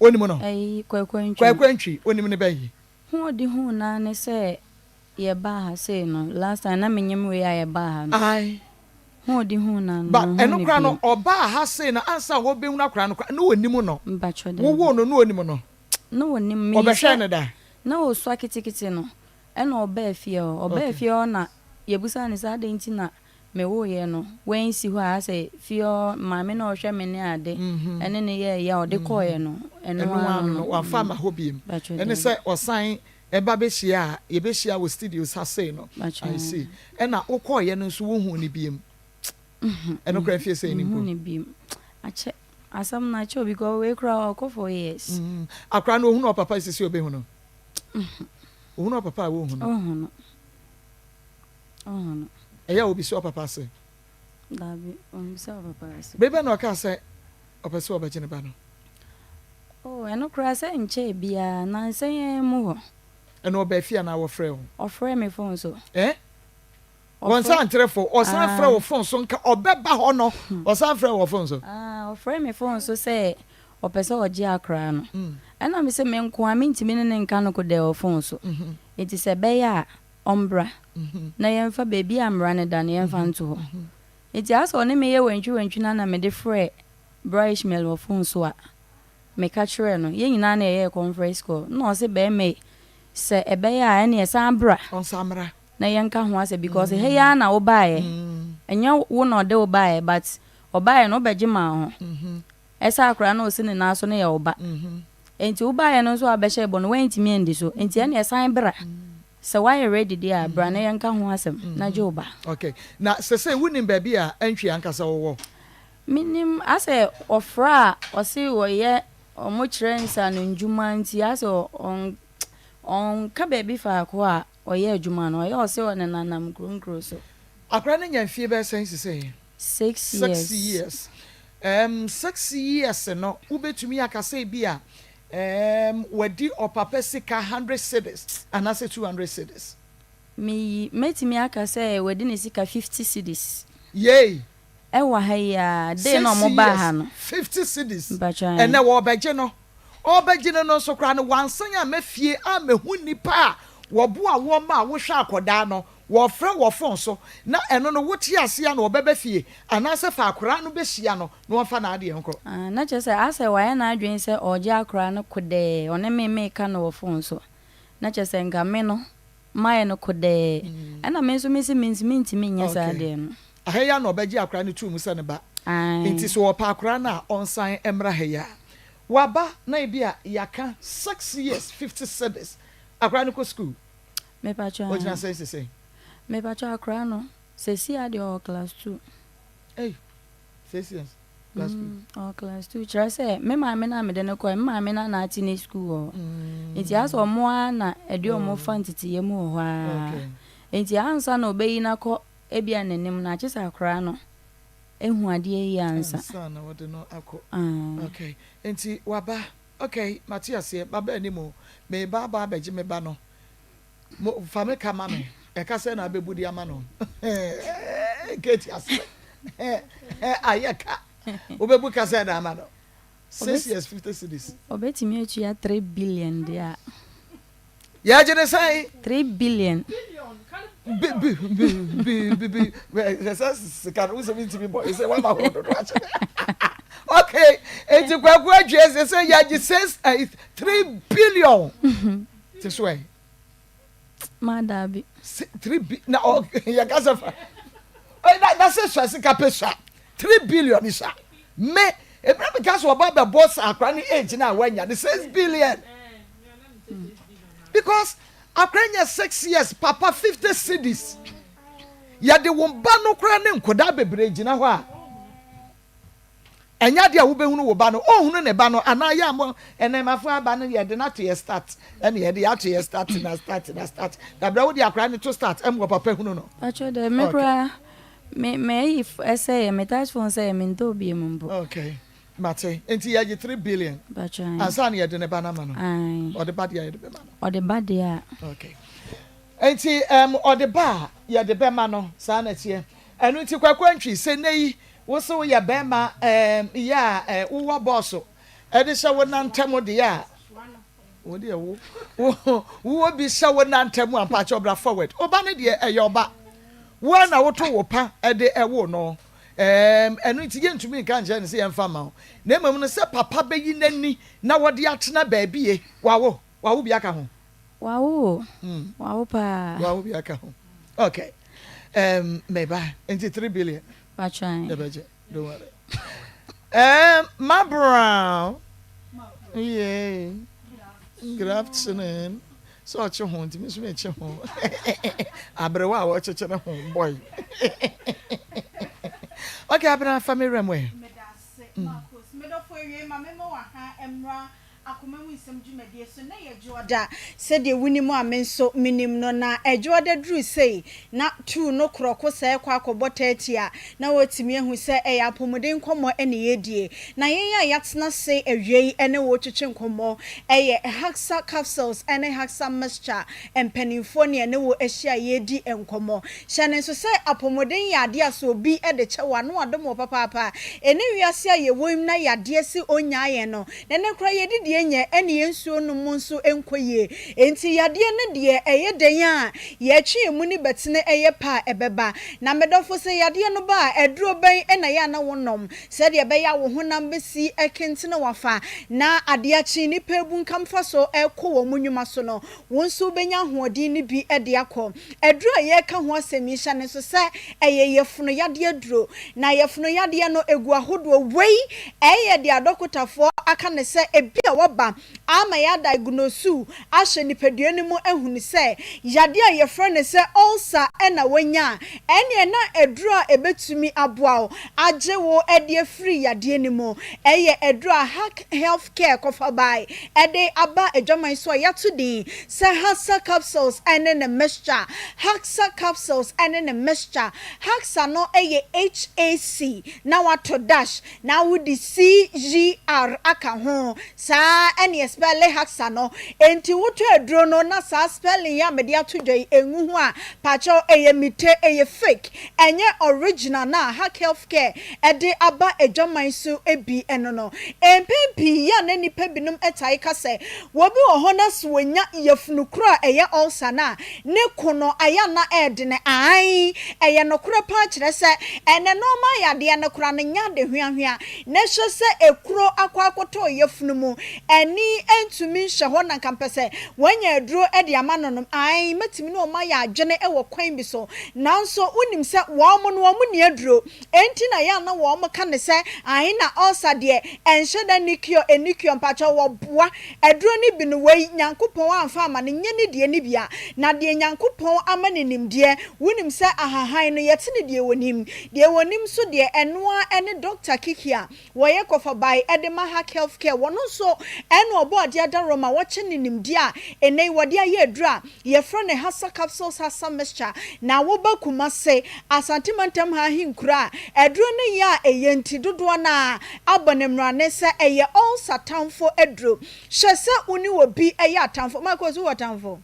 Wonim no? Ɛyi, Kwaku Antwi. Kwaku Antwi, wonim ne bɛyi? Ho ɔde huu no ara ne sɛ yɛbaa ha sei no last time na menyem wei a yɛbaa ha no. Ae. Ho ɔde huu no ara no But manhu ɛno no koraa no bio. ɔbaa ha sei no ansa ɔbɛhunu akwadaa no koraa na ɔnim no? Mpakyɛ daabi. Wowoo no na ɔnim no? Na ɔnim me Ɔbɛhwɛɛ sɛ no da? na ɔsua ketekete no ɛna ɔbaa fie hɔ. Ɔbaa Okay. fie hɔ na yɛbisaa no sɛ adɛn nti na mewoeɛ no wansi hɔ a asɛ fie hɔ maame na ɔhwɛ me ne ade ɛne no yɛɛyɛ a ɔde kɔeɛ no ɛno Ɛno ara ara no no no. wamfa amma hɔ biom. Mpakyɛ Ɛne daabi. sɛ ɔsan ɛba bɛhyia a yɛbɛhyia wɔ studios ha sei no. Mpakyɛ I see. Ɛna wokɔeɛ no nso wonhuu no biom? Ɛno koraa mfie sɛn ni Menhuu mpo? no biom. Akyɛ asɛm no akyɛ o because wei koraa ɔkɔ 4 years. Akwadaa no ohunu ɔpapa sisi ɔbɛhu no? Ohunu ɔpapa a wonhu no? Ɔnhu no. Ɔnhu no. Ɛyɛ a obisa ɔpapa ase? Daabi, ɔmmisa ɔpapa ase. Bere bɛn na ɔkaa sɛ ɔpɛ sɛ ɔbɛgye ne ba no? Oh, ɛno koraa sɛ nkyɛe biara, nnansa yi ara mu hɔ. Ɛno ɔbaa fie anaa wɔfrɛɛ wo? Ɔfrɛɛ me fon so. Eh? Wɔnsan ntere fo, ɔsan frɛ wo fon so nka ɔbɛba hɔ no, ɔsan frɛ wo wɔ fon so. Ah, ɔfrɛɛ me fon so sɛ ɔpɛ sɛ ɔgye akora no. Ɛna me se me nko ara mentumi ne no nka no kodɛɛ wɔ fon so. Enti sɛ ɛbɛyɛ a ɔmbra na yɛmfa baabi a mmara no da no yɛmfa nto hɔ. Enti asɛ ɔne me yɛ wantwiwantwi no ara na mede frɛɛ Bra Ishmael wɔ fon so a meka kyerɛɛ no. Yɛn nyinaa na yɛyɛɛ conference call. Nna ɔse bɛrima yi sɛ ɛbɛyɛ a ɛneɛ san bra Ɔnsan mmra. na yɛnka ho asɛm because ha yi ara na wobaeɛ. Ɛnyɛ wo na ɔde wo baeɛ but ɔbaeɛ no wobɛgye maa ho. Ɛsɛ akwadaa no a ɔsi ne nan so no yɛ wo ba. Enti wobaeɛ no nso a wobɛhyɛɛ bɔ no woantumi andi so. Enti ɛneɛ san bra. Sɛ woayɛ ready deɛ a, bra na yɛnka ho asɛm na gye wo ba. Okay. Na sesei wonim baabi a Antwi ankasa wowɔ? Menim, asɛ ɔfrɛ a ɔse ɔyɛ ɔmo kyerɛ nsaano ndwuma nti asɛ ɔnka baabi faako a ɔyɛ adwuma no, ɔyɛ ɔse ɔnenanam nkuro nkuro so. Akwadaa no anya mfie bɛyɛ sɛn sesei? Six years. Six years. Ɛɛm six years no wobɛtumi aka sɛ ebia Ɛɛm, wadi ɔpapa sika hundred cedis anaasɛ 200 cedis. Meyi, mɛtumi aka sɛ wadi ne sika 50 cedis. Yei! Ɛwɔ ha yi ara, day na Six ɔmo baa years, ha no. 50 cedis. Mpakyɛ ae. Ɛnnɛ wɔrebɛgye no. Ɔrebɛgye no no nso koraa no, wansan amma fie ammɛhu nnipa a wɔboa woɔ ma wohwɛ akwadaa no. Wɔfrɛ wɔ fon so, na ɛno no wote aseɛ a na wɔbɛba fie, anaasɛ fa akwadaa no bɛhyia no na wɔmfa n'adeɛ nkɔ. Ah, na kyerɛ sɛ asɛ wayɛ n'adwene sɛ ɔregye akwadaa no kodɛɛ, ɔne me meka no wɔ fon so. Na kyerɛ sɛ nka me no, mayɛ no kodɛɛ. Ɛna me nso mese mentumi ntumi nyɛ saa Okay. adeɛ no. Aha yi ara na ɔbɛgye akwadaa no too mu sɛ ne ba. Ae. Nti sɛ ɔpɛ akwadaa no a, ɔnsan mmra ha yi ara. Waba na ebia yɛaka 6 years, 50 cedis. Akwadaa no kɔ sukuu. Mepakyɛ Ogyina ahe? sɛn sesei? Mepakyɛ akora no, sɛsi ara deɛ ɔwɔ class two. Ei, 6 years, class two. Ɔwɔ class two, kyerɛ sɛ me maame no a mede no kɔɛ, me maame no na ate ne school wɔ hɔ. Nti asɛ ɔmo ara na ɛde ɔmo fa nteteyɛ mu wɔ hɔ ara. Nti ansa na ɔbɛyi no akɔ ebia n'anim no, agye sɛ akora no ehu adeɛ yie ansa. Ansa na wɔde no akɔ. Ah. Okay, nti waba, okay, mate aseɛ, maba anim o, meba aba abɛgye me ba no. Mo, fa me ka ma me. Ɛka sɛ na abɛbu de ama no. Kate asere. Ayɛ ka. Wobɛbu ka sɛ na ama no. 6 years 50 cedis. Ɔbɛtumi atua 3 billion deɛ a. Yɛgye ne sɛn? 3 billion. Bi bi bi bi bi bi sɛ sika no wosɛ mentumi bɔ sɛ wama ho dodo akyɛ. Okay, enti Kwaku Adwie sɛ sɛ yɛgye six 3 billion. Te so ɛ. Ma daabi. 3 bi na ɔ yɛ kasa fa. Na na sɛ sua sika pɛ sua 3 billion sua me ebira mi ka sɛ ɔba bɛ bɔ sa akora ne age na wanya ne 6 billion because akora nya 6 years papa 50 cedis yɛde wɔn ba no kora ne nkodaa bebree gyina hɔ a. Ɛnyɛ adeɛ a wobɛhunu wo ba no, ɔnhunu ne ba no anaa yɛ a mo ɛnɛmafo aba no yɛde no ato yɛ start ɛne yɛde ato yɛ start na start na start na berɛ wode akwadaa no to start ɛmu wɔ papa hunu no. Pacho dɛ me koraa me me ayi ɛsɛ yɛ me touch phone sɛ yɛ me ntɔ biem mpo. Okay mate nti yɛgye 3 billion Pacho ansa na yɛde ne ba no ama no. Ɔde ba deɛ a yɛde bɛma no. Ɔde ba deɛ a. Okay nti um, ɔde ba a yɛde bɛma no saa na ɛteɛ ɛno nti Kwaku Antwi sɛ nnɛ yi Wo se woyɛ bɛɛma ehm yɛ a eh wowɔ bɔɔso de hyɛ wo nan ntam deɛ a wo deɛ wo wo wowɔ bi hyɛ wo nan ntam a mpakyɛw bra forward wo ba no deɛ ɛyɛ ɔba wo ara na woto wo pa de ɛwoo no ehm ɛno nti yɛntumi nka nkyerɛ no sɛ yɛmfa mma wo na mmom no sɛ papa bɛyi n'ani na wɔde atena baabi ye wawo wawo bi aka ho. Wawo o, wawo paa. Wawo bi aka ho okay ehm meba nti 3 billion. Patran. Yɛbɛgye don't worry. Um, ma brown. Yeah. Good afternoon. Sɛ ɔkye ho nti me nso mekye ho. Aberewa a wɔkyekye ne ho boy. Okay, abena fa me werɛ mu ɛ. Medase, Marcus. Medɔfo awiei ma memmɔ w'aha mmra Akoma mu nsɛm dwumadie so. Nnɛ yɛ Dwoɔda, sɛdeɛ wonim a me nso menim no, na Dwoɔda duru sei na tuu no korɔko sɛɛ kɔ akɔbɔ 30 a, na woatumi ahu sɛ ɛyɛ apɔmuden nkɔmmɔ na yɛredie. Na yɛn a yɛatena ase awia yi ne wo retwetwe nkɔmmɔ yɛ Haxa Capsules ne Haxa Mixture mpanimfoɔ ne yɛne wo ahyia a yɛredi nkɔmmɔ. Hyɛ no nso sɛ apɔmuden yɛ adeɛ a sɛ obi de kyɛ wo a na wadom wo papaapa. Ɛnnɛ wiase a yɛwɔ yi mu na yadeɛ se ɔnnyaa yɛn no, Na ɛnnɛ koraa yɛn adidie nyɛ ɛne yɛn nsuo nom nso nkɔ yie. Enti yadeɛ no deɛ ɛyɛ dɛn a yɛtwe yɛn mu no bɛtene ɛyɛ pɛ a ɛbɛba. Na medɔfo sɛ yadeɛ no ba a aduro bɛn na ɛyɛ a na wonom sɛdeɛ ɛbɛyɛ a wo honam bɛsi kentene wafa na adeɛ akye nnipa abunkam fa so rekɔ wɔn nnwuma so no wo nso wobɛnya ahoɔden no bi de akɔ. Aduro a yɛreka ho asɛm yi, hyɛ no nso sɛ ɛyɛ yafunu yadeɛ aduro. Na yafunu yadeɛ no, ɛgu ahodoɔ. Wei yɛ deɛ adɔkotafoɔ aka no sɛ ebia waba ama yɛadiagnosu ahwɛ nipadua no mu ahunu sɛ yadeɛ a yɛfrɛ no sɛ ulcer na wanya a, ɛnneɛ na aduro a ɛbɛtumi aboa wo agye wo de afiri yadeɛ no mu yɛ aduro a Hack Health Care kɔfa bae de aba adwaman so a yɛato din sɛ Haxa Capsules ne ne Mixture. Haxa Capsules ne ne Mixture. Haxa no yɛ HAC na woato dash na wode CGR aka ho. Saa ara na yɛspɛle Haxa no. Enti wotɔ aduro no na saa spelling yi a mede ato dwa yi ɛngu ho a, pakyɛw ɛyɛ mite, ɛyɛ fake, ɛnyɛ original no a Hack Healthcare de aba adwaman so bi no no. Mpɛn pii yɛ a na nnipa binom tae ka sɛ, Obi wɔ hɔ na sɛ onya yafunu koro a ɛyɛ ulcer no a, ne ko no ayɛ a na ɛredene. Aane, ɛyɛ nokorɛ paa kyerɛ sɛ ɛnnɛ normal yadeɛ no koraa no nyɛ ade hweahwea. Na hwɛ sɛ ekuro akɔ akɔtɔ yafunu mu, ani ntumi nhyɛ hɔ na nka mpɛ sɛ wɔanya aduro de ama no nom. Aane, mɛtumi ne wɔn ayɛ adwene wɔ kwan bi so, nanso wonim sɛ wɔn no wɔn nni aduro. Enti na ɛyɛ a na wɔn ka no sɛ ahe na ulcer deɛ ɛnhyɛ da nni cure ɛnni cure mpakyɛw wɔboa aduro no bi no wei Nyankopɔn amfa ama no nyɛ ne deɛ no bi a na deɛ Nyankopɔn ama no nimdeɛ wonim sɛ ahahan no yɛte no deɛ wɔnim deɛ wɔnim nso deɛ ɛno ara ɛne Doctor Kiki a wɔyɛ kɔfabae de ma Hack Health Care wɔno nso ɛna ɔbɔ adeɛ adaworoma wɔkyɛ no nimdeɛ a ɛnɛ yi wɔde ayɛ aduro a Yɛfrɛ no Hassa Capsules Hassa Mixture na woba Kumase, Asante mantam ha ahenkuro a, aduro no yɛ a ɛyɛ nti dodoɔ no ara abɔ no mmrane sɛ ɛyɛ ulcer tamfo aduro. Hwɛ sɛ wo ne obi yɛ atamfo. Marcos, wowɔ tamfo?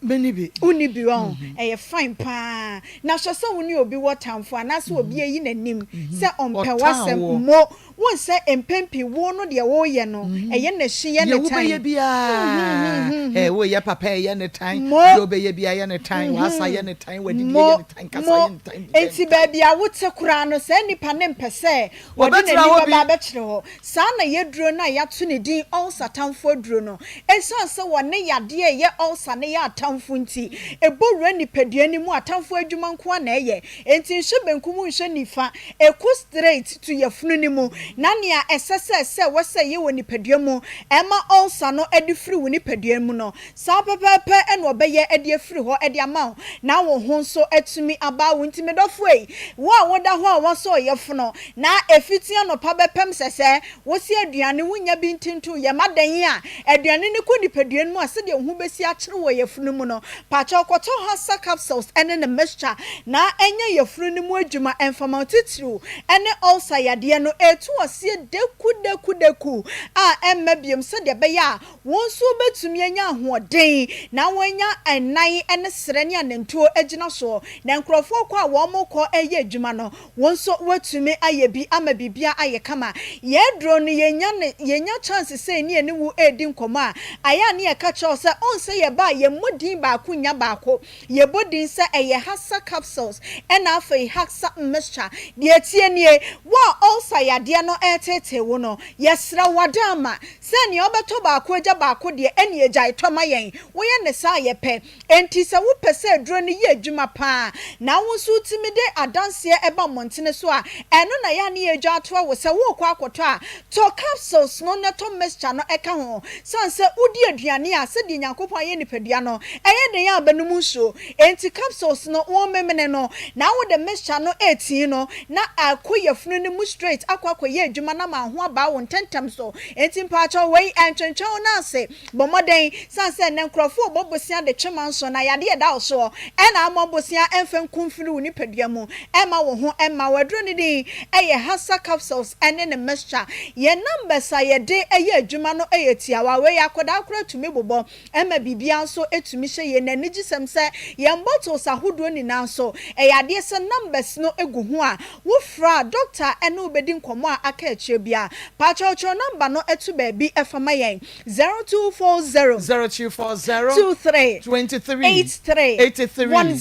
Menni bi. Wonni bi ɔho? Ɛyɛ fine paa. Na hwɛ sɛ wo ne obi wɔ tamfo anaasɛ obi ayi n'anim sɛ ɔmpɛ w'asɛm mo. Wohu sɛ mpɛn pii wo no deɛ woreyɛ no, ɛyɛ n'akyi yɛ ne tan. Deɛ wobɛyɛ biara, ɛ woyɛ papa ɛyɛ ne tan, deɛ wobɛyɛ biara yɛ ne tan, w'asa yɛ ne tan, w'adidie yɛ ne tan, kasa yɛ ne tan, biribiara yɛ ne tan. Enti baabi a wote koraa no, saa nipa no mpɛ sɛ wɔde n'ani bɛba abɛkyerɛ hɔ. Saa na yɛaduro no a yɛato ne din ulcer tamfo aduro no, ɛsiane sɛ wɔne yadeɛ a ɛyɛ ulcer no yɛ atamfo nti, ɛbɔ wura nipadua no mu, atamfo adwuma nko ara na ɛyɛ. Enti nhwɛ benkum nhwɛ nifa, ɛkɔ straight to yafunu no mu. Na nea ɛsɛ sɛ sɛ wɔsɛ yɛ wɔ nipadua mu ɛma ulcer no de firi wo nipadua mu no, saa pɛpɛɛpɛ na ɔbɛyɛ de afiri hɔ de ama wo na wo ho nso atumi aba wo. Nti me dɔfo ei, wo a woda hɔ a woasɔ ɔyafunu na ɛfiti anɔpa bɛpɛm sɛsɛɛ Wose aduane wonnya bi ntinto yam adɛn a aduane no kɔ nipadua no mu a sɛdeɛ wo ho bɛsi akyere wɔ yafunu mu no pakyɛw kɔtɔ Hasa capsules ne ne mixture na ɛnyɛ yafunu no mu adwuma ɛmfama wo titiriw ne ulcer yadeɛ no ɛtu aseɛ daku daku daku a ɛmma biom sɛdeɛ ɛbɛyɛ a wo nso wobɛtumi anya ahoɔden na woanya nan ne serɛ ne anantuo agyina soɔ na nkurɔfoɔ kɔ a wɔn kɔ reyɛ adwuma no Wo nso woatumi ayɛ bi ama biribiara ayɛ kama. Yɛn aduro no yɛnya no yɛnya chance sei ne yɛne wo redi nkɔmmɔ a, ayɛ a ne yɛka kyerɛ wo sɛ ɔn sɛ yɛba a yɛmmɔ din baako nnya baako. Yɛbɔ din sɛ ɛyɛ Haxa capsules ɛna afei Haxa mixture. Deɛ ɛteɛ nie, wo a ulcer yadeɛ no reteetee wo no, yɛsrɛ wo adaama sɛ nea wobɛtɔ baako agya baako deɛ ɛneɛ gyae tɔ ma yɛn. Woyɛ no saa a yɛpɛ. Enti sɛ wopɛ sɛ aduro no yɛ adwuma pa ara na wo nso wotumi de adanseɛ ba mmɔntene so a, ɛno na yɛ a ne yɛredwa atoa wo sɛ worekɔ akɔtɔ a, tɔ capsules no na tɔ mixture no ka ho. Sane sɛ wodi aduane a, sɛdeɛ Nyankopɔn ayɛ nipadua no, ɛyɛ den a bɛnom nsuo. Enti capsules no womemene no na wode mixture no retii no na akɔ yafunu no mu straight akɔ akɔyɛ adwuma no ama ho abaa wo ntɛntɛm so. Enti mpaakyɛw wei ɛntwentwɛn wo nan ase. Bɔ mmɔden, sane sɛ nnɛ nkurɔfo rebɔ bosea de twe manso na yadeɛ a ɛda wo soɔ na ammɔ bosea mfa nku mfiri wo nipadua mu mma wo ho mma wo. Aduro no din yɛ Hasa capsules ne ne mixture. Yɛn numbers a yɛde yɛ adwuma no yɛ tiawa. Wei akwadaa koraa tumi bobɔ ma biribiara nso tumi hyɛ yie. Na anigyesɛm sɛ yɛn bottles ahodoɔ nyinaa nso ɛyɛ adeɛ sɛ numbers no gu ho a wofrɛ a doctor ne wo bɛdi nkɔmmɔ a aka akyire biara. Pakyɛw kyerɛw number no to baabi fa ma yɛn. 0240. 0240. 23. 23. 83. 83. 10.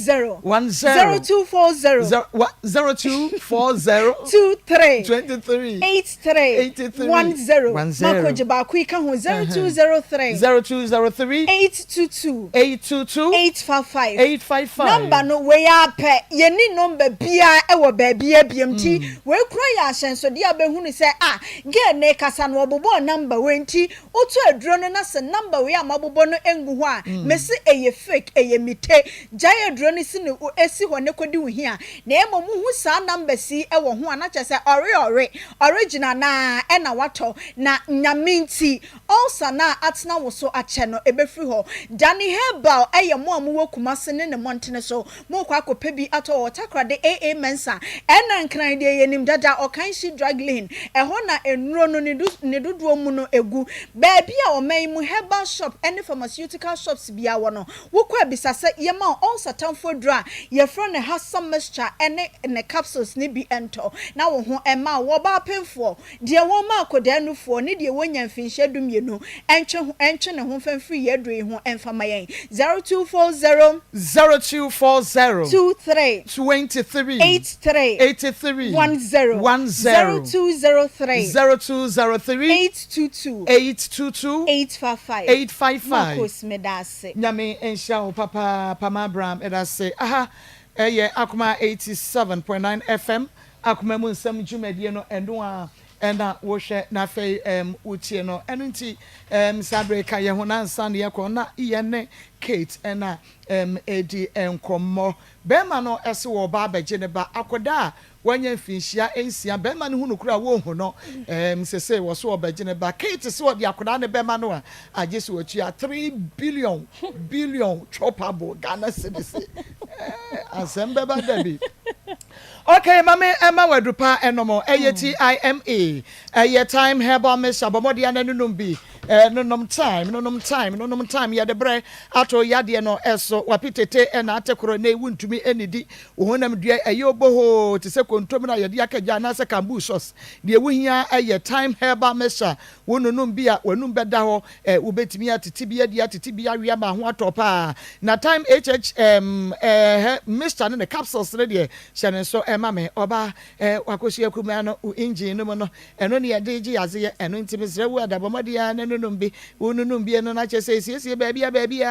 10. 0240. 0240. 23. 23. 83. 83. 10. 10. Makogye baako yi ka ho 0203. 0203. 822. 822. 855. 855. Number no wei ara pɛ yɛnni number biara wɔ baabiara biom nti wei kura yɛ ahyɛnsodeɛ a wobɛhunu sɛ ah girl no rekasa no ɔbobɔɔ number wei nti Wotɔ aduro no na sɛ number wei a mabobɔ no ngu hɔ a, mese ɛyɛ fake, ɛyɛ mite. Gyae aduro no si no si hɔ na kɔdi wo hia. Na mmom wohu saa numbers yi wɔ ho a na kyerɛ sɛ ɔre ɔre, original no ara na woatɔ. Na Nyame nti, ulcer no a atena wo so akyɛ no, ɛbɛfiri hɔ. Danny Herbal yɛ mo a mowɔ Kumasi ne ne mmɔntene so. Morekɔ akɔpɛ bi atɔ wɔ Takoradi AA Mensah ɛna Nkran deɛ yɛnim dada Ɔkanhyi Drug Lane ɛhɔ na nnuro no ne ne dodoɔ mu no ɛgu. Baabi a ɔman yi mu herbal shop ɛne pharmaceutical shops biara wɔ no wokɔ a bisa sɛ yɛma wo ulcer tamfo aduro a yɛfrɛ no Hassa mixture ɛne ne capsules no bi ntɔ na wo ho mma wo. Ɔbaa pemfoɔ Deɛ wɔma akwadaa nufoɔ ne deɛ wɔnya mfinhyia dumienu ntwe ho ntwe ne ho mfa mfiri yɛn aduro yi ho mfa ma yɛn. 0240. 0240. 23. 23. 83. 83. 10. 10. 0203. 0203. 822. 822. 855. 855. Marcos meda ase. Nyame nhyira wo papaapa m'Abraham medase aha ɛyɛ Akoma 87.9 FM Akoma mu nsɛm dwumadie no ɛno ara na wohwɛ na afei wotie no. Ɛno nti saa berɛ yi ka yɛn ho na ansa na yɛkɔ na yɛne Kate na ɛredi nkɔmmɔ. Barima no se wɔreba abɛgye ne ba akwadaa a wanya mfinhyia nsia. Barima no hunu koraa a wɔnhu no. Sesei wɔse wɔbɛgye ne ba. Kate se ɔde akwadaa no bɛma no a agye sɛ watua 3 billion billion chopabo Ghana cedis. Asɛm bɛba da bi. Ok ma me ɛma wo aduru pa ɛnom ɛyɛ TIME ɛyɛ thyme herbal mixture bɔ mmɔden ana nonom bi nonom thyme nonom thyme nonom thyme yɛde brɛ ato yadeɛ no ɛso wapi tete ɛna ate koro na ewu ntumi ɛnidi wo honam dua ɛyɛ obohoo te sɛ kontomire a yɛde aka gya anaasɛ kambuu sauce deɛ wohia ɛyɛ thyme herbal mixture Wo nonom bi a, w'anum bɛda hɔ. Ɛ, wobɛtumi atete bi adi, atete bi awe ama ho atɔ paa. Na Thyme HHM, ɛhɛ, mixture ne ne capsules no deɛ, hyɛ no nso ma me. Ɔbaa, ɛ, w'akosua kumaa no, wo engine no mu no, ɛno ne yɛde gye adzeɛ. Ɛno nti mesrɛ wo ada, bɔ mmɔden ara na nonom bi. Wo nonom bi no, na kyerɛ sɛ esiesie baabi a baabi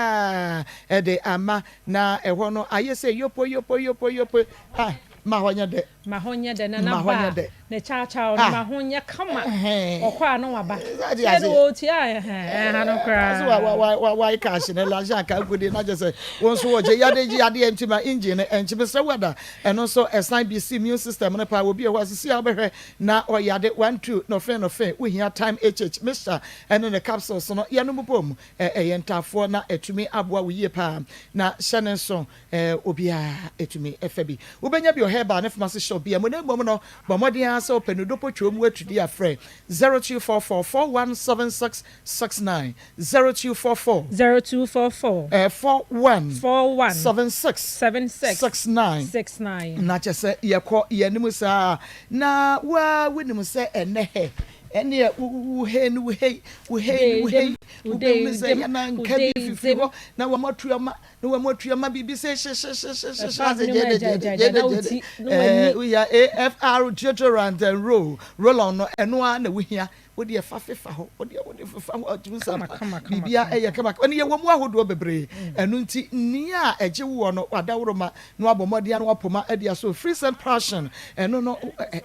a de ama, na ɛhɔ no ayɛ sɛ yopo yopo yopo yopo. Ah. Ma hɔ nyɛ dɛ. Ma hɔ nyɛ dɛ na na ba a ne kyawkyaw no ma ho nyɛ kama ɔkɔ a na waba sɛ de ɔtua ɛha no koraa. Wa wa wa wa cash ne la ka gudi na kyɛ sɛ wɔn nso wɔgye yade gye adeɛ nti ma engine no ɛnkye mesrɛ wo ada ɛno nso ɛsan bi si immune system no paa obi ɛhɔ asisi a wobɛhwɛ na ɔyade one two nɔfe nɔfe wohia time hh mixture ɛne ne capsules no yɛnom bom ɛyɛ ntaafoɔ na ɛtumi aboa wo yie paa na hyɛ ne nso Obiara tumi fa bi. Wobɛnya bi wɔ herbal ne pharmacy shop biara mu na mmom no, bɔ mmɔden ara sɛ wopɛ Nudopo Twom Watudi a frɛ 0244 417669, 0244. 0244. 41. 41. 76. 76. 69. 69. Na kyerɛ sɛ yɛkɔ yɛn anim saa na wo ara wonim sɛ ɛnnɛ hɛ ɛneɛ wo hei ne wo hei, wo hei ne wo hei, wobɛhunu sɛ yɛn anka bi fifiri hɔ na wɔatu ama Na wɔn atua ma biribi sɛ hyehyehyehye ase gyede gyede gyede gyede. Ɛɛ wohia AFR deodorant and roll roll on no ɛno ara na wohia. Wo deɛ fa fefa hɔ wo deɛ wo de fefa hɔ atumi sa pa biribiara ɛyɛ kama ɛno yɛwɔ mu ahodoɔ bebree ɛno nti nea ɛgye woɔ no wadaworo ma na wabɔ mmɔden ano apoma de asɔ free send passion ɛno no ɛ ɛ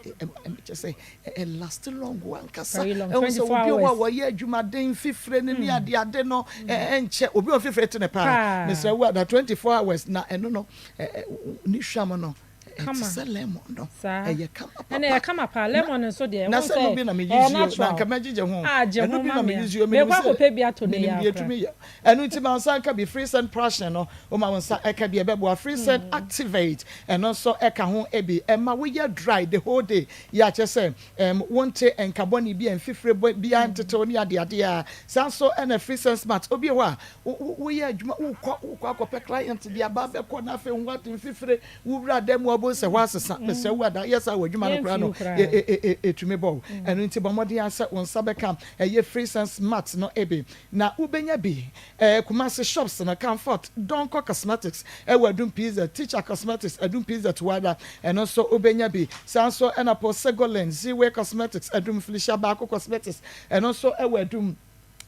kyɛ sɛ Ɛ last long ankasa. Ɛhu sɛ obi wɔ hɔ a wɔyɛ adwumaden mfifire no ne ade ade no ɛnkyɛ obi wɔ mfifire te ne paa. Mesrɛ wo ada 24 hours na ɛno no ne hwam no ɛte sɛ lemon no ɛyɛ kama papa. Ɛna ɛyɛ kama paa lemon nso deɛ na sɛ ɛno bi na me use o na nka mɛgyegye ho ɛno bi na me use o menim sɛ menim deɛ ɛtumi yɛ ɛno nti ma nsa nka bi free send passion no woma wo nsa ɛka bi ɛbɛboa free send activate ɛno nso ɛka ho bi ɛma woyɛ dry the whole day Yɛ a kyerɛ sɛ ɛɛm wonte nka bɔne bi a mfifire bɔ biara ntetew ne adeade a. Saa nso na free sense smart. Obi wɔ hɔ a wo wo woyɛ adwuma wokɔ wokɔ akɔpɛ client de aba abɛkɔ na afei wo ho ate mfifire wowura dan mu a wobɛhu sɛ hɔ asesa. Mesrɛ wo ada yɛ saa wɔ adwuma no koraa no e e e etumi bɔ wo. Ɛno nti bɔ mmɔden ara sɛ wo nsa bɛka ɛyɛ free sense smart no bi na wobɛnya bi. Ɛɛ Kumasi shops no, Comfort, Donkor Cosmetics ɛwɔ Adum PZ, Teacher Cosmetics, Adum PZ Toada, ɛno nso wobɛnya bi. Saa nso ɛna Paul Segolin, Ziwe Cosmetics, Adum, Felicia Baako Cosmetics, ɛno nso ɛwɔ Adum.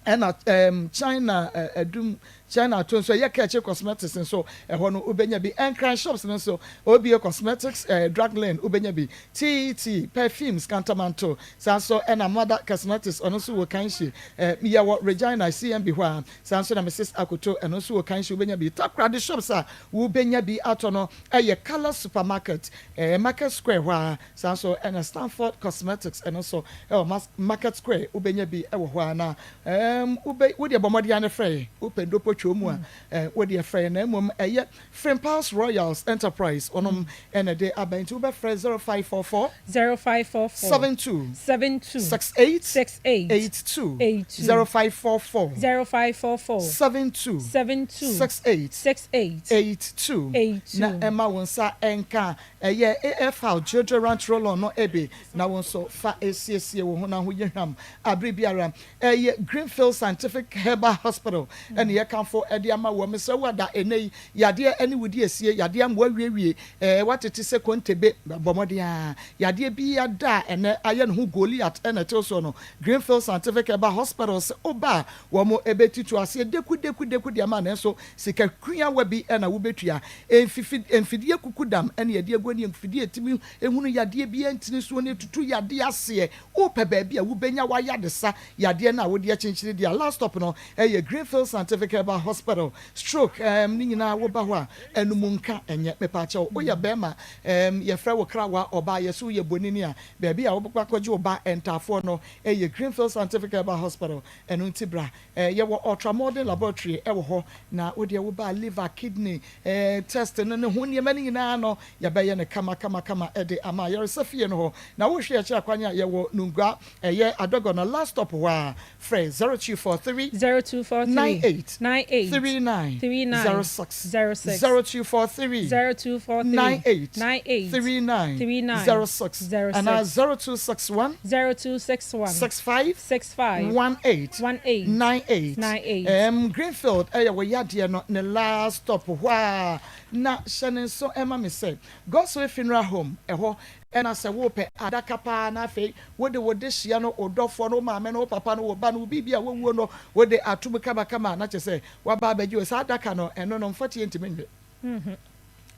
Ɛna ɛɛm China Adum, China ato nso ɛyɛ Kɛkye Cosmetics nso ɛhɔ no wobɛnya bi. Nkran shops no nso, OBA Cosmetics, ɛɛ Drug Lane wobɛnya bi. TT Perfumes, Kantamanto, Saa nso na Mother Cosmetics ɔno nso wɔ Kanshi, eh, yɛwɔ Regina CMB hɔ a, saa nso na Mrs Akoto ɛno nso wɔ Kanshi wobɛnya bi. Takoradi shops a wobɛnya bi atɔ no yɛ Colour Supermarket, eh, Market Square hɔ ara, saa nso na Stanford Cosmetics ɛno nso wɔ Market Square wobɛnya bi wɔ hɔ ara na ehm, wobɛ, wodeɛ bɔ mmɔden ara na frɛ yɛn, wopɛ ndopotwoo mu a, eh, wodeɛ frɛ yɛn na mmom ɛyɛ Frimpals Royals Enterprise wɔnom na ɛde aba nti wobɛfrɛ 0544 0544 72 72 68 68 82 82 0544 0544 72 72 68 68 82 82 na ɛma wo nsa nka ɛyɛ AFL deodorant roll-on no bi na wo nso fa siesie wo ho na ho yɛ hwam abere biara. Ɛyɛ Greenfield Scientific Herbal Hospital na yɛkamfo de ama woɔ. Mesrɛ wo ada ɛnnɛ yi, yadeɛ ne wo di asie, yadeɛ ama woawiewie, ɛɛ woatete sɛ kontebe, bɔ mmɔden ara. Yadeɛ bi ada a ɛnnɛ ayɛ ne ho Goliath na ɛte wo soɔ no, Greenfield Scientific Herbal Hospital sɛ woba a wɔn bɛtutu aseɛ deku deku deku de ama nanso sika kuawa bi na wobɛtua. Mfifi mfidie kukudam na yɛde agu ne mfidie a ɛtumi hunu yadeɛ biara ntini soɔ na ɛtutu yadeɛ aseɛ. Wopɛ baabi a wobɛnya w'ayaresa yadeɛ no a wode akyinkyini deɛ a, last stop no yɛ Greenfield Scientific Herbal Hospital. Stroke ɛɛm ne nyinaa woba hɔ a, anum nka ɛnyɛ. Mepaakyɛw, woyɛ bɛɛma ɛɛm yɛfrɛ wo krawa, ɔbaa yɛse woyɛ bonini a, baabi a wobɛkɔ akɔgye wo ba ntaafoɔ no yɛ Greenfield Scientific Herbal Hospital. Ɛno nti bra. Ɛɛ yɛwɔ Ultra Modern Laboratory wɔ hɔ, na wodeɛ woba a liver, kidney ɛɛ test no ne ho nneɛma no nyinaa no yɛbɛyɛ no kama kama kama de ama ayaresa fie no hɔ. Na wohwɛ akyiri akwan a yɛwɔ Nungua ɛyɛ Adɔgɔ no last stop hɔ ara, frɛ 0243 0243 98 98 39 39 06, 06 0243 0243 98 98 39 39 06 06 anaa 0261 0261 65 65 18 18 98 98. Ɛɛm Greenfield ɛyɛ wo yadeɛ no ne last stop hɔ ara na hyɛ ne nso ma me sɛ Godswill Funeral Home ɛhɔ na sɛ wopɛ adaka paa na afei wode wo dehyeɛ no wo dɔfoɔ no wo maame no wo papa no wo ba no wo biribi a wawuo no wode ato mu kamakama na kyerɛ sɛ waba abɛgye o saa adaka no ɛno no mfɔteɛ ntumi nwe.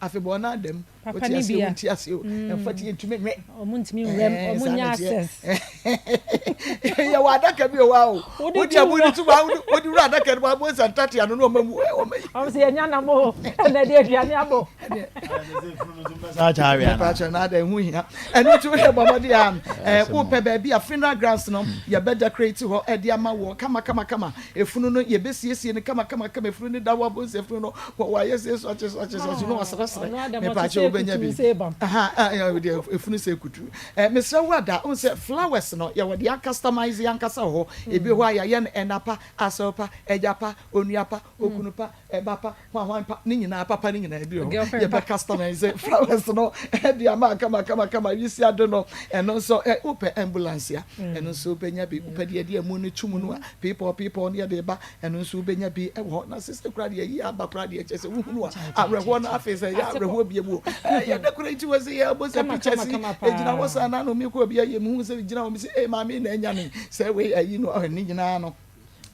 Afebɔɔ no ada mu. Papa Wote no aseɛ bi a. wonte aseɛ o. Ɛmfa ti yɛntumi nwe. Ɔmo ntumi nwura mu, Ɛɛ ɔmo saa nnya na ɛteɛ. access. Yɛwɔ adaka bi wɔ hɔ a o. Wode Wode to amu wura. no to mu a wode wode wura adaka no mu a wobɛhu sɛ ntatea no na wɔn amu ɛ wɔn ayi. Ɔmo sɛ yɛnya nam o, ɛna ɛde aduane abɔ. Mepakyɛ na ada ɛho hia. Ɛno nti wohwɛ bɔ mmɔden a ɛɛ wopɛ baabi a funeral grounds no yɛbɛ decorate hɔ ɛde ama wɔ kama kama kama. Efunu no yɛbɛsiesie no kama kama kama efunu no da hɔ abɔ sɛ efunu no wɔ wɔ ayɛ sɛ sɔkye sɔkye sɔkye no wɔsrɛsrɛ. Ɔno adam ɔte Mepakyɛ sɛ wobɛnya kutu bi. sɛ ebam. Aha ɛɛ deɛ efunu sɛ kutu. Ɛɛ mesrɛ wo ada wohu sɛ flowers no yɛwɔ deɛ acustomize yɛn ankasa wɔ hɔ. Ebi wɔ hɔ a yɛayɛ no ɛna pa, asɛw pa, agya pa, onua pa, okunu pa, ɛba pa, hwanhwan pa, ne nyinaa papa ne nyinaa bi wɔ hɔ. Girlfriend pa. Yɛbɛ customize flowers no de ama kama kama kama wisi ade no ɛno nso ɛ wopɛ ambulance a ɛno nso wobɛnya bi wopɛ deɛ ɛde amu no to mu no a piipɔɔ piipɔɔ ne yɛde ba ɛno nso wobɛnya bi ɛwɔ hɔ na sese koraa deɛ ayi aba koraa deɛ kyɛ sɛ wohunu a awerɛhoɔ no afei sɛ ɛyɛ awerɛhoɔ bie mu o ɛ yɛda koraa nti wɔ sɛ yɛ abɔ sɛ Kama pictures kama yi kama ɛgyina hɔ paa. saa na ano mi kɔ obi ayɛ mu hu sɛ gyina hɔ mi sɛ ee maame na anya ne sɛ wei ayi no ne nyinaa no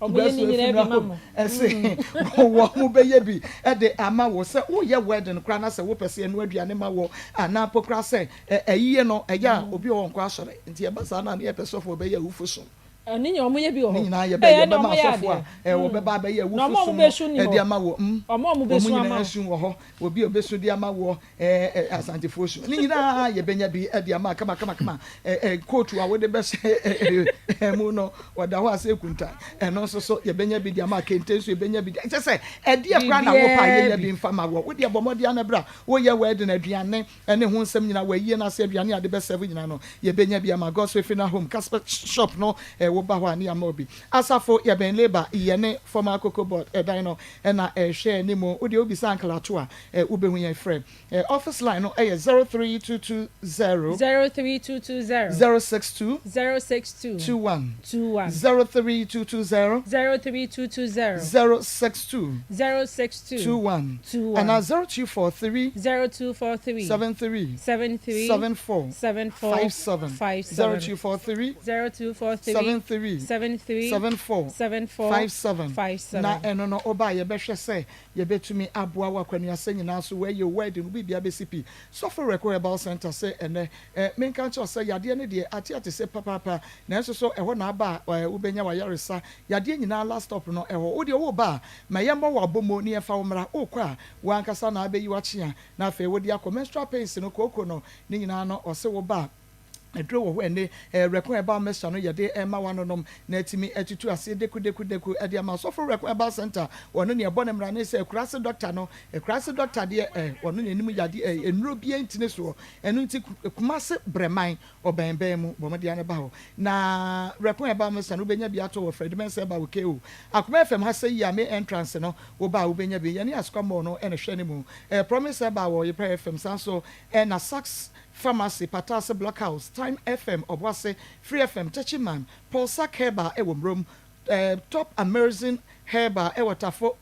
Ɔmo yɛ ne nyinaa bi ma mo. Ɛse wɔn bɛyɛ bi de ama wo sɛ woyɛ wedding koraa na sɛ wopɛ sɛ yɛnoa aduane ma wo anaa mpo koraa sɛ ayie no ɛyɛ a obi wɔ hɔ ɔnkɔ asɔre nti ɛba saa no a na yɛpɛ sɔfo a ɔbɛyɛ awufo som. Ɛno nyɛ ɔmo yɛ bi wɔ Ne hɔ. nyinaa Ee yɛbɛ ɛne yɛbɛma ɔmo yɛ asɔfo a adeɛ. ɛ wɔbɛba abɛyɛ Na awufo ɔmo a ɔmo som bɛsu no nni de hɔ. ama wo. Mm. Ɔmo a ɔmo Wɔn bɛsu ama nyinaa wo. su wɔ hɔ. Obi a obesu de ama woɔ, ɛɛ ɛ Asantefoɔ su. Ne nyinaa yɛbɛnya bi de ama kama kama kama. Ɛ ɛ kootu a wode bɛhyɛ ɛ mu no, wɔda hɔ a sɛ kunta. Ɛno nso so yɛbɛnya bi de ama. Kente nso yɛbɛnya bi de. Kyerɛ sɛ ɛdeɛ koraa na wopɛ a Biribiara yɛnya bi. bi mfa ma woɔ. Wo deɛ bɔ mmɔden ara na bra. Woyɛ wedding aduane ne ho nsɛm nyinaa, w'ayie no ase aduane a yɛde bɛsɛve nyinaa no, yɛbɛnya bi ama. God's Way Funeral Home, Casper Shop no, ɛ woba hɔ a ne yɛama wo bi. Asafo, yɛbɛn Labour, yɛne former Cocoa Board dan no na ɛrehwɛ anim. Wo deɛ wobisa Uncle Ato a, wobɛhu yɛn. Frɛ office line no, ɛyɛ 03220. 03220. 062. 062. 21. 21. 03220. 03220. 062. 062. 21. 21. Anaa 0243. 0243. 73. 73. 74. 74. 57. 57. 0243. 0243. 73. 73. 74. 74. 57. 57. Na ɛno no woba a yɛbɛhwɛ sɛ yɛbɛtumi aboa wo akwanuasɛ nyinaa so woayi wo wedding wo biribia bɛsi pi. Sɔfo Reko Herbal Centre sɛ ɛnɛ eh, menka nkyerɛ wo sɛ yadeɛ no deɛ ate ate sɛ papaapa nanso so ɛhɔ na aba a eh, wobɛnya w'ayaresa yadeɛ nyinaa last stop no ɛhɔ. Wodeɛ woreba a ma yɛmmɔ wo abomo ne yɛmfa wo mmra, wokɔ a wo ankasa na abɛyi w'akyea na afei wode akɔ. Menstrual pains no kooko no ne nyinaa no ɔse woba a Aduro wɔ hɔ ɛnne, Rɛko Herbal Mixture no yɛde rema w'anonom na atumi atutu aseɛ deku deku deku de ama. Ɔsɔfo Rɛko Herbal Centre, wɔno nea ɛbɔ ne mmara ne sɛ akuraase dɔkta no, akuraase dɔkta deɛ eh, wɔno na ɛnim yadeɛ eh, nnuro biara ntini soɔ. Ɛno nti Kumase Brɛman ɔbɛnbɛn mu, bɔ mmɔden ara ba hɔ. Na Rɛko Herbal Mixture no wobɛnya bi atɔ wɔ Fred Mensah Herbal wɔ KO. Akoma FM ha sɛ yi a main entrance no, woba a wobɛnya bi. Yɛne Asukwa Mall no na ɛhwɛ no mu. Promise Herbal wɔ Yepra FM, saa nso na Sax Pharmacy, Pataase Blockhouse, Time FM, Ɔboase, Free FM, Techiman, Paulsack Herbal wɔ Murom, Top Amerizing Herbal wɔ Tafo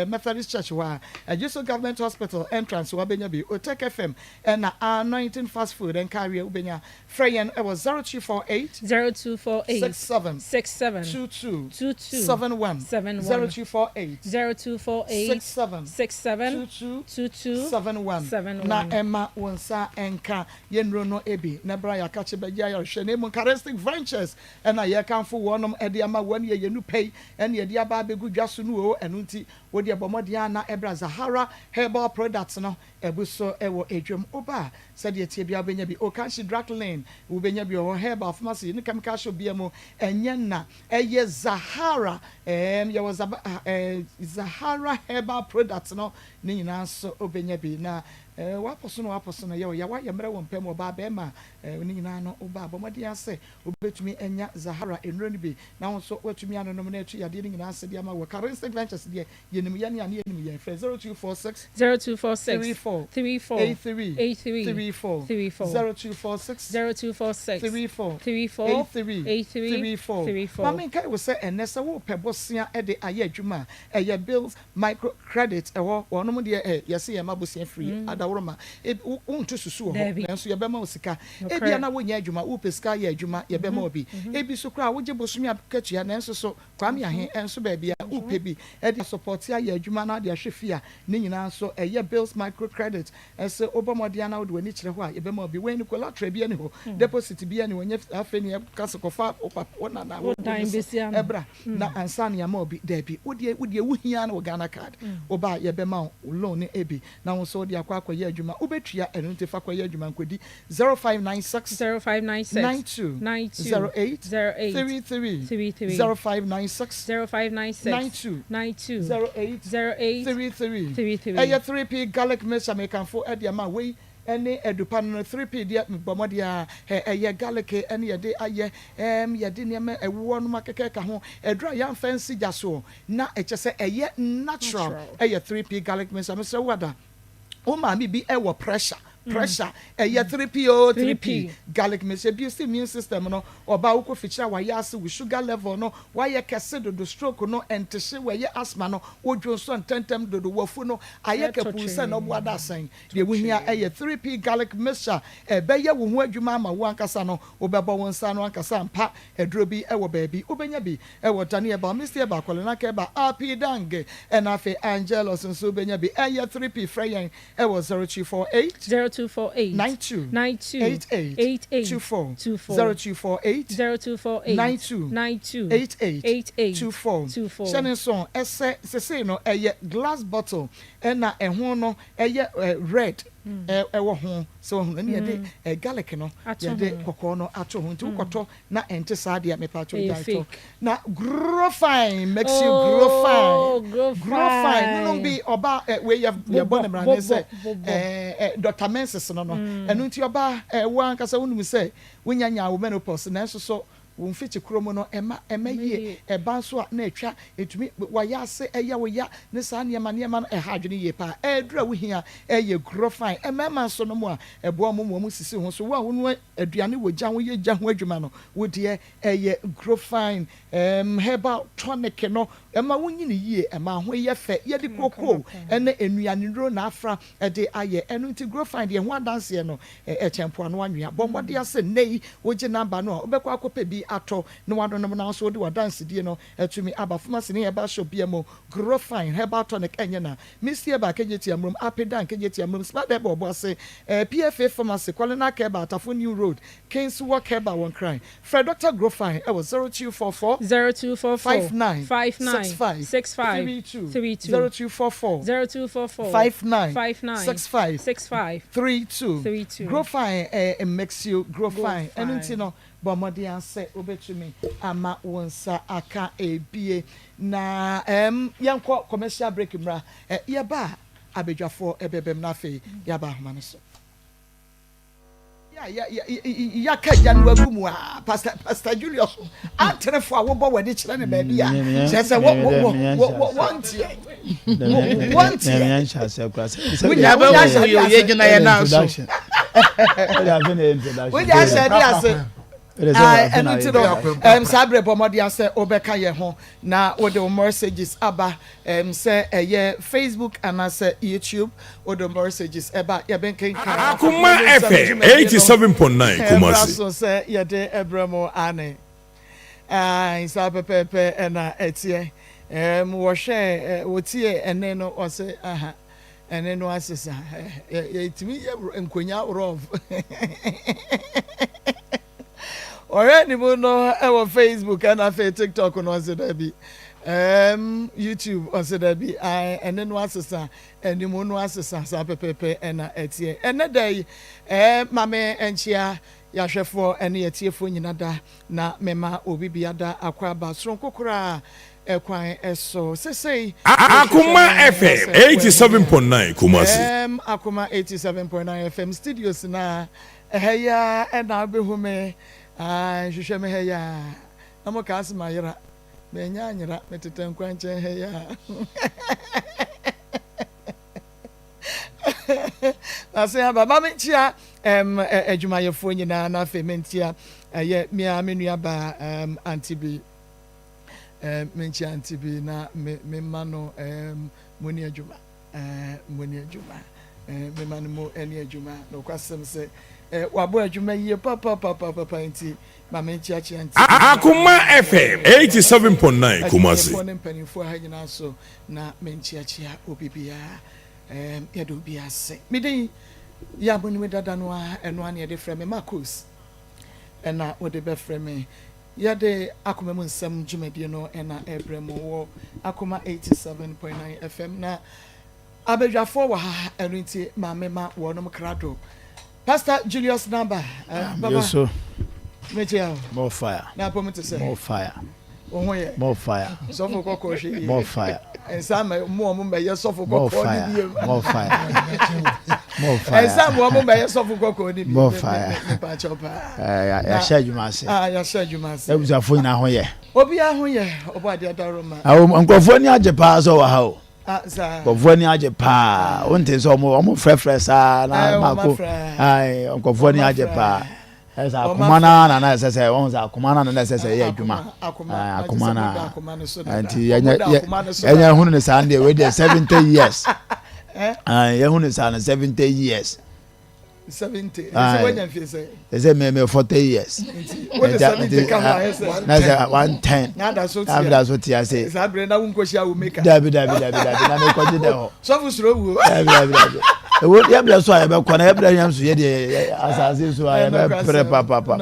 Methodist Church hɔ a, Adweso Government Hospital entrance hɔ wobɛnya bi, Otec FM na Anointing Fast Food Nkaareɛ wobɛnya. Frɛ yɛn wɔ 0248. 0248. 67. 67. 22. 22. 71. 71. 0248. 0248. 67. 67. 22. 22. 71. 71. Na ɛma wo nsa nka yɛn nnuro no bi na bra yɛakakye bɛgye ayarehwɛ na mmom Charistic Ventures na yɛrekamfo wɔnom de ama wɔn yɛ yɛn nupɛ yi na yɛde aba abɛgu dwa so no o ɛno nti wo deɛ bɔ mmɔden ara na bra Zahara Herbal Products no abu so wɔ dwam woba a sɛdeɛ ɛteɛ biara wobɛnya bi Okanshi Drug Lane wobɛnya bi wɔ hɔ Herbal Pharmacy ne Chemical Shop biara mu ɛnyɛ na ɛyɛ Zahara ɛɛm yɛwɔ Zaba ɛɛ Zahara Herbal Products no ne nyinaa nso wobɛnya bi na Eh, w'apɔ so na w'apɔ so no yɛ ɔya, w'ayɛ mmerɛ wɔ mpɛ mu, ɔbaa bɛɛma eh, ne nyinaa no woba a, bɔ mmɔden ara sɛ wobɛtumi anya Zahara nnuro no bi na wo nso woatumi anonom na atu yadeɛ no nyinaa ase de ama wo. Karense Ventures deɛ, yɛnim yɛn a ne yɛnim yɛn. Frɛ 0246 0246 34 34 83 83 34 34 0246 0246 34 34 83 83 34. 34. Ma menkae wo sɛ ɛnnɛ sɛ worepɛ bosea de ayɛ adwuma a, ɛyɛ Bills Micro credit ɛhɔ wɔnom deɛ eh yɛse yɛn ma bosea free ada. adaworoma, eb, wo, wonto susu wɔ hɔ, nanso yɛbɛma wo sika. Ebia na wonyɛ adwuma, wopɛ sika ayɛ adwuma, yɛbɛma wo bi. Ebi nso koraa wogye bosome akatua, nanso so Kwame Ahe nso baabi a wopɛ bi de asɔpɔte ayɛ adwuma na ade ahwɛ fie a, ne nyinaa nso ɛyɛ Bills Micro Credit. Sɛ wobɔ mmɔden ara na wode w'ani kyerɛ hɔ a, yɛbɛma wo bi. Wei no collateral biara nni hɔ, deposit biara nni hɔ, ɛnyɛ afei na yɛka sɛ kɔfa wo papa, wo nana, wo nsa bra na ansa na yɛama wo bi. Daabi, wo deɛ, wo deɛ wohia ara ne wo Ghana card. Woba a, yɛbɛma wo loan no bi na wo nso wode akɔ akɔyɛ adwuma. Wobɛtua, ɛno nti fa kɔyɛ adwuma nkɔdi. 0596 0596 92 92 08 08 33 33 0596 0596 92 92 08 08 33 33. Ɛyɛ 3P garlic mixture mekamfo de ama wei ne adupa no no 3P deɛ mebɔ mmɔden ara ɛ ɛyɛ garlic ne yɛde ayɛ ɛɛm yɛde nneɛma ɛwoɔ nom akeka ɛka ho aduru a yɛamfa ansi gya soɔ na ɛkyɛ sɛ ɛyɛ natural ɛyɛ 3P garlic mixture mesrɛ wo ada wo maame bi wɔ pressure pressure ɛyɛ 3P oo 3P garlic mixture ebi si immune system no ɔbaa wokɔ fikyiri a wayɛ ase wo sugar level no wayɛ kɛse dodo stroke no ɛntehye wɔyɛ asthma no wodwo nso ntɛntɛm dodo wafu no ayɛ kapuu sɛ na ɔboa da asɛn deɛ wohia ɛyɛ 3P garlic mixture ɛbɛyɛ wo ho adwuma ama wo ankasa no wobɛbɔ wo nsa ano ankasa ampa aduro bi ɛwɔ baabi wobɛnya bi Ɛwɔ Dani Ɛba, Misty Ɛba, Kɔlenaka Ɛba, Api Dang, ɛna afei Angelus nso wobɛnya bi. Ɛyɛ 3P, frɛ yɛn ɛwɔ 0248 0248 92 92 88 88 24, 24 0248 0248 92 92 88 88 24. 24. Hyɛ no nso sɛ sesei no ɛyɛ glass bottle ɛna ɛho no ɛyɛ red ɛwɔ ho sɛ wahunu ɛne yɛde garlic no Ato yɛde ho. kɔkɔɔ no ato ho nti wokɔtɔ Na ɛnte saa deɛ mepakyɛw Ɛyɛ gyae tɔ. fake. Na grow fine makes you grow Oh, fine. grow Grow fine. Nonom fine. bi ɔba eh, wei yɛ yɛbɔ Bobɔ, ne mmrane bobɔ, sɛ bobɔ. eh, eh, Doctor Menses no no. Ɛno nti ɔba eh, wo ankasa wonim sɛ wonya nyaa wo menopause nanso so wo mfikyi koro mu no ɛma ɛma Ɛma yie. yie. Ɛba nso a na atwa ɛtumi wayɛ ase ɛyɛ wo ya ne saa nneɛma nneɛma no ɛha adwene yie paa. Ɛduru a wohia ɛyɛ grow fine. Mmarima nso nom a ɛboa wɔn ma wɔn sisi ho so. Wo a wonoa Aduane wɔ gya ho yɛ gya ho adwuma no, wo deɛ ɛyɛ Grofine herbal tonic no ɛma wo nyini yie, ɛma ho yɛ fɛ, yɛde kookoo ne nnuanennuro na afra de ayɛ, ɛno nti Grofine deɛ ɛho adanseɛ no ɛkyɛn mpoano anwea. Bɔ mmɔden ara sɛ nnɛ yi wogye number no a wobɛkɔ akɔpɛ bi atɔ na woanonom na wo nso wode w'adansedie no atumi aba pharmacy ne herbal shop biara mu. Grofine herbal tonic ɛnyɛ na Misty Herbal Kejetia Murom, Apedan Kejetia Murom, Smart Herbal Ɔboase, PFA Pharmacy, Kwalenak Herbal, Tafo New Road, Kings Walk Herbal wɔ Nkran. Frɛ Dɔkta Grofine wɔ 0244 0244 59 59 65 65 32, 32 0244 0244 59 59 65 65 32. 32. Grofine eh, makes you grow Grow fine. Ɛno nti fine. no, bɔ mmɔden ara sɛ wobɛtumi ama wo nsa aka ebie. Na ɛɛm yɛnkɔ commercial break mmra. Ɛ yɛba a abadwafoɔ ɛbɛbam na afei yɛaba ahoma no so. Yɛ yɛ yɛ yɛaka gya no agu mu a Pastor Pastor Julius antenefo a wobɔ w'ani kyerɛ no baabi a kyerɛ sɛ wɔ wɔ wɔ wɔ wɔ wɔnteɛ wɔnteɛ wonya wonya ahyɛ ade ase yɛgyina yɛn nan so wonya ahyɛ ade ase. Ɛno nti no, saa berɛ bɔ mmɔden sɛ wobɛka yɛn ho na wode wo messages aba, sɛ ɛyɛ Facebook anaasɛ YouTube, wode wo messages ɛba yɛbɛnkenkan. Akoma FM 87.9 Ɛmmra Kumasi. so sɛ yɛde ɛbrɛ mo aane. Ae, saa pɛpɛɛpɛ ɛna ɛteɛ. Wɔhwɛɛ, wɔtiee ɛnne no, wɔse, aha. Ɛne no asesa. Yɛtumi yɛ nkonya rɔf. Ɔhwɛ ne mu no ɛwɔ Facebook ɛna afei TikTok no ɔse dabi. Um, YouTube ɔse dabi. Ɛne no asesa, ɛne mu no asesa saa pɛpɛpɛ ɛna ɛteɛ. Ɛnɛ da yi, ɛɛ ma me nkyea Yɛahwɛfoɔ ne yɛatiefoɔ nyina da na mema obi bia da akwaaba soronko koraa kwan so sesei Akoma mehwehwɛ no na FM sɛ wahu 87.9 Kumasi. Ɛɛm Akoma 87.9 FM studios na ɛha yi ara ɛna wobɛhu me aah hwehwɛ me ha yi ara na mo kaa se mayera manya anyera metetɛ nkwankyɛn ha yi ara. Ase aba ma menkyia um, adwumayɛfoɔ nyinaa na afei mentia ɛyɛ me ara me nua baa um, ante bi um, menkyia ante bi na me mema no um, moni adwuma uh, moni adwuma. Mema no mu ne adwuma. Nokwasɛm sɛ wabɔ adwuma yie papapapapa nti ma menkyeakyea nti. Akoma FM 87.9 Kumasi. Atiefoɔ ne mpanimfoɔ ha nyinaa nso na menkyeakyea obi biara. Yɛda obiara ase. Me din yɛ a monim dada no ara, ɛno ara na yɛde frɛ me, Marcus ɛna wode bɛfrɛ me. Yɛde Akoma mu Nsɛm dwumadie no na ɛrebrɛ mo wɔ Akoma 87.9 FM na Abadwafoɔ wɔ ha ɛno nti ma me ma wɔnom krado. Pastor Julius Naba eh, papa. Yesu. Mekyia o. More fire. Na apom te sɛ. More fire. Wo ho yɛ. More fire. Sɔfo kɔkɔɔ hwɛ yie. More fire. Nsa ma mu ɔmo mɛyɛ sɔfo kɔkɔɔ ni biem. More fire. More fire. Nsa mu ɔmo mɛyɛ sɔfo kɔkɔɔ ni biem. More fire. Mepa kyɛw paa. Eh, yɛahyɛ adwuma ase. Ah, yɛahyɛ adwuma ase. Abusuafo nyinaa ho yɛ. Obiara ho yɛ. Ɔbɔ adeɛ adaroma. Awo nkurɔfoɔ ani agye paa sɛ ɔwɔ ha o. Nkurɔfoɔ ani agye paa. Wonte sɛ ɔmo ɔmo frɛfrɛ saa na mako. Ayi nkurɔfoɔ ani agye paa. Ɛsɛ akoma na na na ɛsɛ sɛ wɔn sɛ akoma na na ɛsɛ sɛ ɛyɛ adwuma. Akoma na nti yɛnyɛ yɛnyɛ hunu ne saa deɛ wei deɛ 70 years. Yɛhunu ne saa no 70 years. 70 ɛsɛ wanya mfie sɛ ɛsɛ mɛ mɛ 40 years nti wode 70 ka ho ayɛ sɛ na sɛ 110 na ada so tia na ada so tia se saa bere na wonkɔhyia wo meka dabi dabi dabi dabi na mekɔgye dɛ hɔ sɔfo suro wuo dabi dabi dabi ɛwɔ yɛbrɛ so a yɛbɛkɔ na yɛbrɛ yɛn so yɛ deɛ asase so a yɛbɛpere papapapa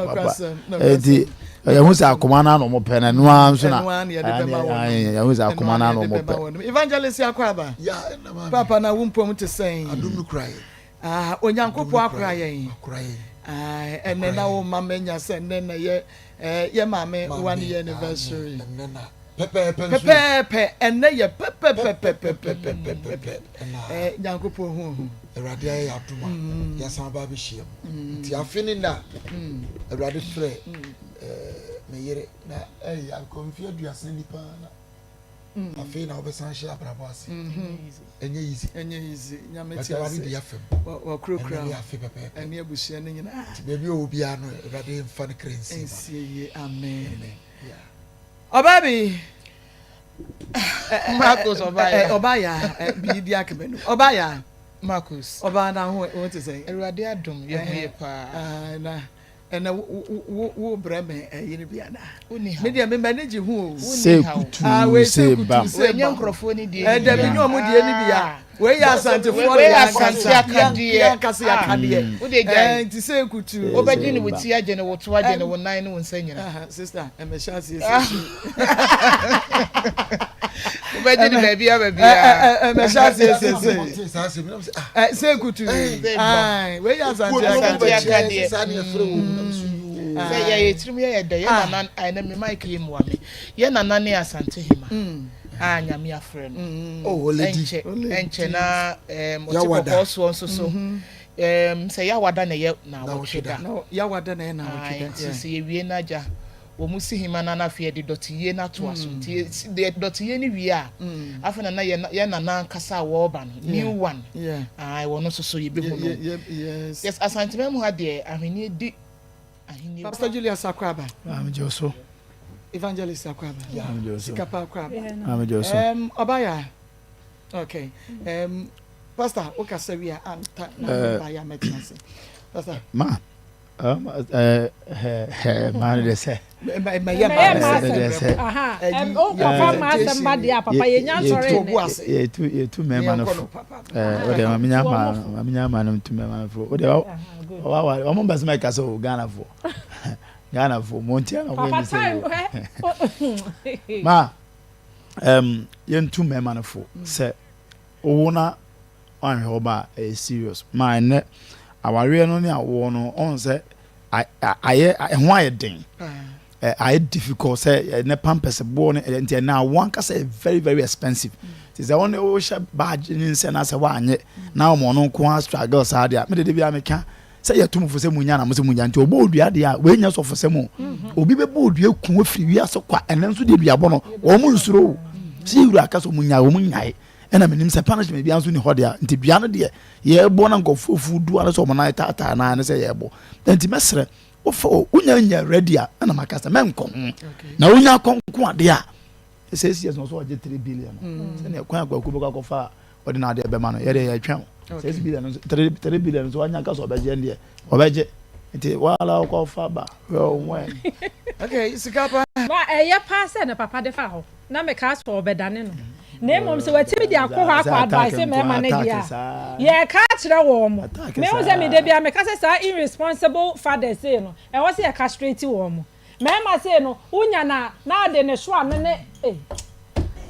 nti yɛhu sɛ akoma no ano mo pɛ na ɛno ara nso na yɛhu sɛ akoma no ano mo pɛ evangelist akɔ aba papa na wo mpom te sɛn adom no kura yɛ Ah, Onyankopɔn akora yɛn. Ah, ɛnɛ na wo ma manya sɛ ɛnɛ na yɛ eh, yɛ maame one year anniversary. Pɛpɛɛpɛ nso. Pɛpɛɛpɛ ɛnɛ yɛ pɛpɛpɛpɛpɛpɛpɛpɛ. Eh, Nyankopɔn hu hu. Awurade ayɛ yɛ adom a mm. yɛasan ba abɛhyia mu. Mm. Nti afe ne na mm. Awurade frɛ eh, me yere na ɛyɛ akɔ mfe 30 nipa na Afei na wobɛsan ahyɛ abrabɔ ase. Ɛnyɛ easy. Ɛnyɛ easy. Nyame te ase. Awurade di afam. Wakurakura. Ɛnɛ yɛ afe pɛpɛɛpɛ. Ɛne abusua no nyinaa. Nti baabi a ɔwɔ biara no, Awurade mfa ne kra nsie ma. Nsie yie. Amen. Amen. Yeah. Ɔbaa bi. Marcus ɔbaa ya. Ɔbaa ya. Bi di akaba no. Ɔbaa ya. Marcus. Ɔbaa na ho ho te sɛ. Awurade adom yɛ ho yɛ paa. Na Ɛnɛ wo wo wo brɛ me ɛyi no bi ana? Me deɛ me m'ani gye ho o. Se kutuu ah, wei se bam. Se bam. nkurɔfoɔ ni deɛ. Ɛdɛ me nyɛ ɔmo deɛ ni bi ya. Wei yɛ asantefoɔ deɛ ankasa. Yɛ ankasa yɛ akadeɛ. Wo de gya. Nti se kutuu. Wobɛgye ne wo ti agye ne wo to agye ne wo nan ne wo nsa nyina. Sister, ɛmɛ hyɛ aseɛ sɛ. Wobɛgye ne baabi a baabi a. Ɛmɛ hyɛ aseɛ sɛ sɛ. Se kutuu. Wei yɛ asante akadeɛ. Sɛ yɛyɛ tirim yɛyɛ dɛ yɛ nana ɛnɛ me mic yi mmoa me yɛ nana ne Asante Hema a Nyame afrɛ no ɛnkyɛ ɛnkyɛ na ɔte kɔkɔɔ soɔ nso so sɛ Yawada na ɛyɛ naawɔtwe da Yawada na ɛyɛ naawɔtwe da nti sɛ yɛwie no agya wɔn si hema no na afei yɛde dɔteyie no atoa so nti yɛsi dɔteyie no wie a afei na na yɛ nana ankasa a wɔreba no new one ae wɔn nso so yɛbɛhu no yes Asantema mu ha deɛ ahweneɛ di ahennie Pastor Julius Akwaaba. Maame Joso. Evangelist Akwaaba. Maame Joso. Sikapa Akwaaba. Maame Joso. Um, Obaya. Okay. Um, Pastor, wokasa wie a anta na eh, ba ya mɛtena ase. Pastor. Ma. Maa no de sɛ. Yɛtu mmarima no fo. Wode mame nya no tu mmarima no fo. Wode wɔn mpɛ sɛ mɛka sɛ o Ghanafoɔ. Ghanafoɔ mo ntia na wɔyɛ mi sɛ o. Ma yɛntu mmarima no fo sɛ owo na wanhwɛ wo ba a ɛyɛ serious ma ɛnɛ awareɛ no ne awoɔ no ɔn sɛ ayɛ ɛho ayɛ den ayɛ difficult sɛ ɛnɛ pampers boɔ no nti ɛnɛ awoɔ ankasa yɛ very very expensive ti sɛ wɔn wohyɛ baagye ne nsɛ na sɛ wanyɛ na wɔn ɔno nko ara struggle saa deɛ me dede bi a meka sɛ yɛ tumfo sɛ munya na mo sɛ munya nti ɔbɔ odua deɛ a wei nyɛ sɔfo sɛ mo obi bɛbɔ odua ku afiri wiase kwa ɛnɛ nso deɛ duabɔ no wɔn mo nsuro o sɛ yɛwura aka sɛ wɔn nyae wɔn nyae Ɛna menim sɛ punishment biara nso ni hɔ deɛ nti dua no deɛ yɛbɔ na nkurɔfoɔ fu du ara sɛ wɔn nan taataa naa ne sɛ yɛbɔ nti mɛsrɛ wofa wonya nya ready a ɛna maka sɛ mɛnkɔ ho na wonya akɔnko adeɛ a sɛ esi ɛsɛ ɔsɛ ɔgye 3 billion mm. sɛnea kwan akwaku bɛkɔ akɔfa a ɔde n'adeɛ bɛma no yɛde yɛtwɛn o. 6 billion nso 3 3 billion nso wanya ka sɛ ɔbɛgye ɛndeɛ ɔbɛgye nti wala wokɔ fa ba hwɛ wo ho ɛ. Okay sika pa. Ba ɛyɛ paa sɛ ne papa de fa hɔ na mekaa sɛ ɔbɛdane no na mmom sɛ watumi de akɔ hɔ akɔ advice mmarima no deɛ a yɛka akyerɛ wɔn mo mehu sɛ me da biara meka sɛ saa irresponsible fathers sei no ɛwɔ sɛ yɛ castrate wɔn mo mmarima sei no wonya no a na ɔde ne so ano ne eh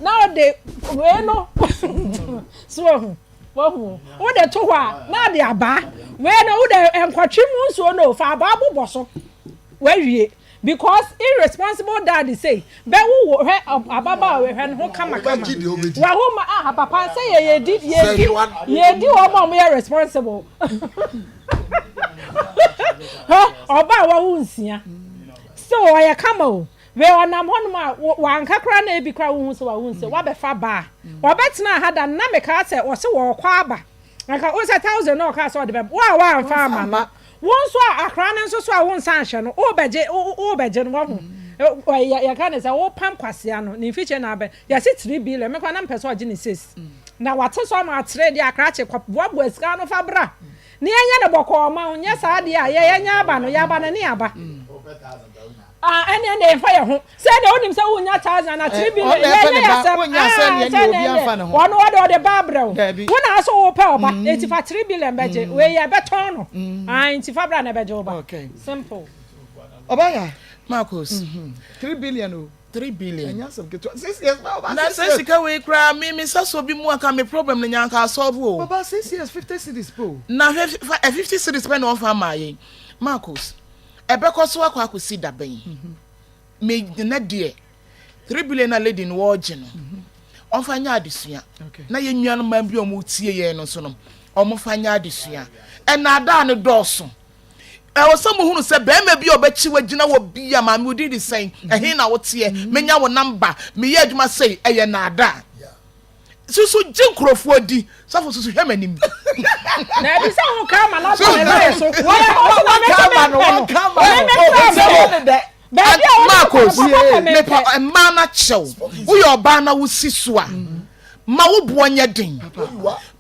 na ɔde wei no so wahu wahu wode to hɔ a na ɔde abaa wei no wode nkɔtwe mu nsuo no fa abaa bobɔ so wawie because irresponsible dad sei bɛ wo wo hwɛ ababaawa wei hwɛ ne ho kama kama wawo ma aha papa sɛ yɛ yɛ di yɛ di yɛ di wɔn a wɔn yɛ responsible hwɛ ɔbaa wawo nsia still ɔyɛ kama o wei ɔnam hɔnom a wanka koraa na ebi koraa wohu sɛ wawo nsia wabɛfa baa ɔbɛtena ha da na mekaa sɛ ɔse wɔkɔ aba anka wo sɛ thousand na ɔkaa sɛ ɔde bɛ wo a wamfa ama no Wo nso a akora no nso so a wonsan nhwɛ no, worebɛgye, worebɛgye no, wahu. Yɛka ne sɛ wopam kwasea no, ne mfikyire na abɛ. Yɛse 3 billion, me koraa na mepɛ sɛ ɔgye ne 6. Na wate so ama atere deɛ akrakye, kɔ boaboa sika no fa bra. Ne yɛnyɛ no bɔkɔɔ ma wo, nyɛ saa deɛ a, yɛ yɛnyɛ aba no, yɛaba no ne aba. Ah, ɛne ɛne ɛmfa yɛ ho. Sɛ ɛne wonim sɛ wonya thousand na 3 billion, yɛ yɛ yɛ asɛm. Ah, sɛ ɛne ɛne, ɔno ɔde ɔde ba abrɛ wo. Wo na aso wopɛ ɔba, enti fa 3 billion bɛgye. Wei yɛ bɛtɔn no. Ah, enti fa bra na ɛbɛgye wo ba. Simple. Ɔba ya. Marcus. 3 billion o. 3 billion. Ɛnyɛ asɛm ketewa. 6 years na ɔba. Na sɛ sika wei koraa me me nsa so bi mu anka me problem no nya anka asɔlve o. Ɔba 6 years 50 cedis po. Na hwɛ 50 cedis pɛ na ɔmfa maa yɛn. Marcus. Ɛbɛkɔ so akɔ akɔsi da bɛn? Me nnɛ deɛ, 3 billion na lady no wɔregye no, ɔmfa nyɛ adesua. Na yɛn nuanom mmaa bi a wɔretie yɛn no nso no, wɔmfa nyɛ adesua. Ɛnaadaa no dɔɔso. Ɛwɔ sɛ mohunu sɛ barima bi a ɔbɛkye wagyina hɔ bi a maame wo din de sɛn, ɛhe na woteɛ, menya wo namba, meyɛ adwuma sei, ɛyɛ naadaa. Susu gye nkurɔfoɔ di. Sɔfo susu hwɛ m'anim. Na ebi sɛ wo ka ama no atɔ ne nan so. Wɔyɛ hɔ so na mɛsɛ mempɛ no. Mɛmɛkura me. Baabi a wɔde Marcos, mepa mmaa no akyɛw. Woyɛ ɔbaa na wosi so a, ma wo boɔ nyɛ den.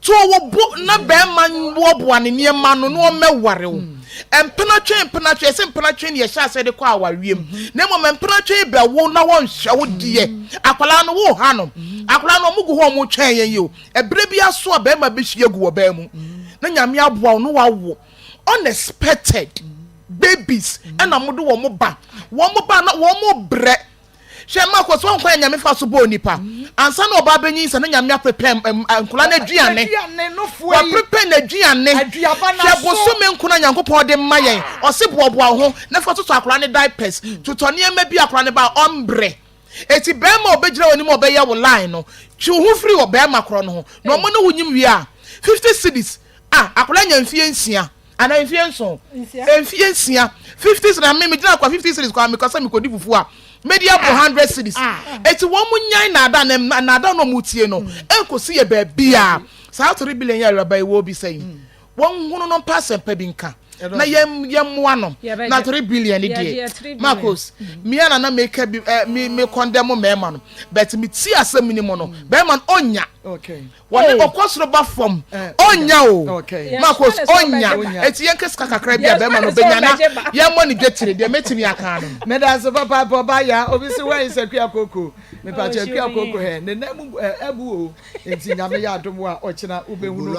To wo bo na bɛrima mmoaboa ne nneɛma ano na ɔmmɛware wo. Mpenatwe mpenatwe, yɛse mpenatwe ne yɛhyɛ aseɛ de kɔ awareɛ mu. Na mmom mpenatwe bɛwo na wɔnhwɛ wo deɛ. Akwadaa no woha no. Akwadaa no wɔn gu hɔ a wɔretwɛn yɛn yi o. Ɛberɛ bi aso a bɛrima bɛhwie agu ɔbaa mu na Nyame aboa wo na wawo. Unexpected babies ɛna mode wɔn ba. Wɔn ba na wɔn brɛ. Hwɛ ma kɔ so ɔnkwan a Nyame fa so bɔɔ nipa. Ansa na ɔbaa bɛnyinsɛn na Nyame aprepare nkwadaa no aduane. Waprepare n'aduane. Hwɛ bosome nko na Nyankopɔn de ma yɛn. Ɔse boaboa wo ho na fa totɔ akwadaa no diapers. Totɔ nneɛma bi a akwadaa no ba a ɔmbrɛ. Eti bɛrima a ɔbɛgyina w'anim a ɔbɛyɛ wo line no, twe wo ho firi ɔbɛrima korɔ no ho. Na ɔmo ne wo nyim wie a, 50 cedis a akwadaa nya mfie nsia. Ana mfie nson? Mfie nsia. 50 cedis na me megyina kwa 50 cedis kwa mekɔ sɛ mekɔdi fufu a medi aboro 100 cedis. Eti wɔn mo nyan naadaa na naadaa na wɔn tie no nkosi yɛ baabi a saa 3 billion yɛ awuraba yi wɔ bi sɛn wɔn hunu no mpa asɛmpa bi nka na yɛn yɛn mmoa no na 3 billion ni deɛ Marcos mia na na meka bi eh, me me condemn mmarima no but me ti asɛm ni mu no bɛrima no onya. Wɔne ɔkɔ soro ba fam ɔnya o Marcos ɔnya eti yɛn kɛ sika kakra bi a bɛrima no bɛnya na yɛn mmɔ ne dwetire deɛ mɛtumi aka no. Meda ase papaapa ɔba ya obi se where is Akua Koko mepakyɛ Akua Koko hɛ ne nan mu abu o nti nyame yɛ adom a ɔkyena wobɛhunu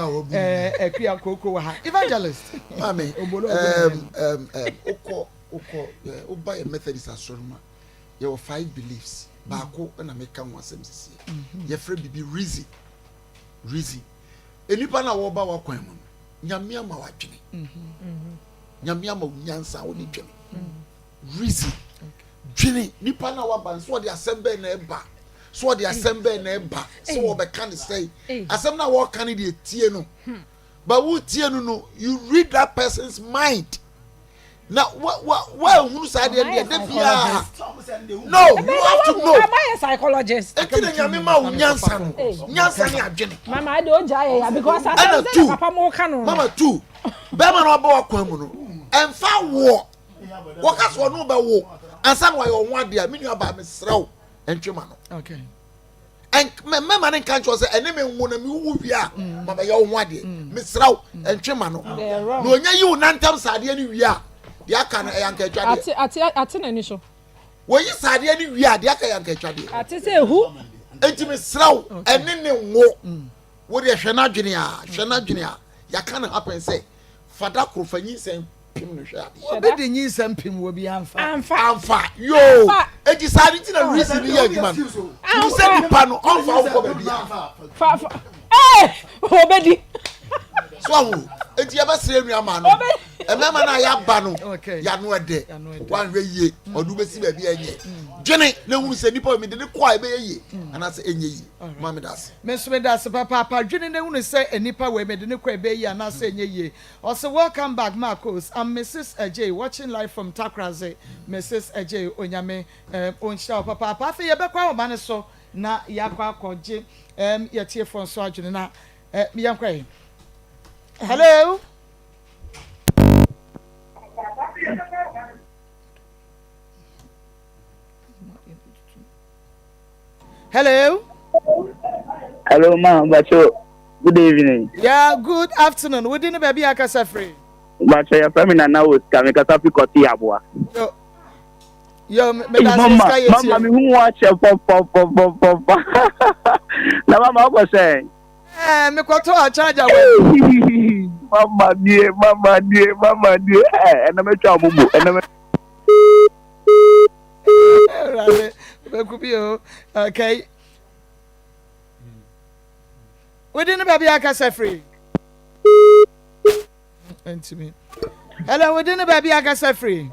Akua Koko wɔ ha Evangelist. Maame ɛɛm ɛɛm wokɔ wokɔ woba yɛ Methodist asɔre mu a yɛwɔ five beliefs baako na meka ho asɛm sisi mhm. yɛfrɛ biribi reason reason nnipa no a wɔba w'akwan mu no nyame ama w'adwene mhm. mhm. nyame ama wo nyansa wo ne dwene reason dwene nipa no a waba no so ɔde asɛm bɛn na ɛba so ɔde asɛm bɛn na ɛba sɛ wɔbɛka ne sɛe asɛm no a wɔka no deɛ tie no hmm. but wotie no no you read that person's mind na wa wa wa ehunu saa deɛ deɛ de biara no you have to know. Aba yɛ psychologist. Eti na nyame ma wo nyansa no nyansa ne adwene. Mama adi o gya yɛ ya because asɛm sɛ na papa mo ka no. Mama tu bɛrima na ɔbɛ wakwan mu no ɛnfa woɔ wɔka so ɔno bɛ wo ansa na wayɛ ɔho adeɛ a me nua baa mesrɛ wo ɛntwe ma no. Okay. Mmarima no nka nkyerɛ wo sɛ ɛne me nwo na mewu wie a mm. ma bɛyɛ wo ho adeɛ. Mm. Mesrɛ wo mm. ɛntwe ma no. Na onya yi wo nantam saa adeɛ no wie a deɛ aka no ɛyɛ anka atwadeɛ. Ate ate n'ani so. Wɔyi saa adeɛ no wie a deɛ aka yɛ anka atwadeɛ. Ate sɛ ehu. Enti mesrɛ wo ɛne ne nwo. Wo deɛ hwɛ n'adwene a hwɛ n'adwene a yɛaka no happen sɛ fada koro fa nyinsɛn pem no hwɛ adeɛ. Obi de nyinsɛn pem wɔ bi anfa. Anfa. Anfa yoo. Eti saa ne ti na reason ni yɛ adwuma no. Hu sɛ nipa no ɔnfa wo kɔ baabi a. Fa fa ee obedi. So ahu eti yɛbɛsrɛ nua maa no mmarima no a yɛaba no yano ɛdɛ wanhwɛ yie ɔde wobɛsi baabi a ɛnyɛ dwene na hunu sɛ nipa mede ne kɔ a ɛbɛyɛ yie anaasɛ ɛnyɛ yie ma meda ase. Me nso meda ase papaapa dwene na hunu sɛ nipa wei mede ne kɔ a ɛbɛyɛ yie anaasɛ ɛnyɛ yie Ɔse welcome back Marcos I'm Mrs Adjei watching live from Takorase Mrs Adjei Onyame ɔnhyira wo papaapa Afei yɛbɛkɔ ahoma no so na yɛakɔ akɔgye yɛtiefoɔ nso adwene na yɛnkɔ ɛ Hello Hello. Hello, ma, bacho. Good evening. Yeah, good afternoon. Wodi ne baabi akasa firi? Bacho, yɛ fɛ mi nana wo sika, mi kasa fi kɔti aboa. Yo, yo, me da se sika yɛ tie. Mama, mi hu wa kyɛ pɔpɔpɔpɔpɔ. Na mama, ɔkɔ sɛn? Ɛɛ, mi kɔtɔ a charger wɔ. Mama nie, mama nie, mama nie. Ɛɛ, ɛnna mɛ twa ɔmo mu, ɛnna mɛ. Awurade wobɛku bi o okay wodi ne baabi akasa firi ntumi hello wodi ne baabi akasa firi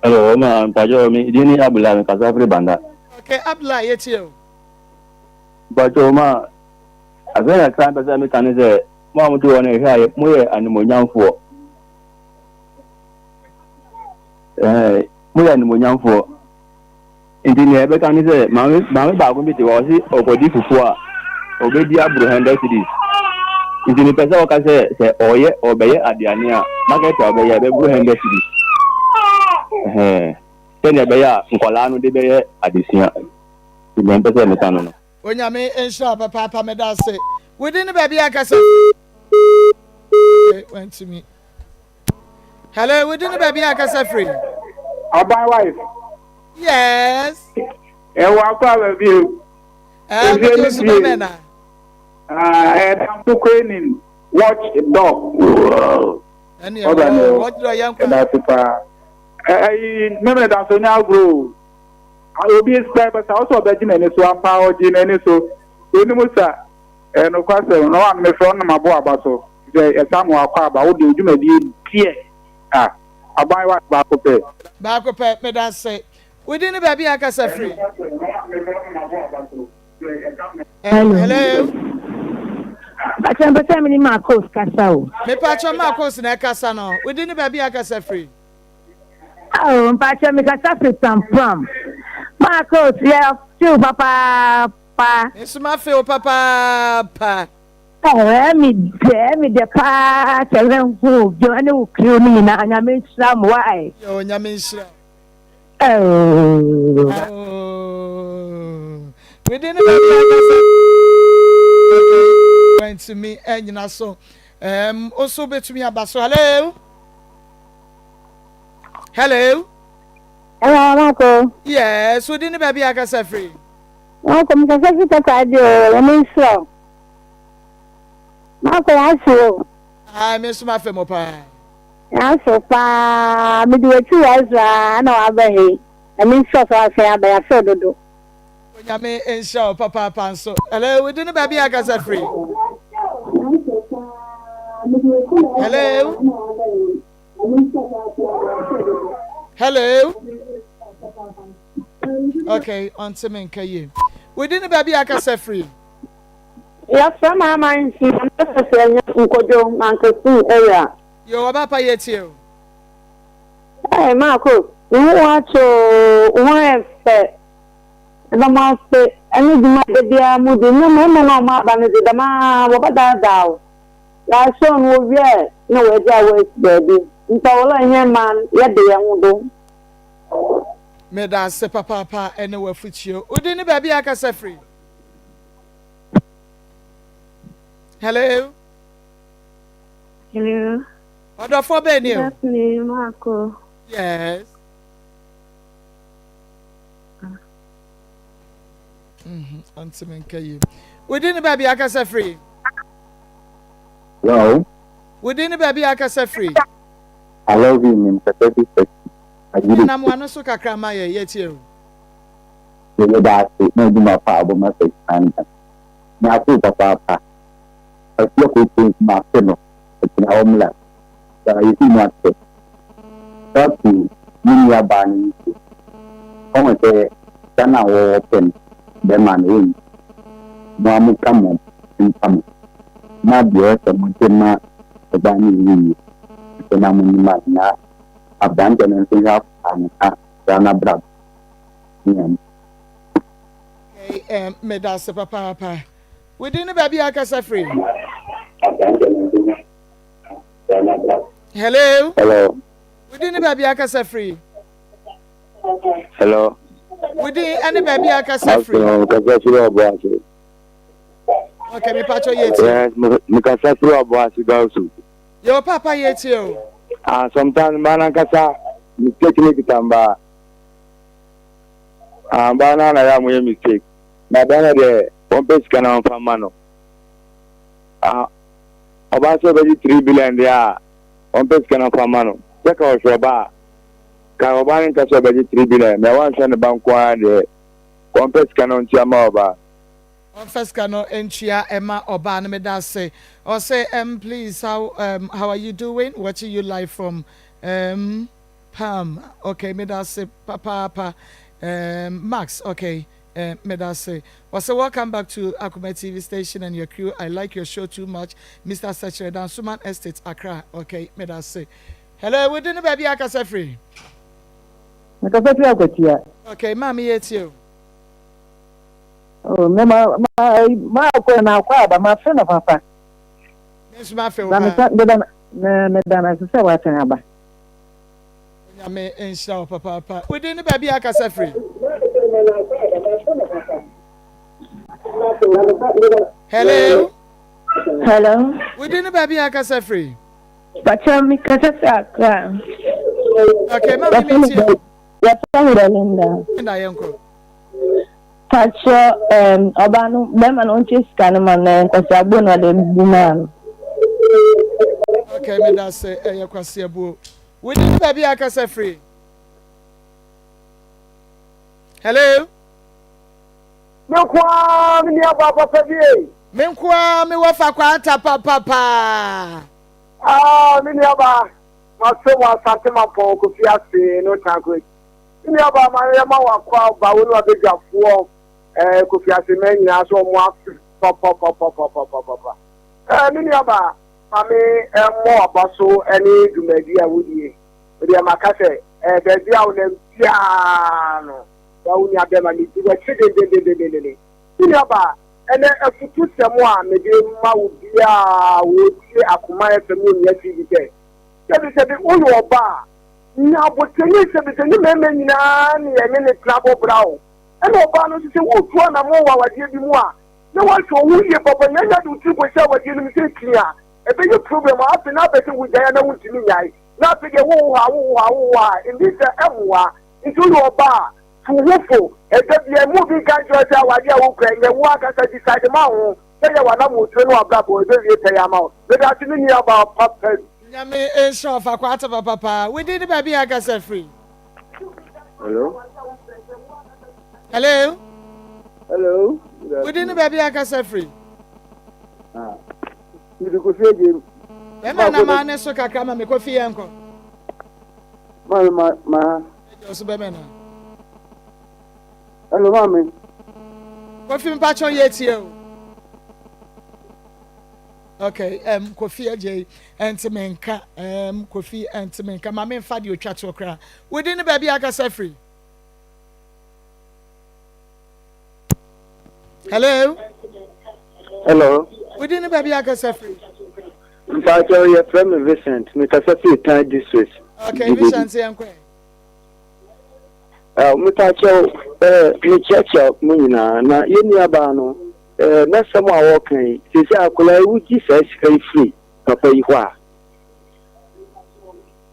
hello ma mpakyɛ me din ne abdullah me kasa firi banda okay abdullah yɛtie o mpakyɛ ma afei na kra mpɛ sɛ meka ne sɛ mo a mote hɔ no ɛhwɛ a moyɛ animonyamfoɔ Ɛɛ, moyɛ animuonyamfoɔ. Nti nea ɛbɛka ne sɛ, maame maame baako bi te hɔ, ɔse ɔkɔdi fufuo a, ɔbɛdi aboro hundred cedis. Nti mepɛ sɛ ɔka sɛ, sɛ ɔyɛ ɔbɛyɛ aduane a, market a ɔbɛyɛ ɛbɛboro hundred cedis. Ɛhɛn, sɛnea ɛbɛyɛ a nkwadaa no de bɛyɛ adesua. Nti nea mpɛ sɛ meka no no. Onyame nhyira wo papaapa meda ase. Wo din ne baabi a kasa firi? Okay, wantumi. Hello, wo din ne baabi a kasa firi? Aban wife. Yes. Ɛwɔ akɔ aba bio. Ɛɛ, mede nso bɛmɛ na. Ɛdamfo kwenin watch dog. Ɛne ɛwɔ watch dog yɛn kɔ. Ɛda ase paa. Ɛyi mɛmɛ da so nyɛ agorɔ o. Obi sɛ bɛsa ɔsɛ ɔbɛgye n'ani so ampa ɔgye n'ani so. Onim sa ɛyɛ nokwasɛm na wɔn a mefrɛ ɔno na mabɔ aba so. Sɛ ɛsa ma wakɔ aba wo deɛ dwumadie deɛ a aban wa baako pɛ. Baako pɛ meda ase. Wo din ne baabi a akasa firi? Hello. Hello. Mpakyɛ mpɛ sɛ mene Marcos kasa o. Mepakyɛ Marcos na ɛkasa no. Wo din ne baabi a akasa firi? Oh, mpakyɛ mekasa firi Prampram. Marcos yɛ feel papaapa. Me nso ma feel papaapa. Ɛyɛ me dɛ, ɛyɛ me dɛ paa sɛ mɛhu wo bio ɛne wo crew no nyinaa. Nyame nhyira mo why. Yo, Nyame nhyira. Oh. Oh. Within the baabi akasa. Okay. Wantumi anyina so. Um, also betumi aba so. Hello. Hello. Hello, Marco. Yes, within the baabi akasa free. Marco, mkasa fi Takoradi o, Nyame nhyira wo. Marco, yɛahye o. Ah, me nso mafɛ mo paa. Yɛahye paa, mede w'akyi wɔ Ezra na waba he. Nyame nhyira wo sɛ woasan aba, yɛahye wo dodo. Onyame nhyira wo papaapa nso. Hello, wodi ne baabi akasa firi? Hello. Hello. Okay, ɔnte me nka yie. Wodi ne baabi akasa firi? Yɛfrɛ me ama nti na mɛpɛ sɛ ɛnyɛ Nkojo Mankessim area. Yo, ɔba pa yɛ tie o. Hey, Marco, me ho akyɛ o, wo ho ayɛ fɛ. Meda mo ase ɛne dwuma a da biara mo di. Nnɛ mmarima no a wɔn aba no de dɛm ara wɔbɛdaadaa wo. Yɛahyɛ no wɔwie a na wɔagyaa wo asi baabi. Nti ɔwɔ dɛ hɛn mmaa no yɛde yɛn ho do. Meda ase papaapa ɛne w'afutuo. Wo din ne baabi a akasa firi? Hello. Hello. Ɔdɔfoɔ bɛn ni o? Good afternoon, Marco. Yes. Ɔntumi nka yie. Wodi ne baabi akasa firi? Hello. Wodi ne baabi akasa firi? I love you, nim kasa bi sɛ. Ayiri. Nam wano so kakra ma yɛ yɛtie o. Yɛyɛ daase na adwuma pa a wɔma sɛ kanda. Na ase papaapa. Ɔsi ɔkɔ nso ma ase no. Ɛgyina hɔ mmla. Saa yɛsi mu ase. Talk to me nua baa no nso. Ɔhu sɛ sika no a wɔpɛ no bɛma no ɛnni. Mo ara mo ka mo mfa mo. Na deɛ ɛsɛ mo de ma ɔbaa no nyɛ yie. Nso na mo nim a na aberanteɛ no nso hwɛ akwadaa no na akwadaa no abrabɔ nyɛ no. Okay, um, meda ase papaapa. Within ne baabi akasa firi. Hello. Hello. Within ne baabi akasa firi. Hello. Within ɛne baabi akasa firi. Kasa firi ɔbɔ ase. Okay, mi pacho yɛ tie. Yes, mi kasa firi ɔbɔ ase gawusu. Yɛ o papa yɛ tie o. Ah, sometimes mbaa nankasa mistake ne kita mbaa. Ah, mbaa na na yɛ a mo yɛ mistake. Na bɛrima deɛ wɔmpɛ sika na wɔmfa mma no. Ah, ɔbaa sɛ ɔbɛgye 3 billion deɛ a, wɔmpɛ sika na wɔmfa mma no. Sɛ ka ɔhwɛ ɔbaa a, ka ɔbaa no nka sɛ ɔbɛgye 3 billion, na wanhwɛ ne ba nko ara deɛ, wɔmpɛ sika na ɔntua mma ɔbaa. Ɔmfa sika no ntua ɛma ɔbaa no meda ase. Ɔse um please how um how are you doing watching you live from um Pam okay meda ase papaapa um Max okay Eh medase. Ɔse welcome back to Akoma TV station and your crew I like your show too much Mister Sɛkyerɛ Dansoman Estate Accra okay medase. Hello wo din ne baabi a akasa firi? Mekasa firi Akwatia. Okay maame yɛ tie o. Oh, me ma ma ma akɔ na akɔ aba ma fe no papa. Me nso ma fe wo paa. Na me na me da na sɛ watan aba. Onyame nhyira wo papaapa. Wo din ne baabi a akasa firi? Hello. Hello. Wo din ne baabi a akasa firi? Pacha mi kasa firi Accra. Okay, ma mi mi tie. Yɛfrɛ me Belinda. Linda yɛn kɔ. Pacha um, ɔbaa no bɛrima no ɔnkyɛ sika no ma no nkwasi abuo na ɔde bu maa no. Okay, me da se ɛyɛ kwasi abuo. Wo din ne baabi a akasa firi? Hello. Me nko ara me nua baa papa bi ei. Me nko ara me wɔfa kwanta papapaa. Ah, me nua baa, maso wɔ Asante Mampɔn Kofi ase no Tanko. Me nua baa ma yɛ ma wakɔ aba wo ne wabadwafoɔ eh, Kofi ase mɛ nyinaa so ɔmo afe papapapapapapa. Eh, me nua baa. Ma me mmɔ w'aba so ne dwumadi a wodie. Me deɛ maka sɛ, eh, baabi a wonam biara no, wa wo nua bɛma medi w'akyi dendendendendenden. Me nua baa, ɛnɛ afutusɛm a mede ma wo biara a wɔretie Akoma FM ne Onua TV sɛ, sɛbisɛbi woyɛ ɔbaa a, nya abotire ne sɛbisɛ ne mmarima nyinaa ne yɛne ne tena bɔ bra o. Ɛna ɔbaa no nso sɛ woretu anammɔn wɔ awadeɛ bi mu a, na woahwɛ wo ho yie papa na anya de wo tiri kɔhyɛ awadeɛ no mu sɛ pii a, ɛbɛyɛ problem a afei na abɛ sɛ wogyae a na wontumi nnyae na afei deɛ wowo hɔ a wowo hɔ a wowo hɔ a ɛnni sɛ ɛmmoa. Nti woyɛ ɔbaa a, tu wo ho fo. Ɛda biara mma obi nka nkyerɛ wo sɛ awadeɛ a wokura yi nyɛ wo ankasa decide ma wo ho sɛ yɛ w'anammɔntuo ne w'abrabɔ ɛbɛwie pɛyɛ ama wo. Meda ase me nuabaa papa bi. Nyame nhyira wo Fakwaa ate papa paa. Wo din ne baabi a akasa firi? Hello. Hello. Hello. Wo din ne baabi a akasa firi? Ah. Mede kofi agye. Bɛma na maa ne so kakra ma me kofi yɛn kɔ. Maame ma ma. Ɛgye ɔso bɛmɛ na. Hello maame. Kofi mpatsɔ yɛ tie o. Okay, um, Kofi agye ɛnti me nka um, Kofi ɛnti me nka ma me nfa deɛ otwa toɔ koraa. Wodi ne baabi akasa firi. Hello. Hello. Wodi ne baabi akasa firi. Mpatsɔ yɛfrɛ me Vincent mekasa firi Tan district. Okay, Vincent yɛn kɔ. Mepakyɛw, eh, mekyerɛkyerɛ mo nyinaa na yɛn nuabaa no. Eh, n'asɛm a ɔreka yi, seesei akwadaa yi wogye saa sika yi firi papa yi hɔ a,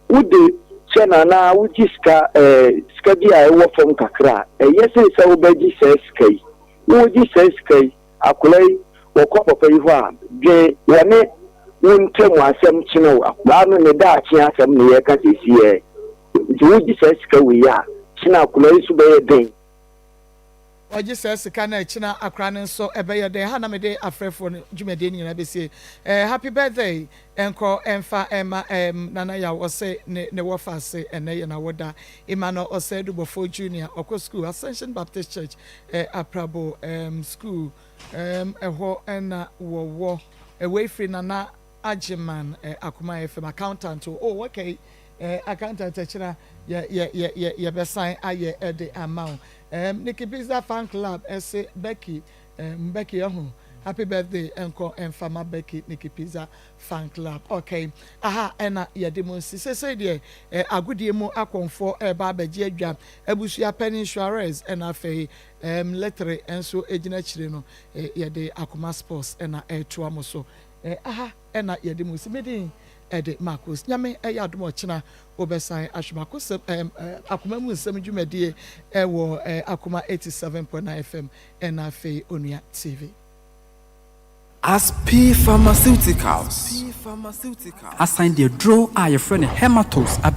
wode kyɛ no anaa wogye sika eh, sika bi a ɛwɔ fam kakra a, ɛyɛ sen sɛ wobɛgye saa sika yi. Wogye saa sika yi, akwadaa yi, wɔkɔ papa yi hɔ a, dwen wɔne wo ntam asɛm kyene wo. Akwadaa no ne daakye asɛm na yɛreka seesei. Nti wogye saa sika wei a, kyena akwadaa yi nso bɛyɛ dɛn? Ɔgye saa sika no a ɛkyena akora no nso ɛbɛyɛ dɛn? Ha na mede afrɛfoɔ no dwumadie no nyinaa bɛsie. Eh, happy birthday nkɔ ɛmfa ɛma eh, Nana Yaw ɔse ne ne wɔfa ase ɛnɛ yɛ n'awoda. Emmanuel Osei Adubɔfoɔ Junior ɔkɔ school Ascension Baptist Church eh, Aprabo eh, school eh, ɛhɔ ɛna wɔwɔ. Eh, wei firi Nana Agyeman eh, Akoma FM accountant o. Oh, okay. Eh, accountant ɛkyena yɛ yɛ yɛ yɛ yɛbɛsan ayɛ ɛde ama wo. Ehm Nikki Pizza fan club ɛse Becky ehm Becky ɛho happy birthday ɛnkɔ ɛnfa ma Becky Nikki Pizza fan club ok aha ɛna yɛde mo nsi sesei deɛ eh agodie mu akɔmfoɔ ɛɛba abɛgye adwa abusua panin Suarez ɛna afei ehm Letere ɛnso ɛgyina akyire no eh yɛde Akoma Sports ɛna ɛɛtoa mo so eh aha ɛna yɛde mo si medin ɛde Marcos Nyame ɛyɛ adom ɔkyena wobɛsan ahwɛ makosɛm ɛɛm akoma mu nsɛm dwumadie ɛwɔ ɛɛ Akoma 87.9 FM ɛna afei Onua TV. Aspi Pharmaceuticals asan de aduro a yɛfrɛ no Hematos aba.